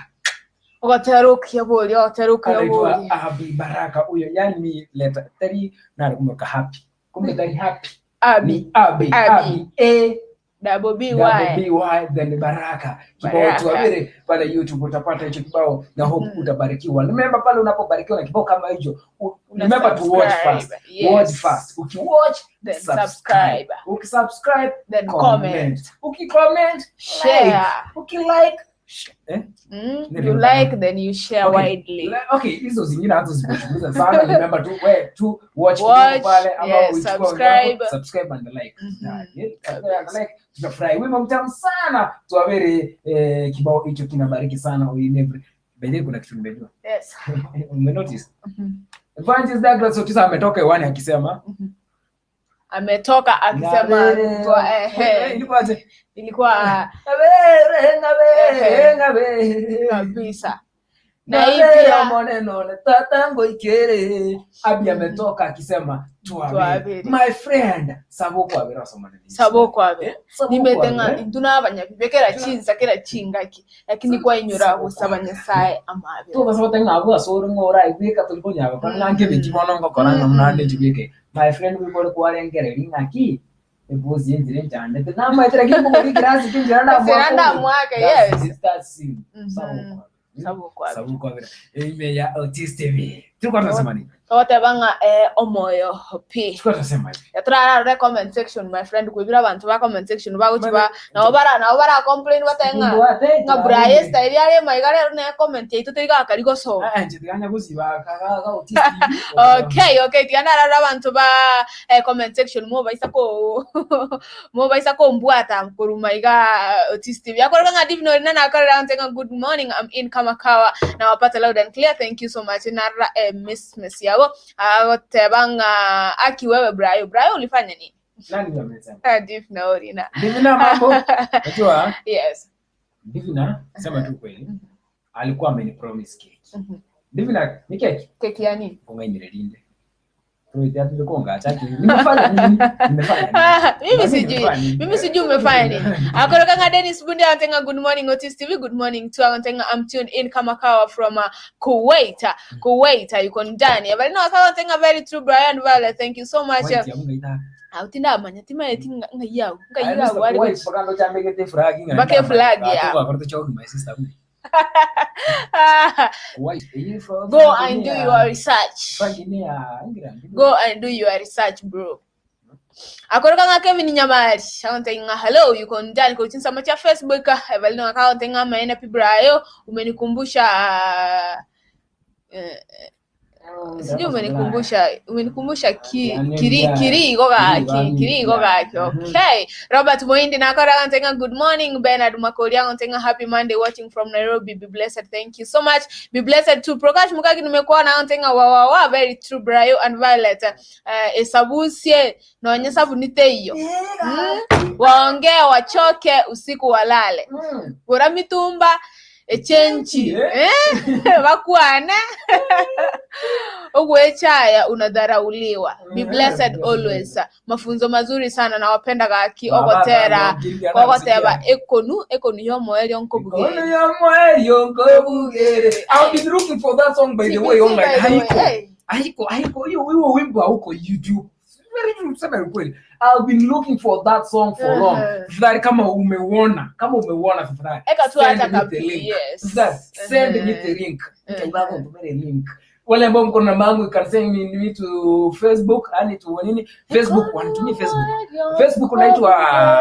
Ogaterukia bori, ogaterukia anaitwa bori. Abi Baraka huyo, yani leta tari na kumweka happy, kumbe tari happy Abi. ni Abi Abi. Abi A Double B double Y. B Y then Baraka kibao Baraka. tuabiri pale YouTube utapata hicho kibao na hope utabarikiwa. Remember pale unapobarikiwa na kibao kama hicho, Una remember to watch subscribe. first. Yes. Watch first. Ukiwatch Then subscribe. subscribe. Ukisubscribe Then comment. comment. Ukicomment Share. like. Ukilike Eh? You like then you share Okay. widely. Okay, hizo zingine hata zikuchunguza sana. Remember to we to watch kidogo Watch, pale ama yes, uichukue subscribe. wenzako, subscribe and like. Na, yeah, subscribe and like. Tutafurahi. Wimbo mtamu sana. Tuwabere eh, kibao hicho kinabariki sana we never. By the way, kuna kitu nimejua. Yes. Umenotice? Evangelist Douglas Otiso ametoka hewani akisema Ametoka akisema Ngabere. ehe. Ilikuwaje? Ilikuwa Ngabere, ngabere, ngabere. kabisa. Na hii Ngabere pia moneno ne tata ngoikere. Abi ametoka akisema tuabere. Tuabere. My friend, sabo kwabera somana. sabo kwabe Sabo nimete ng'a kwabera. intwe nabanyabibekera chinsa kera chingaki lakini kwainyora gusaba nyasaye amabera Tugasaba teng'abu asore ng'ora igwika tulikonyaba kwa ng'ange bikibono ngokora ng'amnande chibike. My friend wibore kwarengereri ng'aki ebuzi enjire njandete namaitira kimbo kirasi kinjira Nzira ndamwaka, yes. Sabo Sabo kwabera. Sabo kwabera. Ime ya Otis TV. Tulikuwa tunasema nini? togoteba ng'a eh, omoyo pi Tulikuwa tunasema hivi. yaturararore comment section my friend kwibira abantu ba comment section bagochi ba nabo bara nabo bara complain batae ng'a ng'a Brian style yare maiga rero ne comment yaitu tigakari gosoma Ah, nje tiganya gusiba kaga ka Otis TV. Okay, okay, tiganarara abantu ba eh, comment section mobaisa ko mobaisa kombwata kuruma iga Otis TV. Akorera nga divino rina nakorera ntenga good morning I'm in Kamakawa na wapata loud and clear thank you so much narra eh, miss miss yabo agoteba nga aki wewe Brayo Brayo ulifanya nini? Nani ndio amesema? Ah, Divino rina. Divina mambo. Unajua Yes. Divina sema tu kweli. Alikuwa amenipromise cake. Divina ni cake. Keki ya nini? Ungainyire linde. Tuite tulikonga chaki. Nimefanya nini? Nimefanya nini? mimi Nami sijui nimefanya nini? mimi sijui umefanya nini akoroka nga Dennis Bundi antenga good morning Otis TV good morning tu antenga I'm tuned in kama kawa from Kuwait Kuwait yuko ndani bali no akawa antenga very true Brian Vale thank you so much White ya Mungu ita. autinda amanya timaeti nga yawo nga Ay, yawo Mr. ari White, paka ndo chambekete flag nga. Mpaka flag, yeah. Kwa kwa chogi my sister. White. Iyi flag. go and do your research Flag ni ya England. go and do your research bro akoroka nga Kevin Nyamari aontenga hello yuko ndani kwa chinsama cha Facebook Evelyn akaontenga maena pibrayo umenikumbusha eh, sijui umenikumbusha umenikumbusha ki, Yani kiri yeah. kirigo gaki Kiri, kirigo yeah. gaki okay Robert Moindi nakora aontenga good morning Bernard Makori aontenga happy Monday watching from Nairobi be blessed thank you so much be blessed too Prakash Mukagi nimekuona aontenga wa wa wa very true Brayo and Violet eh esabusie nonya sabuni iyo waongee wachoke usiku walale gura mitumba echenchi eh bakwane ogwechaya unadharauliwa be blessed always mafunzo mazuri sana nawapenda gaki ogotera ogoteba ekonu ekonu yomoelio nkobugere Ono ya mweyo nkobugere. I've been looking for that song by the way TBT online. by the way, Haiko. hey. Haiko, haiko. Hiyo hiyo wimbo hauko YouTube. Very true, tuseme ukweli. I've been looking for that song for long. Mhm. Tafadhali kama umeuona, kama umeuona tafadhali. Eka tu send hata me the kapi, link. yes. Tafadhali send me the link. Nitaibako nitumie link. Wale ambao mko na namba yangu you can send me, me to Facebook, yani to nini? Facebook, wanitumie Facebook. Facebook unaitwa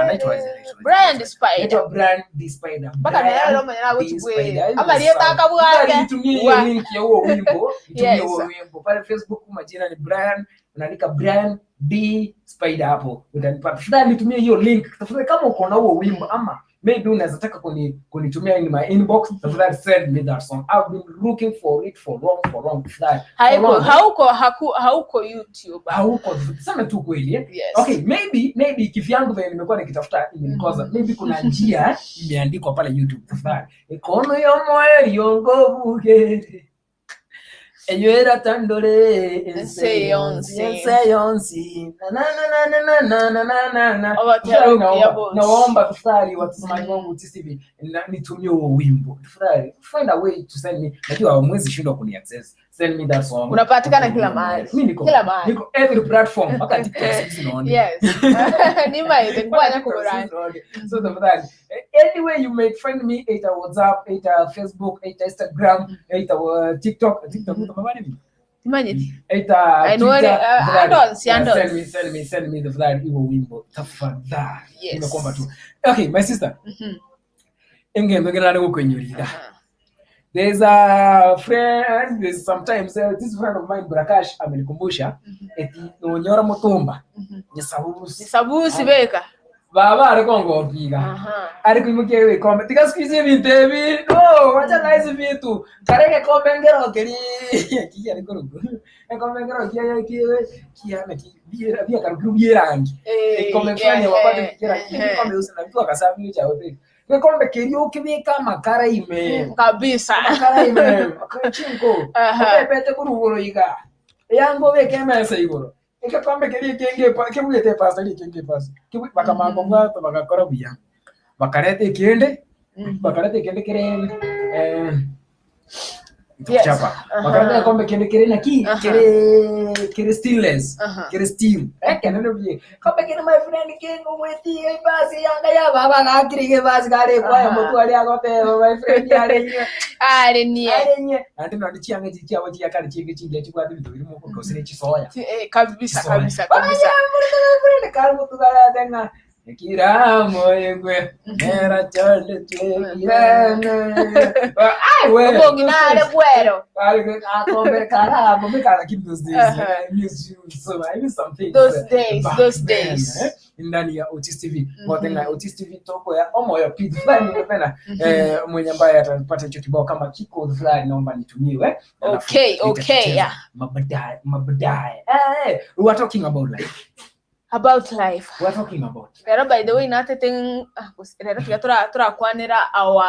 naitwa Brian the Spider Naitwa Brian the Spider. mpaka Brian naye roma the yaraguchibwe Spider. ama lietaka bwake Nitumie hiyo Wa. link ya huo wimbo, nitumie Yes. huo wimbo pale Facebook. Majina ni Brian, unaandika Brian D Spider hapo utanipata. Tafadhali nitumie hiyo link tafadhali, kama uko na huo wimbo ama maybe unaweza taka kuni kunitumia in my inbox, tafadhali send me that song. I've been looking for it for long for long, tafadhali for haiko long. hauko haku, hauko YouTube Hauko, sema tu kweli eh? Yes. Okay, maybe maybe kivyangu venye nimekuwa nikitafuta imenikosa. Maybe kuna njia imeandikwa pale YouTube tafadhali. Ikono yomoyo yongobuge. Eywera tandore Ense yonsi. ense yonsi. Na na na na na na na na na. Abatera Tafadhali naomba- bosi. Naomba tafadhali watazamaji wangu TCV na nitumie huo wimbo. Tafadhali find a way to send me. Najua hamwezi shindwa kuni access. Send me that song. Unapatikana kila mahali. Mimi niko Kila mahali. Niko every platform mpaka TikTok sisi naona. Yes. Nimaite nkwanya kuburani. So tafadhali eh, anyway you may find me either WhatsApp, either Facebook, either Instagram, either TikTok, TikTok kama nini? Imanyiti. Either I know Twitter, it, tafadhali. andonsi, Yeah, andonsi. Send me, send me, send me tafadhali hiyo wimbo tafadhali. Yes. Nimekuomba tu. Okay, my sister. Engento ekero nare gokoinyora iga. There is a friend, there's sometimes uh, this friend of mine Brakash amenikumbusha eti nonyora mutumba nyesabusi Sabusi beka. baba are kongokiga Aha. ari kuimukia ebikombe tiga siku hizi ebinto ebi no wacha na hizi vitu kare egekombe ngero keri kiari korokwa egekombe ngero kiaye kiwe kiana biakarokirwe bierangi Eh, egekombe fulani ehe, wapate kierangi ehe. egekombe usi na mtu akasabi cha hoteli egekombe keria okebeka amakara ime Kabisa. amakara ime makara chinko Aha. obebete korugoro iga eyango obeke emesa igoro egekombe keria ekenge kebugete epasta ria ekenge epasta bakamaka obwato bagakora buya bakareta ekende bakareta ekende kere eh, Yes. chapa Aha. bakareta egekombe kende kere naki Aha. kere kere stainless Aha. kere steel ekenene buye kombe kere my friend kengo gwetiga ibasi yanga ya baba gakire iga ebasi gare kwaya Aha. motu aria agoteba my friend yare inywe Are nie. are inywe naende nonye chianga echi chiabo chiakare chinge chingiya chibwate ebinto birimo gosire chisoya Eh, Kabisa Chisoya. kabisa kabisa. Obong'ina are bwero. Those days, those days. ndani ya Otis TV ngotenga Otis TV toko ya omoyo pid fulani ningependa eh, mwenye ambaye atapata hicho kibao kama kiko fulani naomba nitumiwe Alafu Okay, okay, nitakicheza yeah. mabadaye mabadaye eh, eh, we are talking about life About life. we are talking about Rero by the way natete rero tiga turakwanira our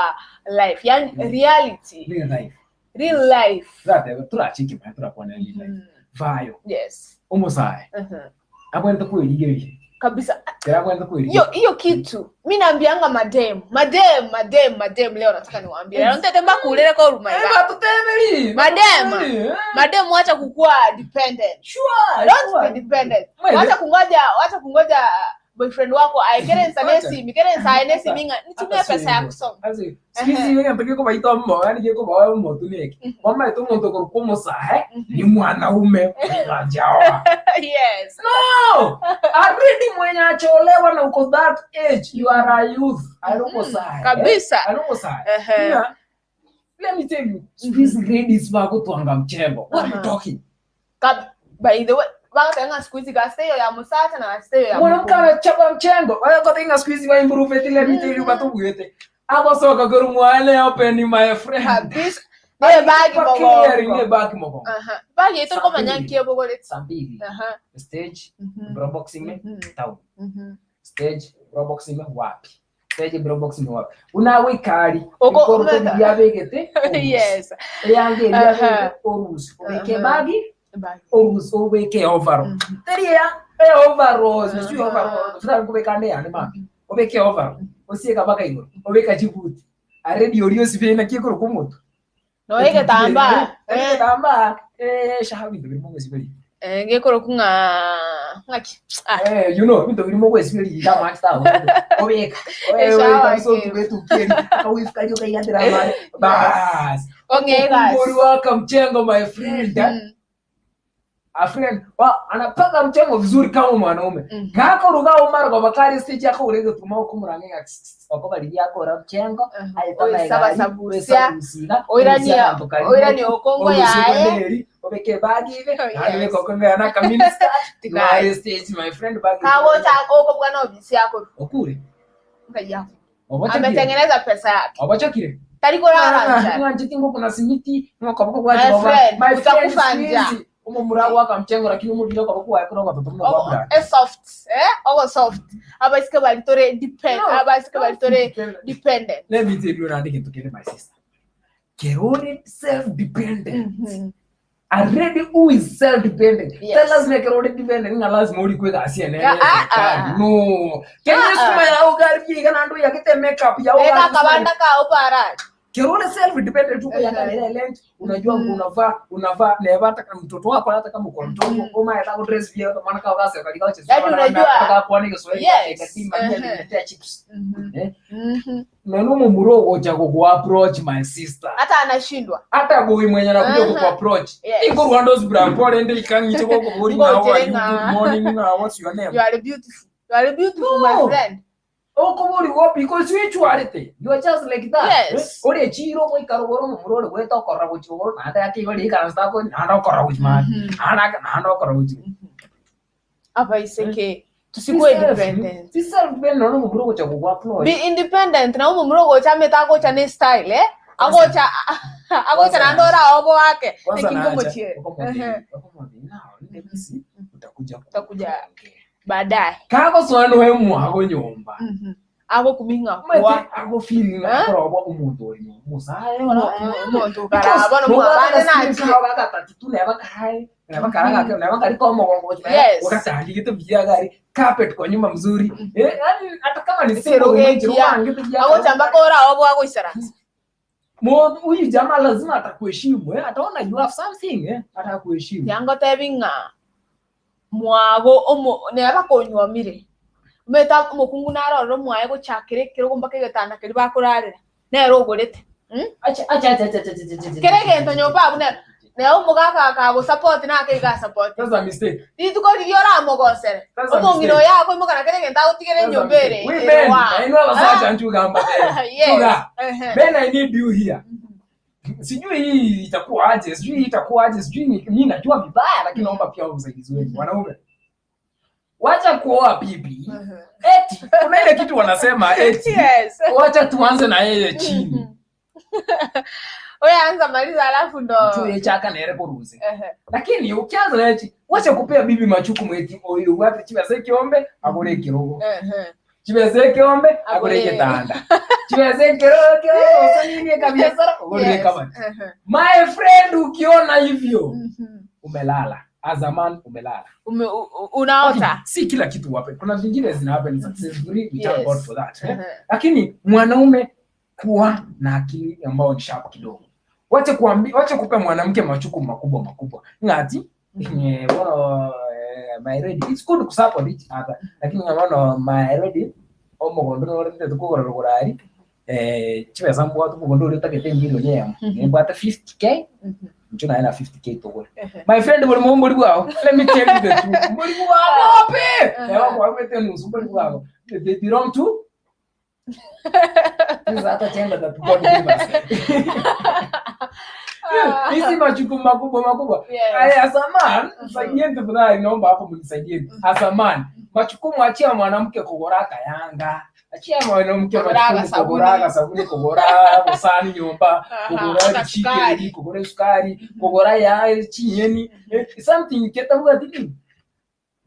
life. Yani reality, real life real life. turateba turachikimanya turakwana real life vayo Yes. omusae Mhm. abwente kwerigeria Kabisa. kera abwente kwerigeria Hiyo hiyo kitu mi naambianga madem madem madem madem leo nataka niwaambie leo nitete mbakulele kwa huruma Eh, yako. batuteberi Madem. batuteberi, eh. Madem wacha kukua dependent. Sure, Don't sure. be dependent. Mwende. Wacha kungoja wacha kungoja boyfriend wako aekere nsane Wacha. simi kere nsaene simi nga nitumie Hata pesa ya sio kusoma. Asi, siku hizi ngento gikubaita mo yani gikubawa omotu niki wamaete omonto okorokwa omosae ni mwanaume mwenye Yes. No! Already mwenye acholewa na uko that age, you are a youth. Aluko sae. Kabisa. Aluko sae. Ehe. Yeah. Let me tell you, siku hizi ladies bakutwanga mchembo. What are you Aha. talking? Kab by the way bakatenga siku hizi gasteyo ya musacha na gasteyo ya Mwanamke mukungu. anachapa mchengo. Wala kwa tinga siku hizi wa improve it, let me tell you batubwete. Agosoka koru mwane open my friend. Kabisa. Niye bagi Clear, niye mogongo. bagi mogongo. Aha. Bagi yetu ko manyankie bogoleti. Sambili. Aha. Stage, Mhm. bro boxing, town. Stage, bro boxing wapi? Stage bro boxing wapi? Unawikari. Oko- Ikoroto biabegete. Yes. Eyange Aha. biabegete orusi. Obeke Aha. bagi Bagi. orusi obeke overall. Teria e overalls, sijui overall. Sasa kubeka ndani yani mami. Obeke overall. Osieka baka igoro. Obeka chibuti. Aredi orio sibena kikoro kumutu. No egetambaa. Eh, Egetambaa. Eh, shaha bintu birimo gwesiberi. Eh, ngekoro kunga ngaki. Ah, Eh, you know, bintu birimo gwesiberi ida match ta. Obeka. Eh, Eshawa kabisa ke. utube tukeri. Akawifu kajo kaigatira mali. Bas. ong'egas. Ukunguri waka mchengo my friend. Mhm. A friend wa anapanga mchengo vizuri kama mwanaume. Mhm. Gako ruga umara kwa bakari stage yako urege tuma ukumurange okobari yako ora mchengo. Oisabasabusia. Oirania oirania okongo yaye. Obeke bagi ive. Oh, yes. Nani kokonga na kaminista. Tigai. Tigai stage my friend bagi. Kagocha oko bwana ofisi yako. Okure. Ngaya. Obachakire. Ametengeneza pesa yake. Obachakire. Tari kulala njala. Ng'anchete ngo kuna simiti ng'okoboko kwa My Jehova. friend, My friend, utakufa njaa. siku hizi, umumura waka mchengo lakini umubira okoboko wae kuna watoto mno Ogo- kwa e soft eh ogo soft abaisike balitore depend abaisike balitore dependent Let me tell you nandi kintu kile my sister. Kerore self dependent. Already who is self dependent? Yes. Tell us like kerore dependent nga lazima uri kwega asiene. Ah, ah, ah. No. Kene Ah, ah. suma ya ugali biga na ndu yakite makeup ya Weka ugali. kabanda ka upara Kerole self dependent uko yangalia lent unajua Mhm. unavaa unavaa neva hata kama mtoto wako hata kama uko mtoto uma hata dress pia kwa maana kama kasa katika chezo Yaani unajua- kwa nini Kiswahili Yes. katima mimi Mhm. niletea chips eh Mhm. na numu muro ocha ku approach my sister hata anashindwa hata boy mwenye anakuja Aha. ku approach Yes. iko Rwanda's brand pole ndi ikangi choko ko bori na how are you Ngojerenga. good morning na what's your name you are beautiful you are beautiful No. my friend Okoborigwa because oichwarete, you are just like that. Yes. Ore echiro ogoikara ogoro omomura ore goeta okorora gochia igoro naende ake igo riikaransa takori naende okorora gochia maate naende ake naende okorora gochia igoro. Abaiseke tusikwe independent. Be self dependent nonya omomura ogocha kogwa approach. Be independent na omomura ogocha amete agocha ne style eh agocha agocha naende ore oboake Kwanza naki nacha, nkomochiere. okomotebia Ehe. okomotebia now nde utakuja Utakuja baadaye. Kagosoa noe mwago nyomba. Agokumia ng'a Omanyete kwa agofeel ng'a Eh? akorobwa omonto ore nyomba omosae Omo- omonto okaraba bono mwabande nachire. gatatu neba karae neba kara neba kari kwa omogongo gochia Yes. ogatandikete buya gari carpet kwa nyumba mzuri eh yani hata kama ni simple Ekerogo umenjira ekiya. obangete buya Agocha mpaka ore aobo agoisaransa. Mo- huyu jamaa lazima atakuheshimu eh ataona you have something eh atakuheshimu Yangotebi ng'a mwago omo neba konywomire omanyete omokungu naro ororo omwaye gochakera ekerogo mpaka egetanda keria bakorarera nere ogorete mm? acha acha acha acha acha acha acha Kera egento nyomba abwo nere nere omogaka akagosupport nake iga asupport that's a mistake rituko riria oramogosere That's a omong'ina mistake. oyo akoimoka na kera egento agotigere That's a enyomba ere mistake. We ere men, wa I know abasacha nchugamba tena. Yes. Chuga. Ehe. Men, I need you here. Sijui hii itakuwa aje, sijui hii itakuwa aje, sijui ni- mimi najua vibaya lakini naomba pia usaidizi wenu wanaume. Wacha kuoa bibi. Eti kuna ile kitu wanasema eti Yes. wacha tuanze na yeye chini. Wewe anza maliza alafu ndo Tuye chaka na yeye kuruze. Ehe. Lakini ukianza na yeye chini, wacha kupea bibi machukumu eti oyo wapi chibase kiombe agore kirogo. Ehe. Chibese ekiombe agore Agore. egetanda chibese ekerogo osaninie kabiasara ogore Yes. kabati Ehe. my friend ukiona hivyo Mhm. umelala as a man umelala Ume, u, u- unaota Okay, si kila kitu happen kuna vingine zina happen successfully we thank Yes. God for that eh? Ehe. lakini mwanaume kuwa na akili ambayo ni sharp kidogo wache kuambi, wache kupa mwanamke machukumu makubwa makubwa ngati eh, bono eh, my lady it's good to support each other lakini ng'abono my lady omogondo norente tukugorora gorari eh chibesa mbwate omogondo oria otagete emilioni eyemo nimbwate 50k inche naye na 50k togore Ehe. my friend buri mumburi bwao let me tell you the truth mburi bwao pe ewa kwagwete nusu mburi bwao they belong to This is hata chemba that God gave us. Hizi majukumu makubwa makubwa. Yes. Aya, as a man, msaidieni tafadhali, naomba hapo mnisaidie. As a man, majukumu achia mwanamke kugora kayanga. Achia mwanamke Kugora majukumu sabuni. kugora sabuni, kugora busani nyumba, Aha, kugora hata sukari. chikeri, kugora sukari, kugora ya chinyeni. Eh, Something ketabuga tini.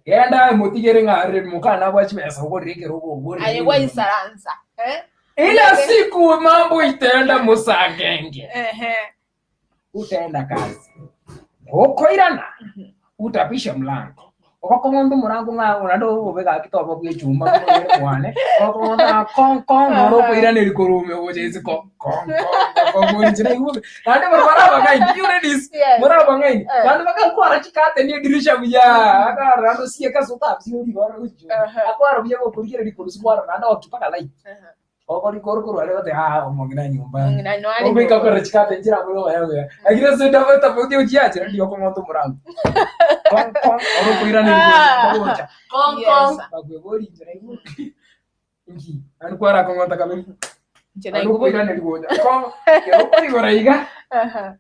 Genda mutigere ng'are mukana bwa chibesa ugorere ekerogo ugorere. Aye gwaisaransa eh Ila siku mambo itaenda musangenge, Ehe. utaenda kazi ukoirana utapisha mlango okokong'onda omorango ng'a naende obobe gaki toba bwa echuma mwane okong'onda kong kong noro okoiraneri korwa ime gocha isiko kong kong kong orinchera igobe naende bari barabang'aini you ladies Yes. morabang'aini Eh. naende bakakwara chikateni edirisha buya akara naende osieka ase otabisia origoro gochia Aha. akwara buya gokorigereria korwa ase kwara naende okipaka light Ehe. okorikoro korwa gote ah omong'ina nyomba Omong'ina noare obeka nyomba. kore chikate nchira muri oya lakini ase ndabo tofauti ochiachira ndio kong'onta omorango kong kong oro koirana Ah. gocha kong Yes. kong bakwebori nchira igo nki ani kwara kong'onta kabiri Nche na ani igubu. koirana gocha kong kero korigora iga Aha.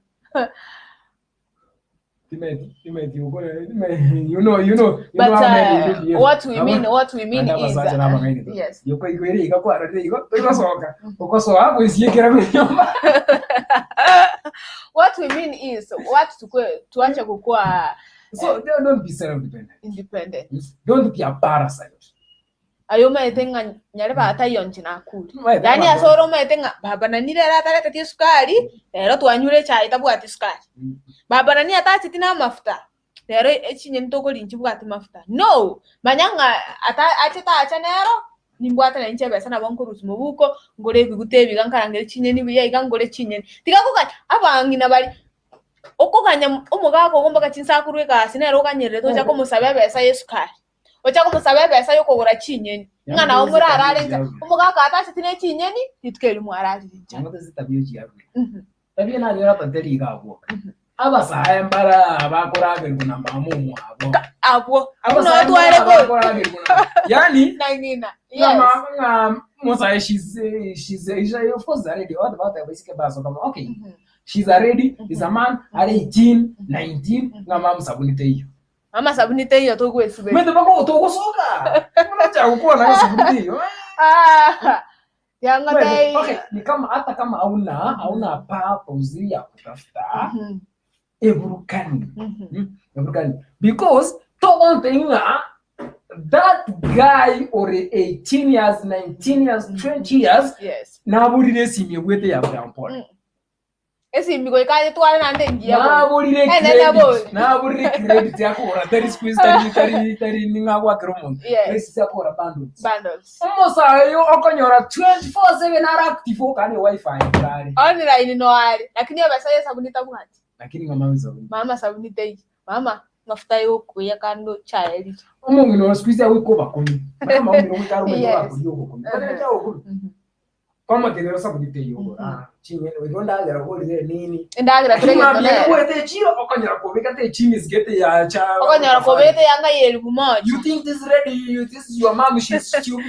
timeti timeti ukore timeti you know you know you But know how men uh, do behave. what we mean what we mean Anda is abasacha n'abang'aini to. yes. Yoko igwere iga kwarorire igo toigosoka ogosoa gwesiekera nyomba What we mean is what tukue tuache kukua so don't, don't be self dependent independent. don't be a parasite Ayo maete ng'a nyare bataiyo nche nakure. Maete Yani ng'a- ase ore omaete ng'a baba nani rero ataretetie esukari rero twanyure echae tabwati sukari. Baba nani atacheti na amafuta rero echinyeni tokoria nchibwati mafuta. No, manya ng'a ata achete acha nero nimbwate na inche ebesa nabo nkorusia mobuko ngore ebiguta ebi iga nkarangere chinyeni buya iga ngore chinyeni. Tiga koganya abang'ina bari okoganya omogaka ogo mpaka chinsa akorwa egasi nere oganyererete ocha komosaba ebesa ya esukari ocha komosaba ebesa ya okogora chinyeni ng'a nabo morarare ncha omogaka atacheti na echinyeni rituko erio mwararire ncha Changamoto zitabia chiarwe Mhm. tabia nayo ratateri igabwoka. Abasae mbara bakoragerwa na mama omwabo. Abwo abwo Abasae noo tware mbara bo bakoragerwa na yani na ng'ina. ng'a Yes. ma- ng'a mosae she's eh, she's eh, she's of course already what about the basike baso kama okay she's already is a man are 18 19 ng'a mama sabuni teiyo Mama sabuni teiyo togwesiberi. mete bako togosoka unacha gukwana na sabuni teiyo Ah. Yanga Kweli, tai. okay ni kama hata kama hauna hauna purpose ya kutafuta Mhm. eburukani Mhm. eburukani because togonte ng'a that guy or 18 years 19 years 20 years Yes. naburire esimi ebwete ya Brampol Esimi goika ayetware naende engiya bono. naburire Ene credit nabori. naburire credit yakogora tari squeeze tari tari tari ning'agwakera omonto Yes. credit yakogora bundles Bundles. omosae oyo okonyora 24/7 are active okane wifi korare Online no are lakini ebesa ye sabuni tabwati. lakini ng'a mama sabuni Mama sabuni teiyo. Mama mafuta yokuya kando chaerire. omong'ina wa squeeze awiko bakumi mama omino gwikara omonto Yes. bakuri ogokumi Uh-huh. uh ogokumi kwamakerero sabuni teiyo ogora ching'ene oigo ndagera ogorire nini Endagera Lakini mambia turegetonere. nigwete echiro okonyora kobeka te ching'is gete ya cha Okonyora kobete yanga ye elfu moja. You think this lady, you, this is your mom, she's stupid.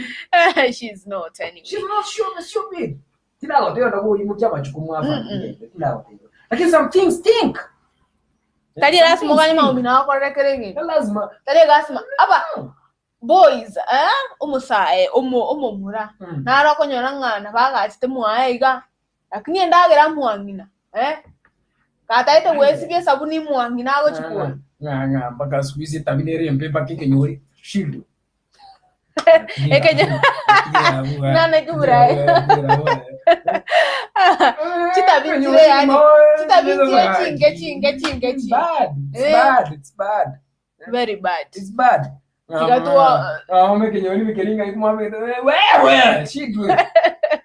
She's not anyway. She's not stupid, stupid. Tinagoteyo ndagoimukia majukumu a familia. Tinagoteyo. Lakini some things think. Tari lazima uganye maumbi nawe akorere ng'ina. Lazima. Tari lazima aba boys eh omosae omo omomura naro okonyora ng'ana bagachete mwaye iga lakini endagera mwang'ina eh kataete gwesibia esabuni mwang'ina agochikora Nga nga mpaka siku hizi tabinere mpe mpaka kenyori. Shindo. Ekenyo nane kiburayi chitabitire yani chitabitire chinge chinge chinge chinge Bad. It's Eh. bad. It's bad. very bad It's bad. Kikatua Ah, kenyori bikeringa ikumwame wewe shindwe.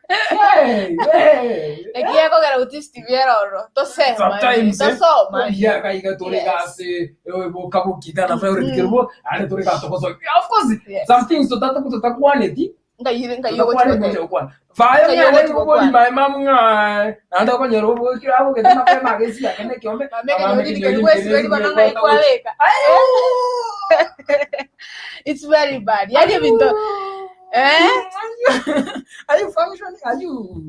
Hey, hey. ekiekogera utisti bieroro tosema Sometimes, eh, tosoma yeah, kaiga tore Yes. gase bokabukita na favorite kirbo ale tore gato koso of course Yes. some things totata kutotakwaneti ngayire tutakwani ngayogochikote kwana vayo Ngayogochikokwana. ngane ngoboli mai mamu nga anda konyero bokira abo kete mape magesi akene kiombe mekenyorikerigwesiweribanangaikwabeka it's very bad yani ebinto eh are you functioning are you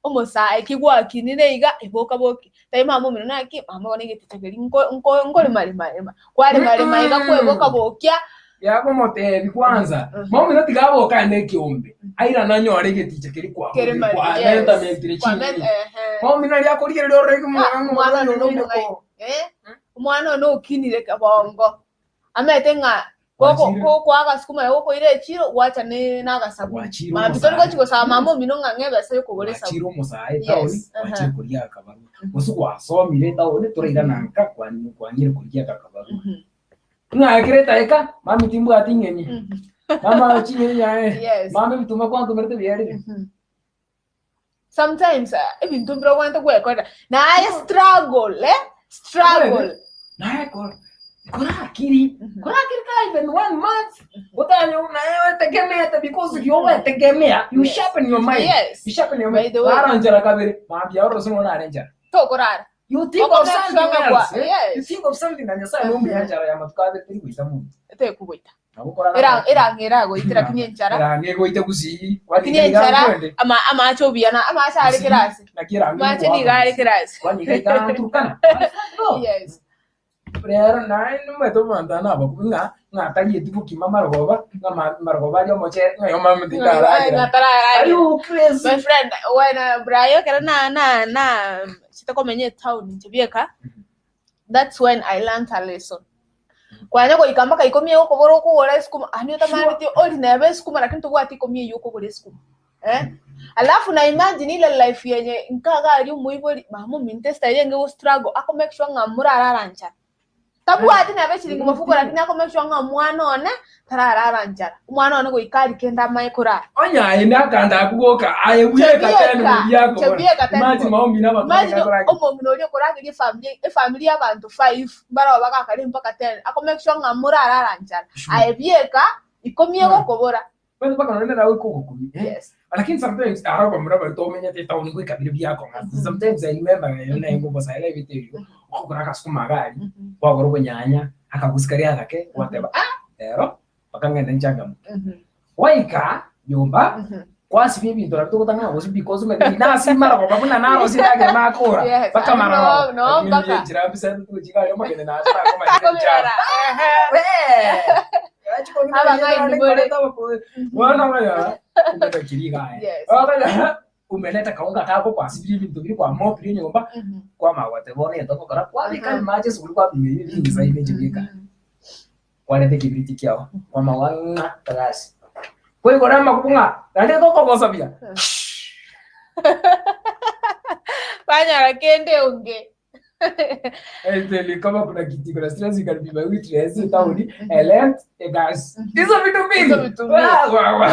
omosae kigwakinire iga eboka boki tai mama omino naki mama one egeticha keri nkorimarima kwarimarima iga kweboka bokia yakomotebi kwanza maumino tigaboka ne kiombe aira nanyore geticha keri kwa Keri mari- kwa yes. mentamentire Kwa chini ehe. maumino ryakorigere rore Ah, omwana ono nomong'aini eh omwana ono okinire kabongo amete ng'a Gwachire. gokwaga sukuma gokoira echiro gwacha nagasabuni Gwachire mambi omosae. tori gochigosaba mama omino ng'a ng'ebesa yokogora gwachire esabuni omosae taoni Yes, aha. gwachire koria akabarua gose gwasomire taoni toraira nanka kwanyire koria akabarua ng'akire taika mami timbwati ng'enyi mama ching'enyi yae Yes. mami bituma kwantumirete bierire sometimes ebinto mbire obwate gwekorera naye struggle eh struggle naye kora kora akiri kora akiri ka even one month utanyo naye wetegemeete because you wetegemea you Yes. sharpen your mind Yes. you sharpen your By mind the way. aranjara kabere mambia orosino narenjara tokorara you think Oko of make something sure ng'a kwa- else eh? yes. you think of something na nyasaye no muyanjara ya matukabe tiri gwita mundu tekugoita nabukora erang'era goitera lakini enchara erange goite gusii lakini enchara ama amache obiyana amache are kerasi amache niga are kerasi turukana yes rero naye nimwete omonto nabakubi ng'a ng'atarieti bokima marogoba ng'a marogoba aria omochere ng'a yo mama tindaragera Are you crazy? My friend, when Brayo kera na na na chitakomenya town nchibieka. That's when I learned a lesson. Kwanya goika mpaka ikomi yokogora okogora esukuma ani otamaneti ori nebe esukuma lakini tobwati ikomi eyokogora esukuma eh alafu na imagine ile life yenye nkaga ari omoibori mama ominto estyle enge go struggle ako make sure ng'a murarara nchara tabwati nebe chiringi mofuko lakini ako make sure ng'a omwana one tararara nchara omwana one goika ari kende amae korara onya aende akanda akugoka aye bweka tena mubyako Chebieka tena. imagine maombi Imagine n'abantu omong'ina oria okorageria efamily efamily y'abantu 5 baraba bagakare mpaka 10 ako make sure ng'a murarara nchara aye bieka ikomi egokobora mpaka nonene nawe kogokumi yes Lakini sometimes aro bamura bari tomenyete etown goika bire biakong'a. Sometimes I remember naye ngobosaera ebinto ebio, okogora agasukuma iga aria, kwagora obonyanya, akagusi karia agake, gwateba ah, rero mpaka ng'ende nchangamke. Gwaika nyomba, kwasibia ebinto nabio togotang'ana gosibia because omanyete nase marogoba buna narosie endagera nakora, Yes, mpaka aye no, marogoba. no, Lakini mpaka. enchera mbisa togochika aria omogeni nache takomanya enchara. Akobirora, ehe. Abang'aini more. Yes. umeleta kaunga kako kwasibirie ebinto biria kwamopire enyomba kwamanya goteba bono egento ogokora kwabeka amache esuguri kwapima ebi ebinto ebi inche bweka kwareta ekebiriti kiao kwamanya ng'a egasi kwaigora amakubu ng'a naende tokogosabia Banyora kende onge. I tell you, kama kuna kitu kuna stress you can be my witness town rent a gas hizo vitu mbili Hizo vitu mbili. Wa, wa, wa.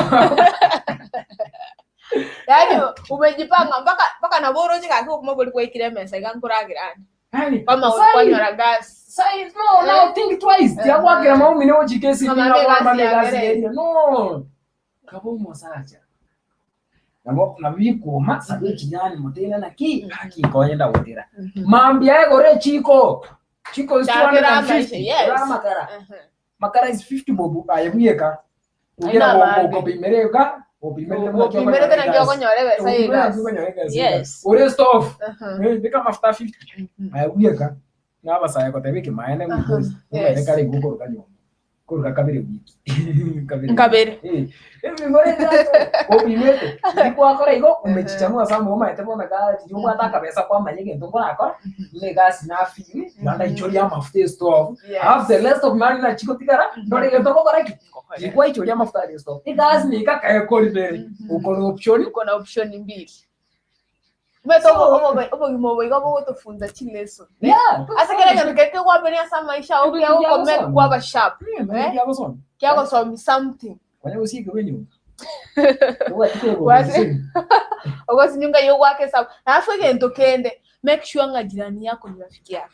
Yaani umejipanga mpaka mpaka nabo oroche gaki okuma bori kwaikire emesa iga nkoragira ande. Yani, Kama sai- kwanyora gas. sai no now think twice tiakwakira maumi ne ochike Mama ne gas gas yagere. area no kaba omosacha nabo nabo bikuma sabe ekinyani motene naki haki nkonye ndagotera mambia egore echiko chiko is Chakera amaisha, 250 yes. Ora amakara makara is 50 bob aye bweka Aina ugira abange. gopimereka uka gopimerete Gopimerete naki okonyora ebesa ye gas. Yes. ore stove Mhm. Eh, beka amafuta 50 aye bweka nabasaye koteba ekimaene Yes. umere kare gokoruka nyomba koruka kabere wiki kabere Nkabere. Eh, opimete ndikwakora igo umechichanua sana omaete bono gari obwate akabesa kwamanya egento nkorakora ne egasi nafiri naende aichoria amafuta estove Yes. have the rest of money nachigotigara ndore egento ngokora ki ndikwaichoria amafuta aria estove egasi niga kaekoribere ukore option Uko na option mbili. Umeto obogima obo iga bogotofunza chileso. yeah Ase kera egento kere kegwabenia ase amaisha ao Ebinto kiagokome biagosoma. kwaba sharp. Eh? kiagosoma Kiagosomi something. kwanya gosieke bwenyomba Wasi- Ogosinyunga yogwaka esabu. Alafu egento kende make sure ng'a jirani yako ni rafiki yako.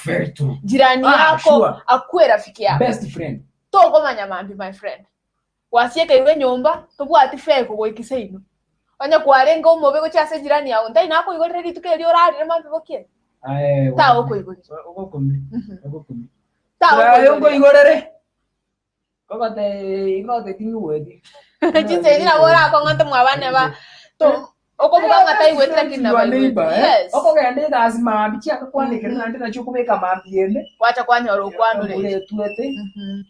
very true Jirani Ah, yako sure. akuwe rafiki yako. best friend Tokomanya mambi my friend. Wasieka iwe nyomba tobwati fare kogoikisa ino. Onye kwarenge omobe gochia ase jirani yago ntai nakoigorera rituko erio orarire mambi bokie. Aye, Tagokoigorera. ogokomi ogokomi Tagokoigorera. Ayo kogote ingote ting'uweti Chinsa echi nabo orakong'ote mwabane ba to okobuga ng'a taigwete lakini Your neighbor, nabaigwete. eh? Yes. okogenda egasi mambi chiakakwanekera naende nachio okobeka mambi ende Gwacha kwanyora okwanore. oretwete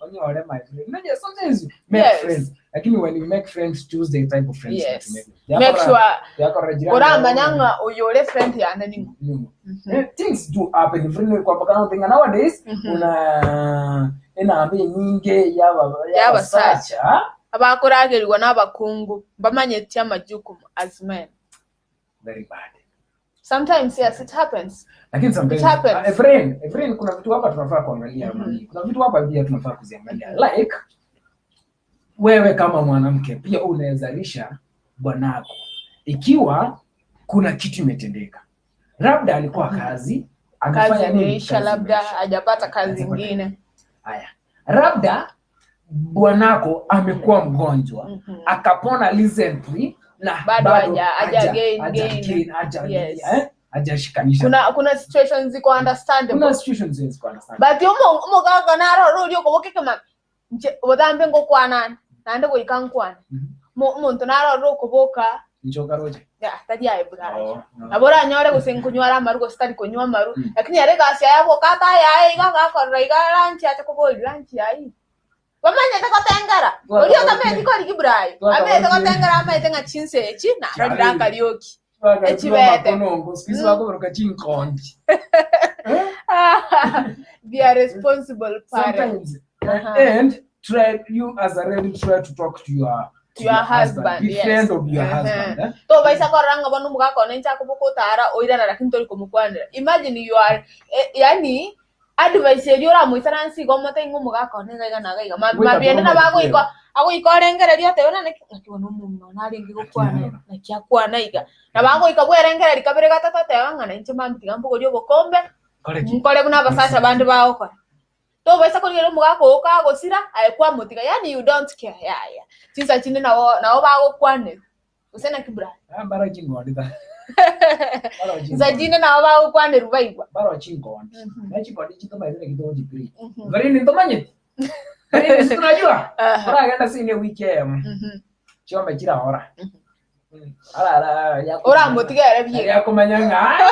onyore my friend Unajua, sometimes you make Yes. friends lakini when you make friends choose the type of friends that you Yes. make Make sure Yakora jirani oramanya yako. ng'a oyo ore friend yane ning'o. Ning'o. Eh, things do happen friend kwamba kana thinga nowadays una enamba enyinge yaba Y'abasacha. y'abasacha Abakoragerigwa n'abakungu mbamanyeti amajukumu as men. very bad Sometimes yes it happens. lakini sometimes It happens. uh, Efrain, Efrain kuna vitu hapa tunafaa kuangalia mm kuna vitu hapa pia tunafaa kuziangalia like wewe kama mwanamke pia unawezalisha bwanako ikiwa kuna kitu imetendeka labda alikuwa kazi amefanya Kazi nini imeisha Kazi labda imeisha. hajapata kazi Hajapata. ingine. haya labda bwanako amekuwa mgonjwa akapona recently na Bado haja- haja gain- haja gain. gain, haja- Yes. eh, hajashikanisha Kuna kuna situations ziko understandable. kuna situations zenye ziko understandable. But omo omogaka naro rori okobokeke ma nche obotambe ngokwanana naende goika nkwane. Mo omonto naro okoboka njoka roje ya tari aye burayi. Oh, no. Nabo oranyore gose nkonywara amaru gose tari konywa amaru Mm. lakini ere egasi yaye boka atayaye iga gakorera iga lunch ache kobori lunch yayi bamanyete gotengera Twaka oria roche. otamanyeti korigi burayi Twaka amanyete roche. gotengera amanyete ng'a chinsa echi narorire Chari. akarioki Twaka Echibete. makonongo siku hizi wako baruka chinkonji be a responsible parent sometimes Uh-huh. and try you as a lady try to talk to your To your husband, be yes. friend of your Uh-huh. husband eh? tobaisa korora ng'a bono omogaka one inche akobokotara oirana lakini tori komokwanera imagine you are eh, yani advice eria oramoisaransi igo omote ng'a omogaka one iga iga na iga iga Goika mabiende toro nabo agoika agoika orengereria otebe nane naki bono omong'ina one arenge gokwana naki akwana iga nabo agoika bwerengereria kabere gatato oteba ng'a nainche mambia tiga mbogorie obokombe Correct. nkore buna abasacha bande bagokora tobaisa korigereria omogaka oo kagosira aye kwamotiga yani you don't care yaya chinsa chinde nabo nabo bagokwanera Gose naki bra? Ah, mbaro chingondi ta. Mbaro Nsa chingondi. chinde nabo bagokwanerwa baigwa. Mbaro chingondi. Na chingondi chitomaete naki togochipiri. Mhm. Barindi ntomanyeti. Barindi si tunajua. Aha. Oragenda ase wiki eyemo. Mhm. Chiombe chiraora. Arara Oramotigere bieka. Yakomanya ng'a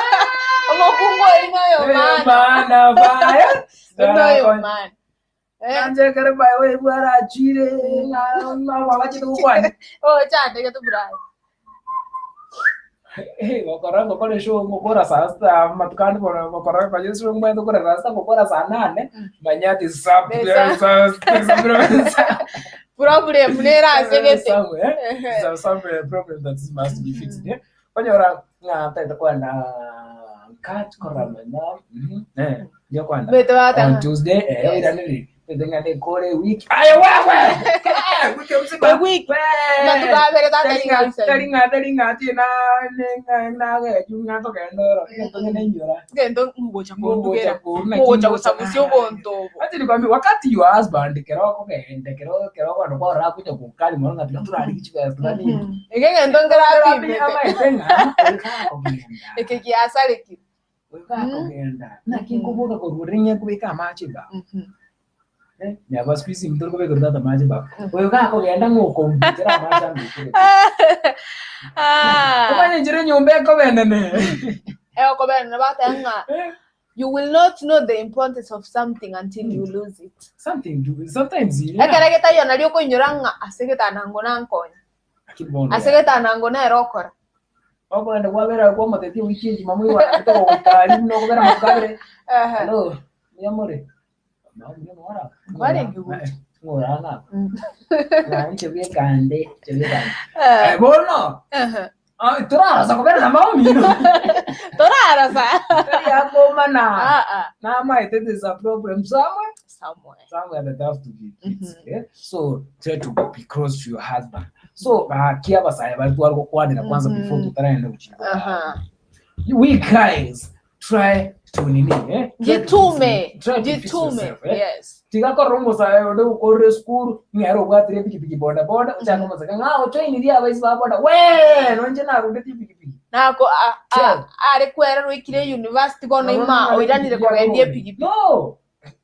Omokungu ori noyo "Eh, mana. mana baya. Noyo mana. Nanje kare baye we bwarachire ng'a bachete gokwana. Oh, chandeke tu bra. Eh, gokora ngokora eshow ngokora saa sita amatuko ande bono gokora konya eshow omanyete gokora saa sita ngokora saa nane manya ati sub Besa. sub Problem nere asegete. somewhere so somewhere problem that must be fixed yeah konyora ng'a taita kwenda kat koramenya mhm eh ndio kwenda Bete bata. on Tuesday eh Yes. oiraneri bete ng'ende kore wiki aye wewe Eh, wiki mzima Wiki. We. Matukabere tata Tari ng'a tari ng'a ti na ne ng'a na ge ng'a tokenda oro ngento ng'ene inyora Ngento mugocha Mugocha kondugera. kuru na Mugocha kingocha. gosabusia obonto obo. Acha nikwambie wakati your husband keroko kende keroko keroko ndo kwa rakuja kukali mwana ngati turari kichwa fulani Eke ngento ngerapimete. amaete ng'a kogenda Eke kiasareki. kogenda naki nkubuka korurenya kubika amache ba nyaba siku hizi mtu kubika rutata amache ba oyo gakogenda ng'okombitera amache ambikire Ah. omanye njire nyumba ekobendene Ekobene batanga you will not know the importance of something until you lose it. something to, sometimes yeah. Ekere getaiyo nario okoinyora ng'a ase getanango nankonya. Lakini bono Ase getanango nere okora. okogenda kwabera kwamotetie wiki engima mwiwa gokari nokobera mokabere hello miyamore Kwarenge gocha. ng'oranga nche bwekande nche bwekande Eh, bono ah, turarasa kobera na maumino Torarasa. yakomana Ah ah. namaete there's a problem somewhere Somewhere. somewhere that have to be fixed eh? so try to be close to your husband so uh, kiabasaya bari twari gukwanira kwanza before tutaraenda gukina Aha. we guys try to nini eh? Try to Jitume. fix- try to fix Jitume. yourself, eh? Yes. tigakorora omosae onde okorire esukuru ng'ere obwatire epikipiki boda boda ochake omoseke ng'a ochoinirie abaisi ba boda we nonche narundete epikipiki Nako a- a- Sure. are kwererwa ikire university bono ima oiranire kogendia epikipiki. no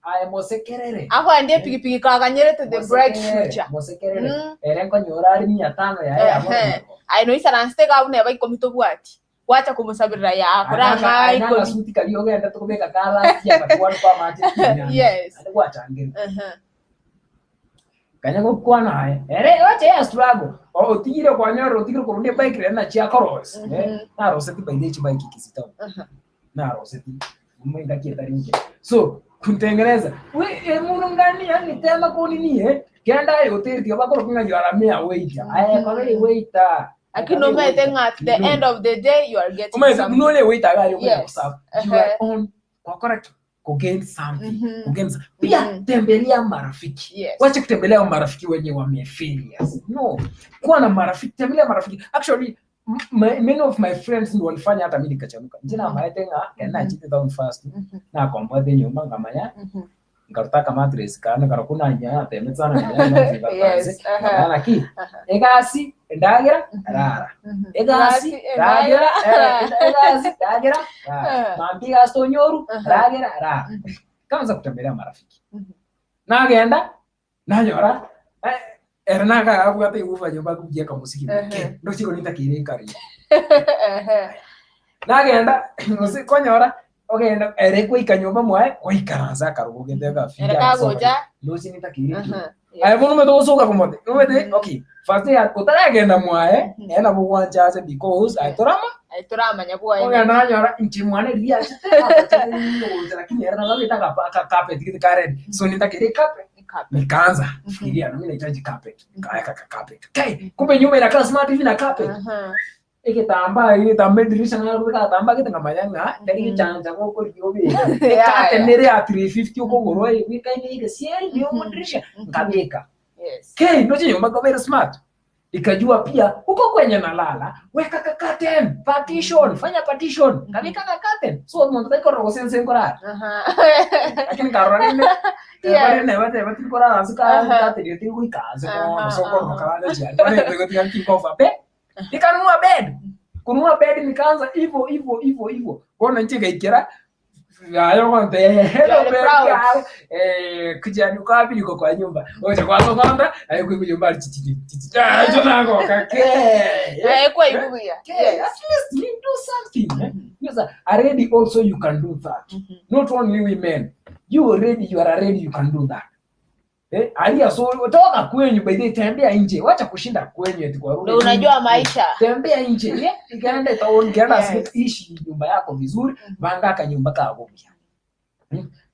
aye mosekerere Akoendia epikipiki kaganyerete the bright Mosekerere, future. mosekerere Mm. ere nkonyora ari mia tano yaye abo Ehe. Aye noisaransete gabu neba ikomi tobwati. Gwacha komusabirira yakora ng'a ikomi. agasuti karia ogenda tokobeka ka last year but one kwa mache Yes. ande gwachangire Aha. kanya gokwana aye ere wache ya struggle O- otigire kwanyora otigire korundia bike rere na chiakoros eh naroseti by the bike kisitao naroseti mwenga kietarinje so kuntengeneza we eh, mundu ngani yani tema konini eh kenda yotirti bakoro kinga yoramia waiter aye kobere waiter Lakini omanyete ng'a at the end of the day you are getting Umeze something. mnole waiter gari Yes. yes. you are Ehe. on kwakora ki- kugain something Mhm. kugain some- pia tembelea marafiki Yes. wache kutembelea marafiki wenye wame failures no kuwa na marafiki tembelea marafiki actually m- my, many of my friends ndio walifanya hata mimi nikachanuka njina maete nga ena chite down fast na kombwa nyumba ngamanya ngarutaka matress kana karakuna nya teme sana nya Yes, aha. na ki egasi ndagira rara egasi Egasi, ragira ndagira. egasi ragira rara Eh. mambi gasto nyoru ragira rara kaanza kutembelea marafiki nagenda nanyora eh, ere nakagabwata iguba nyumba kugieka musiki Ehe. ndochiko nitakire Ehe. nagenda gose konyora ogenda ere gwaika nyumba mwae gwaikaransa akarugugete Ere kagocha. ndochi nitakire Aha. Aye bono mete gosoka komote omete okay first day otaragenda mwae ena bogwanchache because aye torama Aye toramanya bwaye. ogenda nanyora inche mwana riria achete lakini era nababeta ka carpet gite ka red so nitakire carpet nikaanza fikiria na mimi nahitaji carpet kaweka ka carpet okay kumbe nyumba inakaa smart hivi na carpet Aha. igitambaa igitambaa dirisha na gitambaa gitanga ng'a tari gichanja goko riobe Yeah, kate yeah. nere ya 350 ukogorwa igwikaine igesieri ndio mudirisha nkabika Yes. okay ndoche nyumba kwa very smart ikajua pia huko kwenye nalala weka ka curtain partition fanya partition kabika ka curtain so muntu taikoro gosense ngorara Aha. lakini karora nime Yeah. bare ne bate bati korara suka Aha. curtain yo tingu ikanze Aha, ko so ko aha. karara jani bare ngo tiga kinkofa pe Nikanunua bed. Kununua bed nikaanza hivyo hivyo hivyo hivyo. Bono inche ngaikera aye ogontebia You are proud. eh, kijani uko wapi niko kwa nyumba. Ocha kwanza kwanza aye kwa nyumba chichi chichi. Ah, hicho nango kake. Eh, kwa ibuya. Okay, at least you do something. Eh? Yes, already also you can do that. Not only women. You already you are already you can do that. Eh, alia so toka kwenyu by the way, tembea nje. Wacha kushinda kwenyu eti kwa Ndio unajua maisha. Tembea nje. Yeah, ikaenda town, ikaenda Yes. ishi nyumba yako vizuri, vanga kanyumba kako buya.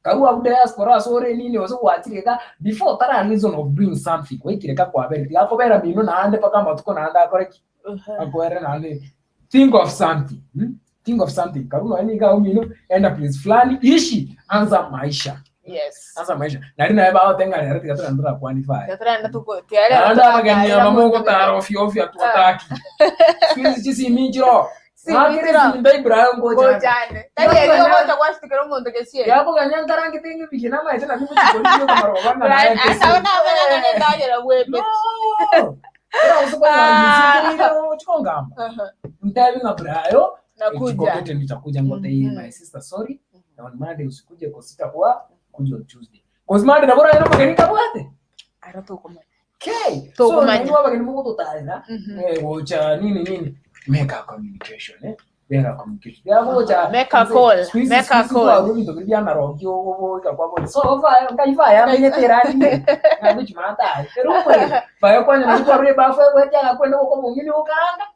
Karua ku diaspora sore nini ose gwachire before tara reason of doing something waikire ka kwabere tigakobera mino naende paka amatuko naende akore ki akwere naende think of something Think of something karuna ni ka umino enda place fulani ishi anza maisha Yes. anza maisha nari naye bagotenga rero tiga turenda turaqualify Turaenda tuko tiare. naende abageni aba mogotara ofio ofio atuataki siku chisiminchiro Siminchiro. simba Ibrahim ngoja Ngojane. Tari erio gocha gwashitukira omonto gesie. yakoganya nkarangete ng'ebiki namaete nabio gochikorire komarobana naye Asa ona abana ndagera bwebe. No! Chikongamba ntabi nga brayo Nakuja. chikokete nitakuja ngote hii my sister sorry na on Monday usikuje kwa sitakuwa kuja on Tuesday cause Monday nabora ino mageni kabwate Ara tukumanya. okay so Tukumanya. naiwa bageni mugututarira eh gocha nini nini make a communication eh make a communication ya gocha Make a call, make a call. bintu biri byanarongi oboika kwa bodi so va ngaiva ya menyete rani ngabichi mata pero mwe va kwanya na kwa reba fa kwa jaga kwenda ko bungini ukanga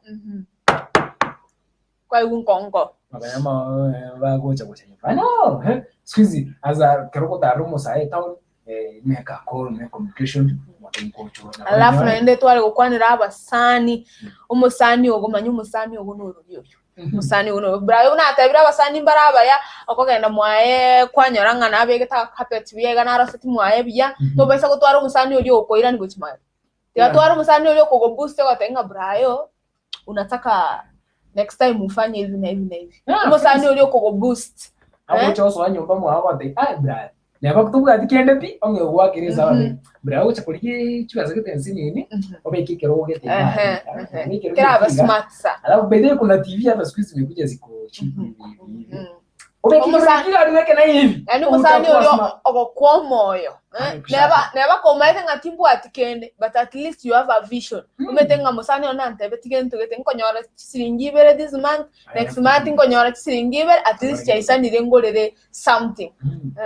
Kwa iwu nkonko. Bakayama bagocha gocha nyumba no eh siku hizi aza keroko tarumo sae town eh make a call make communication wakinkocho Alafu naende tware gukwanira abasani. Umusani ogo manya umusani ogo norori oyo. Musani uno brayo unatabira abasani mbarabaya okogenda mwaye kwanyora ng'ana abegete carpet biega naroseti mwaye buya tobaisa gotwara omusani oria okoirani gochimaya tigatwara omusani oria okogoboost ogotenga brayo unataka next time ufanye hivi na hivi na hivi Ah, omusani oria okogoboost agocha osoa nyomba mwago ati ah braya neba kutubwati kende pi onge gwakire sawa braya gocha kuri chibaza gete nsinini obeke kero gete Ehe, ehe. Kiraba smart sa alafu by the way kuna TV hata siku hizi zimekuja ziko cheap hivi hivi obeke Omusa- kero aliweke na hivi yaani omusani Utakuwa oria smart. ogokwa omoyo eh? neba neba komaete ng'a timbwati kende but at least you have a vision omete ng'a mosani one nantebe tige ntogete nkonyora chisiringi ibere this month next month nkonyora chisiringi ibere at least chaisanire ngorere something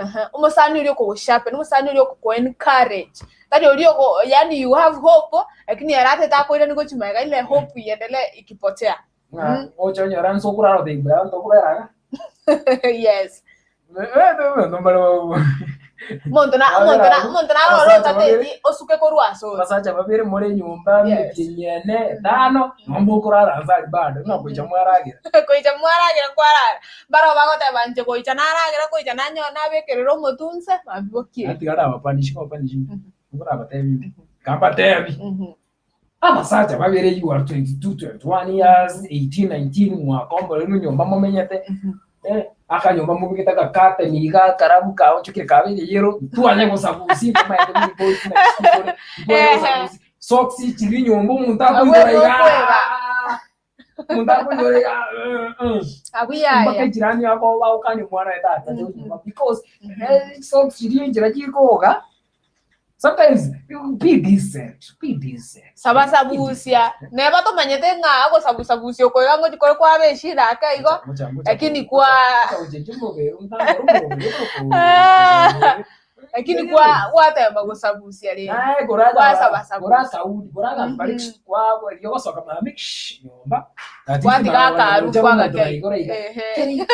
Aha. Omusani oria okogosharpen omusani oria okokoencourage tari oria ogo yani you have hope lakini aratete akoira nigo chimaega ile hope iendelee ikipotea Ng'a, ocha onyora nso okorara otebi braya ntokoberaga yes nombare monto na monto na monto narora otateti osuke korwa ase ore abasacha babere more nyomba mikinyene etano nomba okorara nse ari bado ng'a gocha mwaragera koicha mwaragera kwarara mbaro bagoteba nche goicha naragera koicha nanyo nabekerera omotunse mabibokie atigara abapanishi abapanishi ngora abatebi kambatebi abasacha babere you are 22 21 years 18 19 mwakomborerwa nyomba momenyete eh akanyomba mubigete agakateni iga akarabu kawe chukire kabere yero twanye gosabusi maete muri boys na twanye gosabusi socks chiri nyomba omuntu akoigora iga omuntu akoigora iga Akuyaya. mpaka ejirani yako baukani mwana etata because socks chiri njira chikoga sometimes you be decent be decent sabasabusia neba tomanyete ng'a agosabusabusia okoiga ngo chikore kwaba eshida ake igo lakini kwa lakini kwa watema gosabusia rero Gwatiga akaru kwagake. Ehe.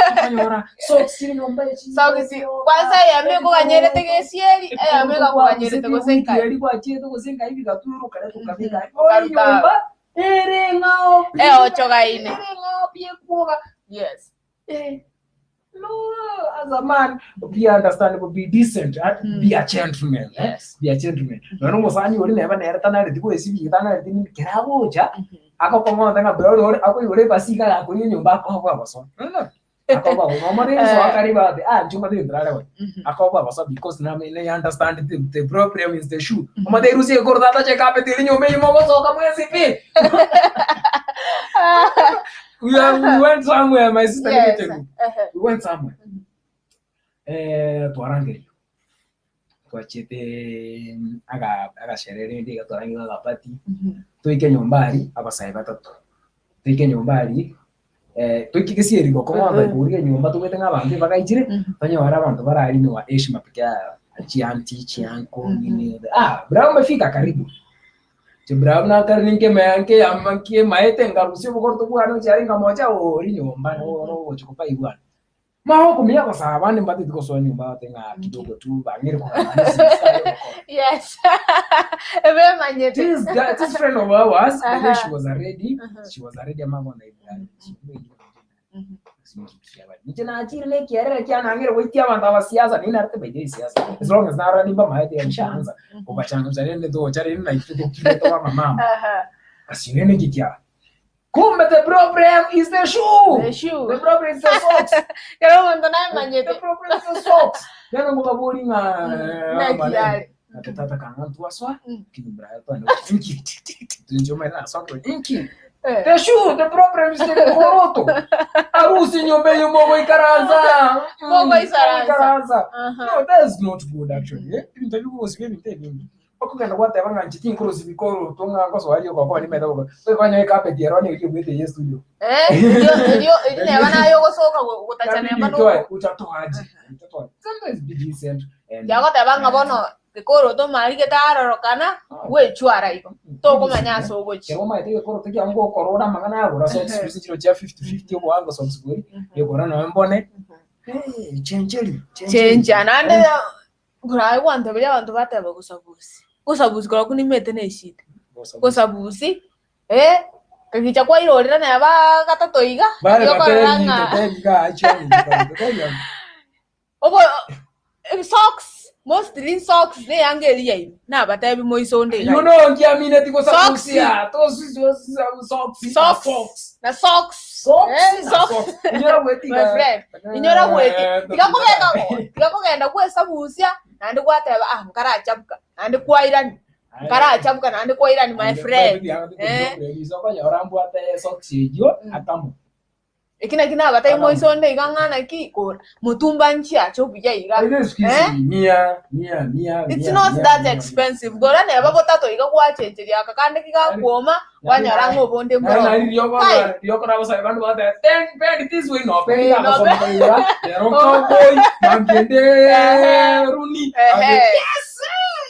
Sogisi kwanza eyame ekoganyerete gesieri eyame ekakoganyerete gose nkai eochogaine yes No, as a man, be understandable, be decent, be a gentleman. Yes. Be a gentleman. Nono musani uri neba nere tanare tiko esibi tanare tini kerabocha. Akokong'ota ng'a bro ore akoigore basika gakori nyomba akobwa boso. Akobwa boso. Mama rero so akari ba ah njuma de ndrare we. Akobwa boso because na me understand the problem is the shoe. Mama de rusi korda ta check up tiri nyombe imo boso kamwe sipi. We are, we went somewhere, my sister, let me Yes. tell you. Ehe. We went somewhere. Eh, twarangerio. Twachete aga agasherehe rende iga twarangerio agapati. Toike nyomba aria, abasae batato. Toike nyomba aria, eh, toike gesieri gokong'u mm korigia enyomba tobwate ng'a abanto ebagaichire, tonyore abanto barariniwa heshima peke yao, chianti, chianko, nini, ah, bra umefika karibu. Inche bra buna kare ninke nkeyama nkemaete nkarusia obokorto bwane gochia aria nkamocha oria nyomba noro ogocha kobaigwana. Mao okomiya gosaba abande mbateti gosoa nyomba batebe ng'a kidogo tu bang'ire kogamba ne esese aye ogokora. Yes. Ebemanyete. This guy, this friend of ours, the way she Aha. was already, Mhm. she was already among on Inche nachire na ekiarera kianang'ire goitia abanto abasiasa, nigo narete by the way siasa. As long as narora nimba amaete nishaanza kobachangamsha rende tocha rende naitwe tokire tobe amamama. Aha. Asi rende nki kiaba. Kumbe the problem is the shoe. The shoe. The problem is the socks. Kero omonto namanyete. The problem is the socks. Bono ngobabori ng'a Naki yare. Ate tata kanga ntwaswa Mm. kini braya twane inki tunjo mai na socks inki Eh. The shoe, the problem is the koroto. Arusi nyomba eyo mogoikaransa. Mogoikaransa. Mogoikaransa. Aha. No, that's not good actually. Eh? Ebinto bigosiba ebinto ebinge. Okogenda gwateba ng'a inche tinkorosia bikoroto ng'a ngosoa rioka okonywa nimete gokora. Okonya ecarpet ero nigo ebuete eye studio. Eh, erio erio erio neba naye ogosoka go- gotacha Inabidi neba no utoe, utatoaje? Utatoaje? Sometimes be decent and yagoteba ng'a bono gekoroto mari getarorokana gwechwara igo tokomanya ase ogochia. Kero omanyete egekoroto kiago ngokorora amang'ana agora socks gose chiro chia 50-50 oboango socks bori, egora nonya mbone, eh, chencheri, Chencha naende Korabe gwanteberia abanto bateba gosabusi, gosabusi korokwo nimete ne eshida, gosabusi eh, kagicha kwairorera neba gatato iga, Bare naki okorora batebi, ng'a totebi iga achiani, totebi amo. obo socks, mostly socks na eyanga eria yaino, nabatebi moiso onde iga You iga. know nkiamineti Socks, gosabusia, tosi socks, na socks, socks. na socks, Socks eh, na socks. socks. Inyora gwetiga. My friend, inyora gweti Eh, tiga kobeka tiga kogenda gwesabusia naende gwateba ah nkarachabuka naende kwairani nkarachabuka naende kwairani my friend eh Okonyora mbwate socks eyio akamo. Eki naki nabatebi moise onde iga ng'a naki kora motumba nchiache obuya iga Aye siku hizi eh ni mia mia mia It's mia not mia that mia mia. expensive gora neba botato iga gwachencheria aka kande kigakwoma kwanyora ng'a obonde Nari mboro nari riogo Kai. riogo rabo sai bandu bate ten pen this way no pen Eh, ya no basoma pen. kayura lero cowboy mangende Ehe. runi Ehe. yes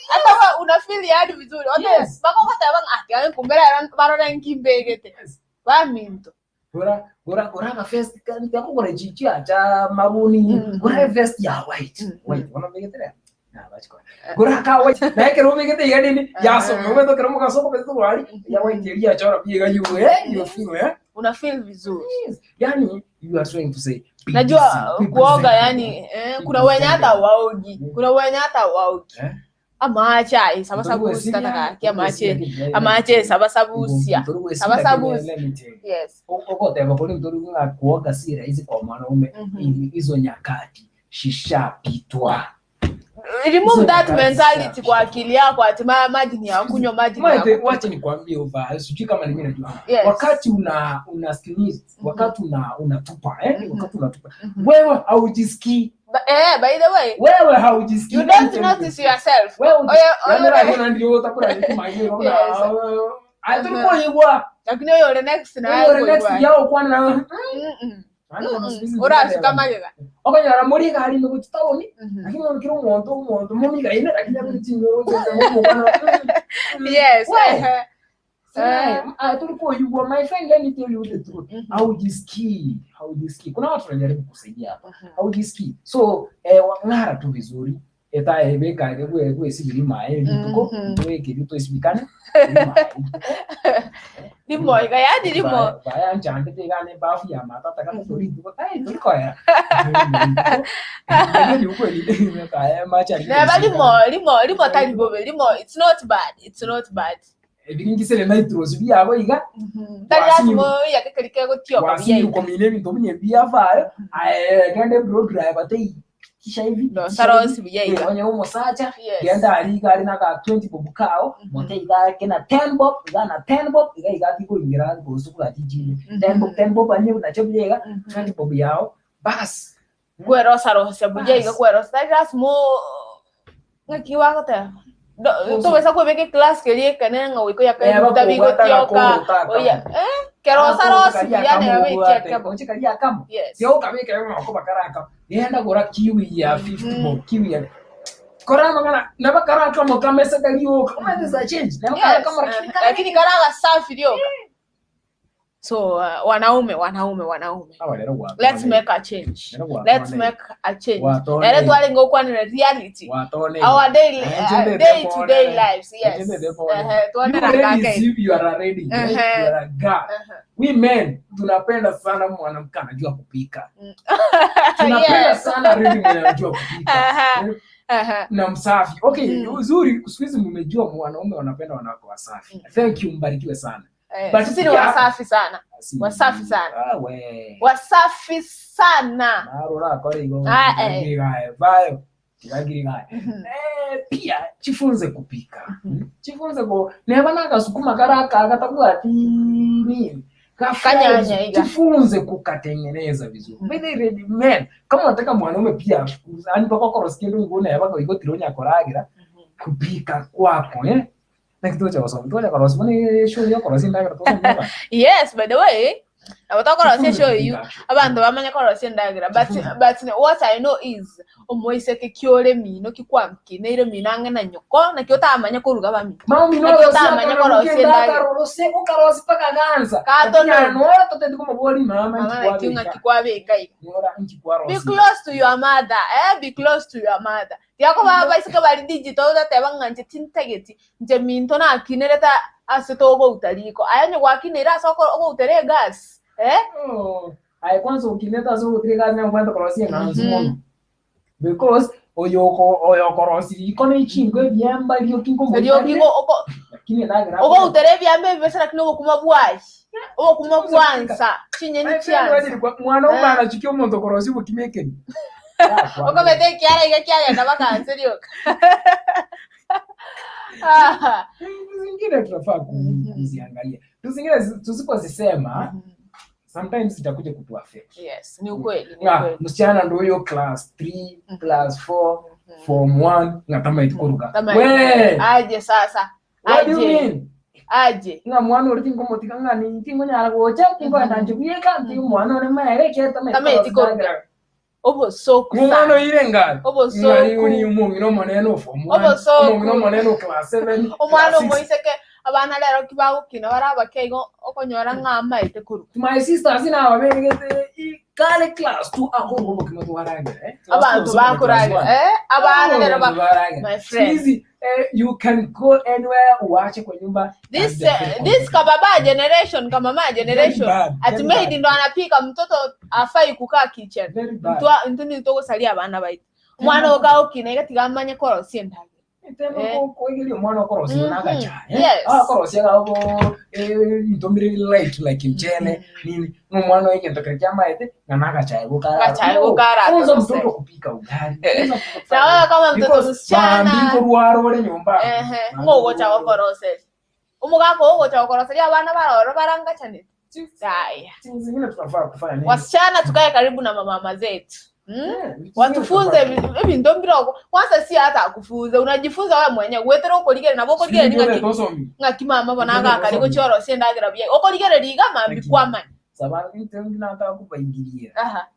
Hata wa una feel yani vizuri ote Yes. bakogoteba ng'a ah tiga nkumbera barore nkimbegete baminto gora gora gora ka vest ka kugora chichi cha maruni gora vest ya white white ona begetere na bachikora gora ka white na ekero obegete iga nini yasoma obete kero mugasoko bete gwari ya white eri achora biga you eh you feel eh una feel vizuri yes yani you are trying to say be najua decent, be kuoga presentable. yani eh, kuna wenye hata waogi kuna wenye hata waogi Eh? amache aye sabasabusia tatagaki amache amache sabasabusia sabasabusia yes ogoteba kuri mtori ng'a kuoga si rahisi kwa mwanaume hizo nyakati shishapitwa remove Hizo that nyakati mentality kwa akili yako ati ma- maji ni ya kunywa maji ni ya Maite, kupika. wacha nikwambie uva sijui kama ni mimi najua Yes. wakati una una sneeze wakati una unatupa eh wakati unatupa wewe haujisikii Eh, by the way wewe haujisikii you don't notice yourself wewe Oye- oye- yani unaona ndio utakula ni kama hiyo Yes. una tulikuwa lakini oyo ore next naye Oyo ore next koigwa. yao kwana na Mm-mm. Maana kuna siku hizi Orasuka magega okonyora muri egari ime gochia taoni lakini okire omonto omonto momigaine lakini agochinyora Yes, We. ehe. Eh, ah, tulikuwa my friend let me tell you the truth haujisikii haujisikii kuna watu wanajaribu kusaidia hapa haujisikii so eh, wang'ara tu vizuri eta ebeka gwe gwe sibiri mae lituko tweke twesibikane Limo iga yani limo baya njande tegane bafu ya matata kama tuli tuko tai tulikoya ni ukweli kaya macha neba limo limo limo tari bobe limo it's not bad it's not bad ebiringisere nitros byabo iga tari lazima yakekeri kegotioka wasinyi buya komine ebinto binye byavayo ae gende bro driver tei Itisha hivi, itisha Rosa hivi. buya Eh, iga. onye omosacha Yes. genda aria iga ari naka 20 bob kao mote iga ake na 10 bob iga na 10 bob iga iga tikoingera gose bwati chinde 10 bob 10 bob anye nacho buya iga 20 bob yao bas Kwerosa rosa buya iga Bas. kwerosa. Tari lasima ng'aki bagoteba tobasa kwebeka eclass keria ekene ng'a goika Eh, oyakaeruta bakobwata bigotioka gakogotaka. oya eh kerosa rosi buya neba bekiakemo Oche karia akamo. Yes. Tiga okabeka eng'oko bakarakamo. Genda gora kiwi ya 50 bob, kiwi ya kora amang'ana nabo karakamo kamesa karioka omanyete za change nabo Yes, karakamo eh, lakini karaga safi rioka so wanaume wanaume wanaume let's make a change let's make a change ere twarenge gokwanera reality our daily day to day lives yes twanera ngake you are a lady you are a girl we men tunapenda sana mwanamke anajua kupika tunapenda Yes. sana really mwenye anajua kupika Aha. na msafi okay uzuri siku hizi mmejua wanaume wanapenda wanawake wasafi thank you mbarikiwe sana Eh, But sisi ni pia- wasafi sana wasafi sana Ah, we wasafi sana marora akore igo Ah, eh. tigagirigae bayo tigagirigae eh pia chifunze kupika chifunze ko neba nakasukuma karaka katabwati nini Kanyanya iga. jifunze kukatengeneza vizuri by the way men kama unataka mwanaume pia ani paka korosikendo ngune yabaka igotiro nyakoragira kupika kwako eh na kituo cha wasomi tuo cha korosi bone show yo korosi ndagira to somba yes by the way abatokorosia Chifunze show you kupika. abantu bamanya korosia ndagira but what i know is omoiseke kiore mino kikwamkineire mino ang'e na nyoko nakio otamanya koruga bamino Mami no Nakio otamanya korosia endagira karorose ukarosi paka ganza Kato no. nora toteti kumabori mama mama nakio ng'aki kwabeka iga nora nchikwarosi be close to your mother eh be close to your mother tiako baba baiseke bari digital udateba ng'a nche tintageti nche minto nakinerete ase togouta riko aya onye gwakineire ase ogoutere egas eh Oh, aye kwanza ukileta ase ogotire gasi nabo korosia ng'ansu mono because oyoko oyokorosi riko ne chingo ebiemba rioki rioki lakini ndagira ogoutere ebiamba ebibese lakini obokuma bwayi obokuma bwansa chinyeni chiansa mwana omwana chiki omonto korosi bokimekeni okobete ekiara iga kiagenda bakanse rioka Ah. zingine tunafaa kuziangalia tu zingine tusipozisema sometimes itakuja kutuaffect yes ni ukweli ni Nga, ukweli msichana ndo huyo class 3 class 4 form 1 nga itikuruka Tama we aje sasa what do you aje mean aje nga mwana uri tingomotika nga ni tingonyara gocha tingoenda njubika nti mwana uri maere ketama Tama itikuruka. obosoku mwana sana oire ngari Obosoku. ngari uri umung'ina omonene o form 1 Obosoku. omong'ina omonene o class 7 omwana class 6. omoiseke abana rero kibagokina bare abake igo okonyora ng'a amaete koruga my sisters nababeregete kale class 2 akongo bokimo twaragira eh abantu bakoragira eh abana rero ba my friend Easy. Eh, you can go anywhere uache kwa nyumba this and they're very this kababa generation kamama generation bad, ati very maid bad. ndo anapika mtoto afai kukaa kitchen Very bad. Ntwa- ntu nitogosaria abana baitu omwana oga okina iga tiga amanye korosia endagera Temo Eh. koigeria omwana okorosia Mhm. nagachae Yes. akorosia gabo intomire light like mchele nini ng'omwana oigento kere kiamaete ng'a nagachae Gachae gokara funza atorose. mtoto kupika ugali Funza mtoto Na wewe kama mtoto Because msichana. mambi nkorwara ore nyumba ehe ng'ogocha gokoroseria omogaka ogocha gokoroseria abana baroro barangachanete aya zingine tunafaa kufanya nini wasichana tukae karibu na mamama zetu mm? Yeah, vitu watufunze zingine ebinto mbiroko kwanza si hata akufunze unajifunza wewe mwenyewe wetere okorigere nabo okorigere Sijui ng'aki tosomi. ng'aki mama bona Sijui agakari tosomi. gochiorosia endagira buya okorigereria iga mambi Lakini- kwamanya Sababu nte nataka kubaingilia aha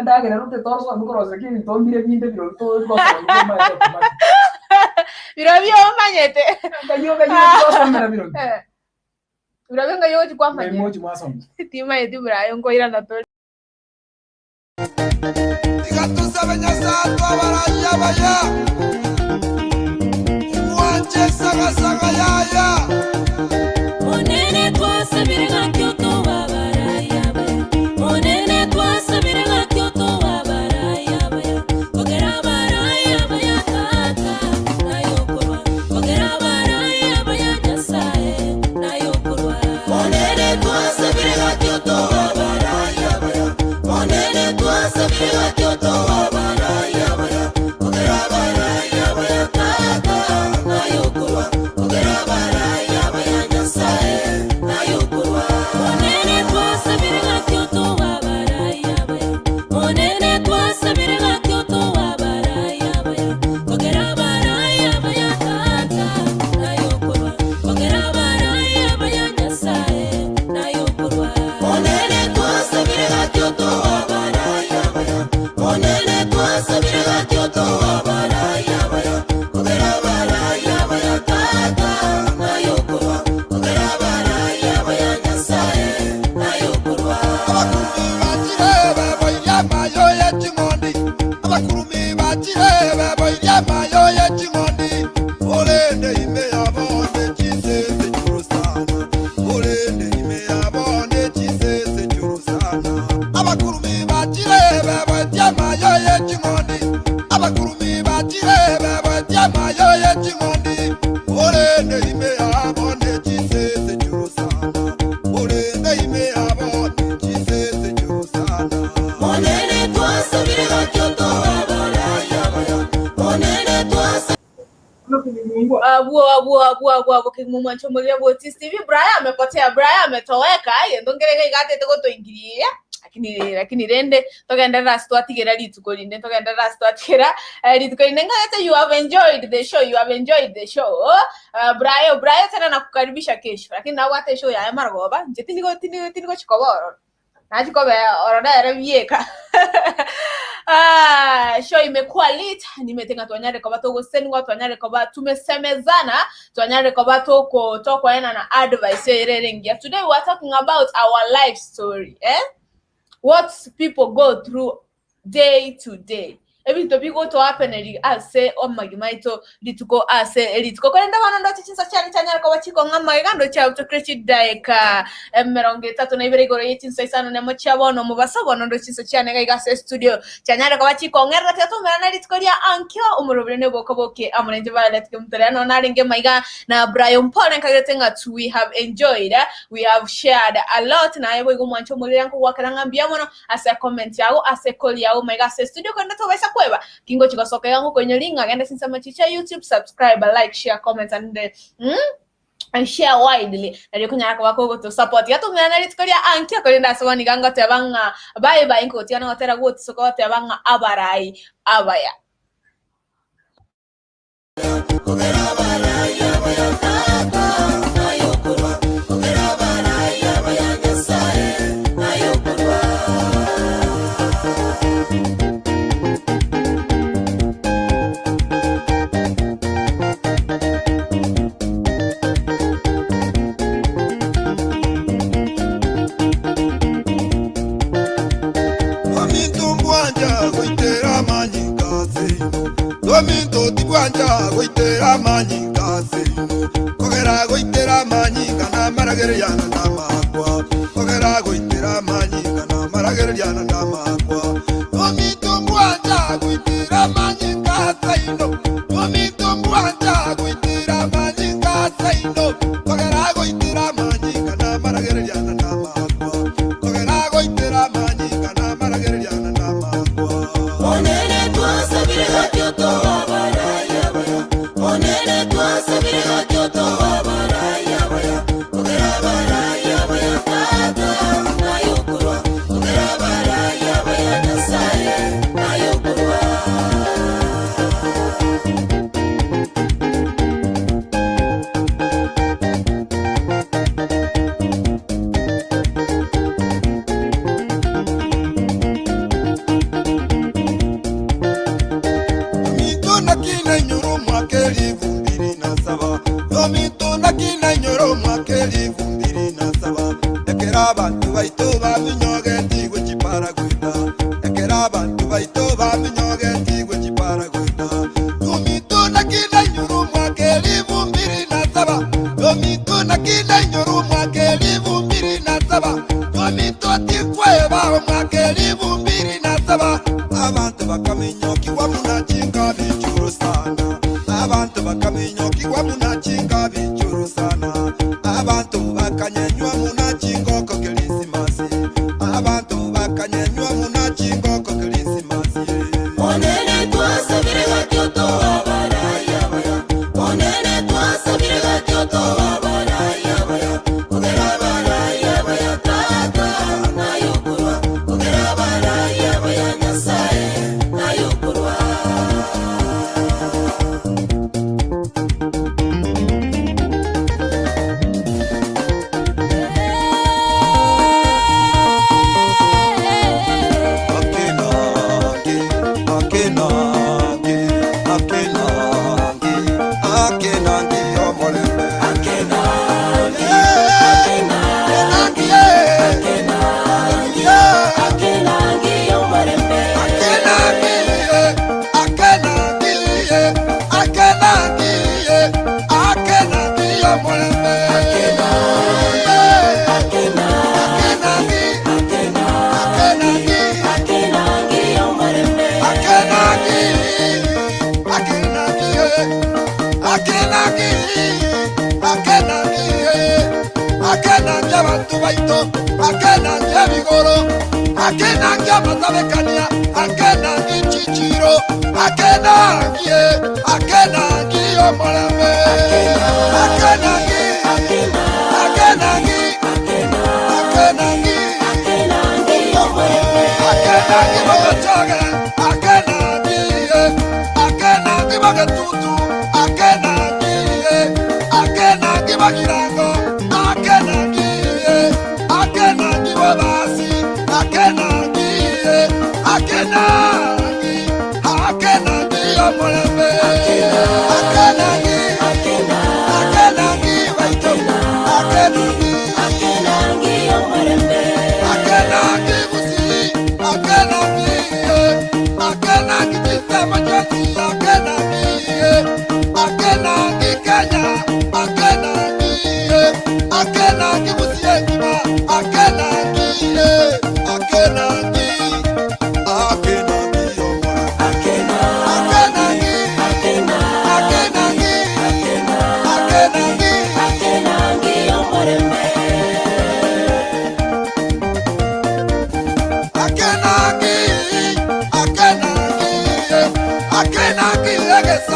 ndagera rute torso mikorosa lakini ntombire binde biro to biro bio omanyete kayo kayo tosomera biro Eh. biro bio ng'ai ochi kwamanya mochi mwasomi timanyeti burayo nkoirana tori Tigatusabe Nyasaye twabaraya baya Mwanje sagasaga yaya Monene twasabire nka Kyoto wabaraya baya. Monene twasabire nka Kyoto wabaraya baya. Ogera baraya baya tata nayokorwa. Ogera baraya baya Nyasaye nayokorwa. Monene twasabire nka Kyoto wabaraya baya. Monene twasabire nka Kyoto wabaraya. Abwo abwo abwo abwo abwo kegima omwancho omorire bwa Otis TV. Brian amepotea, Brian ametoweka, egento nkere iga iga atete gotoingiriria. Lakini lakini rende togenderere ase twatigera rituko rinde, togenderere ase twatigera eh, rituko rinde. Ng'agete you have enjoyed the show, you have enjoyed the show. Uh, Brian, Brian tena nakukaribisha kesho. Lakini nabwate eshow yaye marogoba, inche tinigo tinigo tinigochi koba ororo. Nachi koba ororo ere bieka. Ah, show imekuwa lit nimete ng'a twanyare koba togosenigwa twanyare koba tumesemezana twanyare koba toko tokoena na advice ere ere engiya today we are talking about our life story eh? what people go through day to day ebinto bigotoapeneri ase omagima aito rituko ase rituko korende bono ndoche chinsa chiane chianyare koba chikong'a amagega ndoche abutokire chidaeka emerongo etato na ibere igoro ye chinsa isano nemo chia bono omobaso bono ndoche chinsa chiane iga iga ase estudio chianyare koba chikong'erera tiga toumerane rituko ria ankio omorobere na obokoboke amo nainche Violet Kemutoria nonya narenge maiga na Brian Mpore nkagerete ng'a we have enjoyed we have shared a lot naye boigo omwanche omorere nkogwakera ng'a mbuya mono ase comment yago ase call yago maiga ase studio korende tobaisa kweba kingochi gosoka iga ngokoinyori ng'a genda chinsemo echi chia YouTube subscribe like share comment and and share widely nario okonyara koba kogoto support iga tomerane rituko ria ankio korende ase bono iga ngoteba ng'a bye bye nkogotiga nogotera gotisoka goteba ng'a abarai abaya. Ominto mbwancha goitera amanyinga ase ino Ominto tibwancha goitera amanyinga ase ino Kogera goitera amanyinga namaragereria na namakwa Kogera goitera amanyinga namaragereria na namakwa Ominto mbwancha goitera amanyinga ase ino Ominto mbwancha goitera amanyinga ase ino Kogera goitera amanyinga namaragereria na namakwa Kogera goitera amanyinga namaragereria na namakwa Onene twasabire gakio toabaraya baya Onene twasabire gakio toabaraya baya Ogera baraya baya tata nayokorwa Ogera baraya baya Nyasaye nayokorwa Ominto nakina inyoro mwaka elifu mbili na saba Ominto nakina inyoro mwaka elifu mbili na saba Ekera abantu baito baminyoge ntigwe chipara gweta Ekera abantu baito baminyoge ntigwe chipara gweta Ominto nakina inyoro mwaka elifu mbili na saba Ominto nakina inyoro mwaka elifu mbili na saba Ominto tikweba omwaka elifu mbili na saba Abantu bakaminyokigwa munachinga bichuru sana Abantu bakaminyokigwa munachinga bichuru sana Abantu bakanyenywa munachingoko kirisimasi Abantu bakanyenywa munachingoko kirisimasi Onene twasabire gakio toabaraya baya Onene twasabire gakio toabaraya baya Ogera baraya baya tata nayokorwa Ogera baraya baya Nyasaye nayokorwa Akenange, akenange, akenange, akenange omulembe. Akenange, akenange, Akenange omulembe akenange, akenange, akenange, akenange omulembe. Akenange, akenange, akenange, Akenange omulembe akenange, akenange, akenange, akenange, akenange abantu baito, akenange ebigoro, akenange amatabekania, akenange. chichiro akenangie akenangi omorembe akenangi akenangi akenangi akenangi bagachoge akenangi akenangi bagatutu akenangi akenangi bagirango akenangi akenangi babasi akenangi akenangi akenangi omorembe akenangi akenangi baito akenangi akenangi akenangi gusi akenangi akenangi chisema chonsi akenangi akenangi kenya akenangi akenangi gusi engima akenangi akenangi akenangi omorembe akenangi akenangi akenangi akenangi omorembe akenangi akenangi akenangi egesa